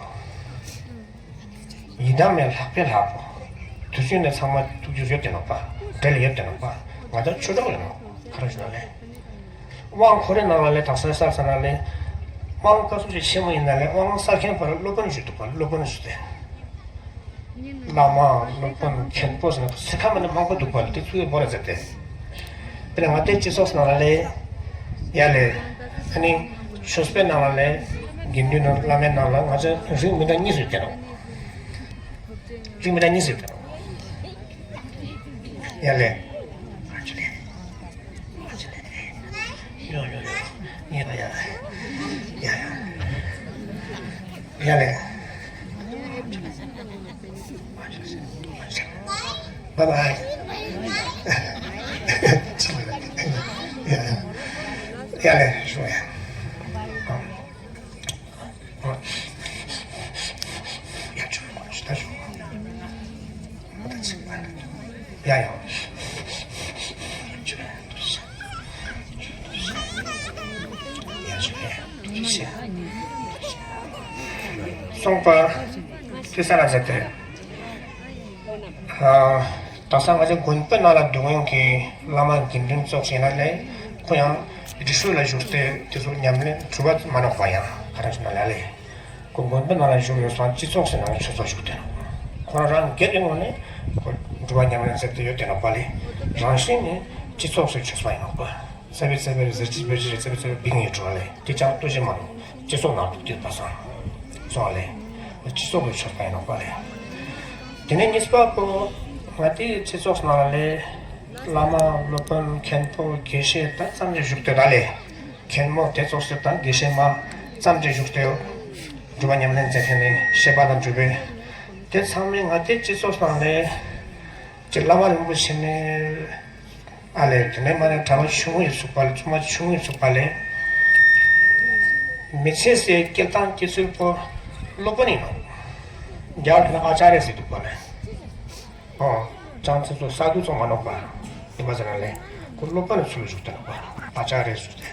ཡི་དམ་མེད་ལྷག་པའི་ལྷག་པོ། དུས་ཚོད་ནས་ཚང་མ་ཐུགས་རྒྱུས་ཡོད་དེ་ནོག་པ། འབྲེལ་ཡོད་དེ་ནོག་པ། ང་ཚོ་ཆོས་གྲོགས་ཡོད་ནོག་ཁ་ར་ཞུ་ན་ལེ། དབང་ཁོ་རའི་ནང་ལ་ལས་དག་ས་གསར་ས་ན་ལས། དབང་བཀའ་སྲུང་ཆེ་ཆེན་མོ་ཡིན་ན་ལས་དབང་གསར་མཁན་པར་སློབ་དཔོན་ཞུ་འདུག་པ་སློབ་དཔོན་ཞུ་སྟེ། བླ་མ་སློབ་དཔོན་མཁན་པོ་ཟེར་ན་སེ་ཁ་མ་ནི་མང་པོ་འདུག་པ་ལས་དེ་ཚུལ་བོ་ར་ཟེར་ཏེ། དེ་ལས་ང་དེ་སྤྱི་ཚོགས་ནང་ལ་ལས། ཡ་ལས། ཨ་ནི། ཆོས་པའི་ནང་ལ་ལས། དགེ་འདུན་ནང་བླ་མའི་ནང་ལ་ང་ཚོ་རིགས་མི་འདྲ་གཉིས་སུ་སྐྱེ་རོགས། རིགས་མི་འདྲ་གཉིས་སུ་སྐྱེ་རོགས། ཡ་ལས། ཡོ་ཡོ་ཡོ། ཡ་ཡ། ཡ་ཡ། ཡ་ལས། Bye bye. ཡ་ཡ། ཡ་ལས་ཞུ་ཡ། ཡ་ཡ། གསུངས་པ། ཁྱེད་ས་ལ་ཟེར་ཏེ། ཨ། དེང་སང་ང་ཚོ་དགོན་པའི་ནང་ལ་སྡོད་མཁན་གྱི་བླ་མ་དགེ་འདུན་ཚོགས་ཤིག་ཡིན་ན་ལས་ཁོ་ཡང་རི་སུལ་ལ་བཞུགས་ཏེ་དེ་ཚོ་ཉམས་ལེན་གྲུབ་པ་མ་ནོག་པ་ཡང་ག་རེ་ཞུ་ན་ལ་ལས། ཁོ་དགོན་པའི་ནང་ལ་བཞུགས་ཡོད་ཙང་སྤྱི་ཚོགས་སུ་ནང་ཆོས་ཚོགས་བཞུགས་ཏེ་ནོག་ཁོ་རང་རང་སྒེར་གྱི་ངོས་ནས་ཁོ་གྲུབ་པ་ཉམས་ལེན་མཛད་དེ་ཡོད་དེ་ནོག་པ་ལས་རང་བཞིན་ནི་སྤྱི་ཚོགས་སུ་ཆོས་པ་ཡིན་ནོག་པ། ས་བི་ས་བི་རི་ཟེར་ཅི་བེ་ཅི་རི་ས་བི་ས་བི་བིང་ཡོད་འགྲོ་བ་ལས་དེ་ཅང་ལྟོས་ཤིག་མ་རུང་སྤྱི་ཚོགས་ནང་དུ་བསྡུས་པ་སང་སོང་བ་ལས་སྤྱི་ཚོགས་ཀྱི་ཆོས་པ་ཡིན་ནོག་པ་ལས། དེ་ནས་གཉིས་པ་པོ་ང་དེའི་སྤྱི་ཚོགས་ནང་ལས་བླ་མ་སློབ་དཔོན་མཁན་པོ་དགེ་བཤེས་ད་ཙམ་གྱི་བཞུགས་དེ་ད་ལས་མཁན་མོ་དེ་ཚོགས་སུ་ད་དགེ་བཤེས་མ་ཙམ་གྱི་བཞུགས་དེ་སྒྲུབ་པ་ཉམས་ལེན་མཛད་མཁན་ནི་བཤད་པ་དང་སྒྲུབ་པའི་དེ་ཚང་མས་ང་དེའི་སྤྱི་ཚོགས་ནང་ལས་ཀྱི་བླ་མ་རིན་པོ་ཆེ་ནས། ཨ་ལས་དེ་ནས་མ་ནས་གྲྭ་པ་ཆུང་ངུའི་ཚུགས་པ་ལས་བཙུན་མ་ཆུང་ངུའི་ཚུགས་པ་ལས། མི་ཚེ་ཟེར་སྐྱེལ་སྟངས་སྐྱེལ་ཚུལ་པོ་སློབ་དཔོན་ཡིན་ནོག་རྒྱ་གར་དེ་ན་ཨ་ཅཱ་རི་ཟེར་འདུག་པ་ལས། ཨོ། ཅང་ཙེ་ཚོ་ས་རྡུལ་ཚོ་མ་ནོག་པ། དེ་མ་ཟེར་ན་ལེ། ཁོ་སློབ་པ་ནི་ཚུལ་བཞུགས་ཏེ་ནོག་པ། ཨ་ཅག་རེ་བཞུགས་ཏེ།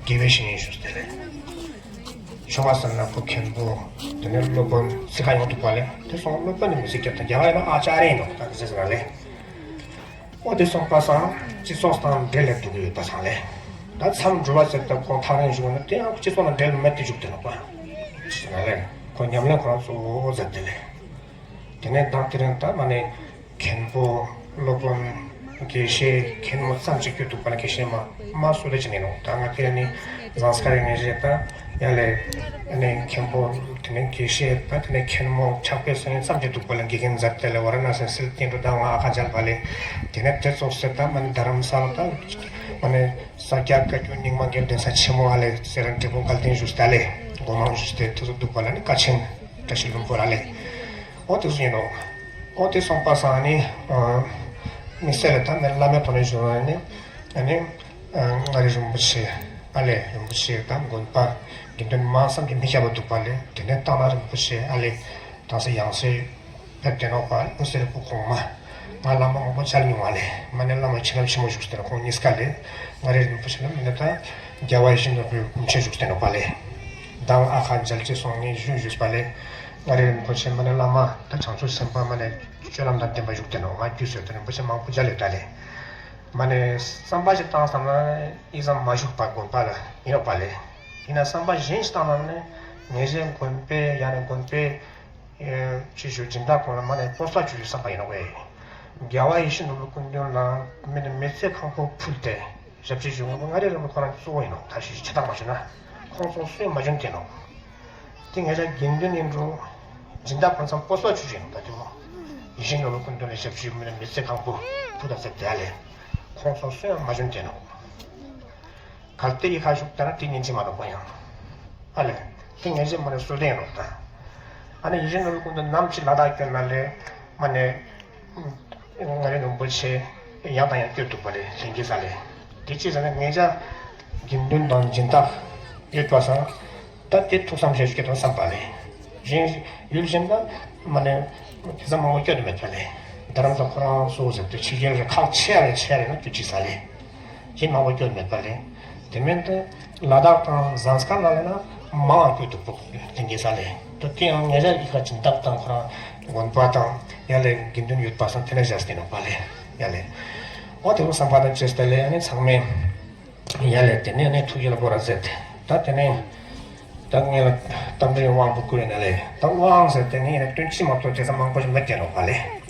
དགེ་བའི་བཤེས་གཉེན་བཞུགས་ཏེ་ལེ། ཆོ་ག་ཟེར་ན་ཁོ་མཁན་པོ། དེ་ནས་སློབ་དཔོན་ཚིག་ཁ་ཡོང་འདུག་པ་ལེ། དེ་སོང་སློབ་པ་ནི་མི་ཚིག་རྒྱབ་དང་རྒྱ་གར་ཡིན་ན་ཨ་ཅག་རེ་ཡིན་ནོག་ད་ག་ཟེར་ཟེར་ན་ལེ། ཨོ་དེ་སོང་པ་སང་སྤྱི་ཚོགས་དང་འབྲེལ་ལས་འདུག་གི་ཡོད་པ་སང་ལེ། ད་མཚམས་འགྲུལ་བ་ཟེར་ད་ཁོང་ཐག་རིང་བཞུགས་ན་དེ་ཡང་སྤྱི་ཚོགས་ལ་འབྲེལ་མེད་དེ་བཞུགས་ཏེ་ནོག་པ། ཟེར་ན་ལེ། ཁོ་ཉམས་ལེན་ཁོ་རང་གཙོ་བོ་ཟེར་ཏེ་ལེ། དེ་ནས་བདག་དེ་རིང་ད་མ་ནས་མཁན་པོ་སློབ་དཔོན་དགེ་བཤེས་མཁན་མོ་ཙམ་ཅིག་སྐྱོད་འདུག་པ་ལ་དགེ་བཤེས་མ་མ་སུ་ལ་ཅི་ནས་ནོ། ད་ང་དེ་ནི་ཟངས་དཀར་ངེས་ཤེས་ད་ཡང་ལས་ཨ་ནི་མཁན་པོ་དེ་ནས་དགེ་བཤེས་ད་དེ་ནས་མཁན་མོ་ཕྱག་དཔེ་གསན་ཙམ་ཅིག་འདུག་པ་ལ་དགེ་རྒན་མཛད་དེ་ལས་ཝ་ར་ཎ་སི་སིལ་སྟེང་དུ་ད་ང་ཨ་ཁ་མཇལ་བ་ལས། དེ་ནས་དེ་ཚོགས་སེ་ད་མ་ནི་དྷ་རམ་ས་ལ་ད་མ་ནི་ས་སྐྱ་བཀའ་བརྒྱུད་རྙིང་མ་གི་གདན་ས་ཆེན་མོ་ཨ་ལས་སེ་ར་འབྲས་སྤུངས་དགའ་ལྡན་བཞུགས་ད་ལས་སྒོ་མང་བཞུགས་ཏེ་དེ་ཚོ་འདུག་པ་ལ་ནི་བཀའ་ཆེན་བཀྲ་ཤིས་ལྷུན་པོ་ར་ལས། ཨོ་དེ་ཚོ་ཡིན་ནོ། ཨོ་དེ་སོང་པ་སང་ནི་དམིགས་བསལ་ལ་ད་ནི་བླ་མའི་ཐོག་ནས་བཞུགས་ན་ནི་ཨ་ནི་མངའ་རིས་རིན་པོ་ཆེ་ཨ་ལས་རིན་པོ་ཆེ་དང་དགོན་པ་དགེ་འདུན་མང་ཙམ་གྱིས་མི་ཁྱབ་པ་འདུག་པ་ལས། དེ་ནས་སྟག་ནག་རིན་པོ་ཆེ་ཨ་ལས་དང་སེ་ཡང་སེ་ཕེབས་ཏེ་ནོ་པ། དངོས་སེ་རིག་པོ་གོང་མ་ང་བླ་མ་མང་པོ་མཇལ་མྱོང་བ་ལས། མ་ནས་བླ་མ་བྱིན་རླབས་ཆེན་མོ་བཞུགས་ཏེ་ཁོང་གཉིས་ཀ་ལས་མངའ་རིས་རིན་པོ་ཆེ་ལ་མི་ལ་ད་རྒྱལ་བ་ཡིད་བཞིན་ནོར་བུའི་སྐུ་མཆེད་བཞུགས་ཏེ་ནོ་པ་ལས། མདང་ཨ་ཁ་མཇལ་ཅེས་སོང་ནས་བཞུགས་བཞུགས་པ་ལས། མངའ་རིས་རིན་པོ་ཆེ་མ་ནས་བླ་མ་ད་བྱང་ཆུབ་སེམས་དཔའ་མ་ནས་སྤྱོད་ལམ་དང་ལྡན་པ་བཞུགས་ཏེ་ནོ། ང་རྒྱུས་ཟེར་ཏེ་རིན་པོ་ཆེ་མང་པོ་མཇལ་ཡོད་ད་ལས། མ་ནས་བསམ་པ་ཞིག་བཏང་བསམ་ན་ཨི་ཙམ་མ་བཞུགས་པ་དགོན་པ་ལ་ཡིན་ནོ་པ་ལས། ཡིན་ན་བསམ་པ་གཞན་ཞིག་བཏང་ན་ནི་ངེད་ཅག་དགོན་པའི་ཡང་ན་དགོན་པའི་ཨེ་ཅི་ཞུ་སྦྱིན་བདག་ཁོང་ལ་མ་ནས་སྤོབས་པ་བྱུང་ཡོད་བསམ་པ་ཡིན་ནོ་བས། རྒྱལ་བ་ཡིད་བཞིན་ནོར་བུ་སྐུ་མདུན་ལ་མི་ནི་མི་ཚེ་གང་པོ་ཕུལ་ཏེ་ཞབས་ཕྱི་ཞུ་ངོ་མངའ་རིས་རིན་པོ་ཁོ་རང་གཙོ་བོ་ཡིན་ནོ། ད་ཞུ་ཆ་ཐག་མ་ཞུ་ན་ཁོང་ཚོ་སུས་མ་བྱུང་དེ་ནོ། དེ་ངེད་ཅག་དགེ་འདུན་ཡིན་འགྲོ་སྦྱིན་བདག་ཕུན་སུམ་སྤོབས་པ་བྱུང་ཡིན་ནོ། ད་དེ་མོ་ཡིད་བཞིན་ནོར་བུ་སྐུ་མདུན་ལ་ཞབས་ཕྱི་ཞུ་མི་ནི་མི་ཚེ་གང་པོ་ཕུལ་ད་ཟེར་དེ་ལས་ཁོང་ཚོ་སུས་མ་བྱུང་དེ་ནོ། གལ་ཏེ་ཡི་ཁ་ཞུགས་ལྟར་དེ་ཉིན་གཅིག་མ་གཏོགས་པ་ཡང་། ཨ་ལས། དེ་ངེད་ཅག་མ་ནས་སུ་ལྡན་རོགས་དང་། ཨ་ནི་ཡིད་བཞིན་ནོར་བུ་སྐུ་མདུན་ནམ་ཞིག་ལ་དྭགས་བསྐྱོད་ན་ལས། མ་ནས། མངའ་རིས་རིན་པོ་ཆེ་ཡང་དང་ཡང་བསྐྱོད་འདུག་པ་ལས་ལྷན་རྒྱས་ས་ལས། དེ་ཅི་ཟེར་ན་ངེད་ཅག་དགེ་འདུན་དང་སྦྱིན་བདག་ཡོད་པ་སང་། ད་དེ་ཐུགས་བསམ་བཞེས་སུ་སྐྱེ་དང་བསམ་པ་ལས། གཞན་ཡུལ་གཞན་ལ་མ་ནས་དེ་ཙམ་མང་པོ་བསྐྱོད་དུ་མེད་པ་ལས། རྡ་རམ་ས་ཁོ་རང་སོ་ཟེར་ཏེ་ཕྱི་རྒྱལ་རེ་ཁག་ཆེ་ཡ་རེ་ཆེ་ཡ་རེ་ན་སྐྱོད་ཅིག་ས་ལས། ཡིན་མང་པོ་སྐྱོད་མེད་པ་ལས། དེ་མིན་དུ་ལ་དྭགས་དང་ཟངས་དཀར་ནང་ལས་ན་མང་བ་སྐྱོད་འདུག་པོ་ལྷན་རྒྱས་ས་ལས། ད་དེ་ཡང་ངེད་ཅག་ཡི་ཁ་སྦྱིན་བདག་དང་ཁོ་རང་དགོན་པ་དང་ཡ་ལས་དགེ་འདུན་ཡོད་པ་སང་དེ་ན་བཞག་སྟེ་ནོ་པ་ལས་ཡ་ལས། འོ་དེ་ཚོ་བསམ་པ་དང་བཅས་ཏེ་ལས་ཨ་ནི་ཚང་མས་ཡ་ལས་དེ་ནས་ཨ་ནི་ཐུགས་ཡིད་ལ་བོར་ར་མཛད་དེ་ད་དེ་ནས། ད་ངས་ལ་རྟ་མགྲིན་དབང་པོ་བསྐུར་ཡོད་ན་ལས། ད་དབང་ཟེར་དེ་ངས་ལ་སྟོན་ཅི་མ་གཏོགས་དེ་ཚོ་མང་པོ་ཞིག་མེད་ཀྱང་རོགས་པ་ལས།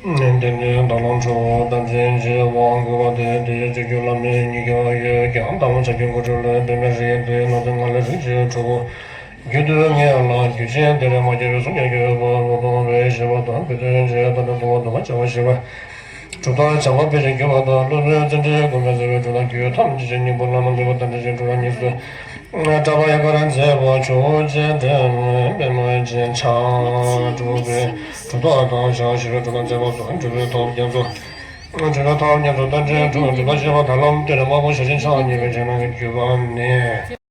ནན་ཏན་ནི་ད་ལོ་འཕྲོ་བ་དང་ཅན་ཅེས་དབང་བསྐུར་བ་དེ་དེ་ཡི་སྤྱོད་རྒྱུ་ལ་མི་ཉིད་ཀྱང་ཡོད་ཀྱང་ལྟ་བ་བྱ་རྒྱུ་འགོ་ཁྲིད་ལས་དེ་མེད་རེད་དེ་ནོ། དེ་ང་ལ་རིགས་ཀྱི་གྲོགས་པོ་རྒྱུད་དུ་ངས་ལ་རྒྱུད་ཆེན་དེ་རེ་མ་སྐྱེ་བའི་གསུང་ཡང་རྒྱུད་པ་རུ་གཏོང་བའི་ཞེས་པ་དང་བུ་དོན་བྱས་ད་ལྟ་དུ་བ་དུ་བ་བྱ་བ་ཞེས་པ། གྲུབ་མཐའ་བྱ་བ་སྤེལ་ཞིང་བསྒྱུར་བ་དང་སློབ་དཔོན་བརྩོན་འགྲུས་དགོན་པའི་བརྩེ་བའི་གྲུབ་མཐའ་རྒྱུད་ཐམས་ཅད་ཀྱི་སྙིང་པོ་བླ་མ་མཛད་པ་དང་འདྲ་ཞིང་གྲུབ་པ་ཉིད་སུ་གྲགས་པ་ཡང་ག་ར་མཛད་པ་ཆོས་ཅན་དྲན་པའི་མ་ཅན་ཆགས་གྲུབ་པའི་གྲུབ་མཐའ་དང་ཞག་ཞི་བའི་གྲུབ་མཐའ་མཛད་པ་སོགས་གྲུབ་པའི་ཐབས་རྒྱ་མཚོ་གྲུབ་པའི་ཐབས་རྒྱ་མཚོ་རྟ་མགྲིན་གྲུབ་གྲུབ་པ་ཞེས་པ་དང་ལམ་སྟེ་རེ་མ་བོ་ཞེས་བྱ་ཆགས་ཉེ་བའི་ཆ་ནང་གི་བརྒྱུད་པ་ནས།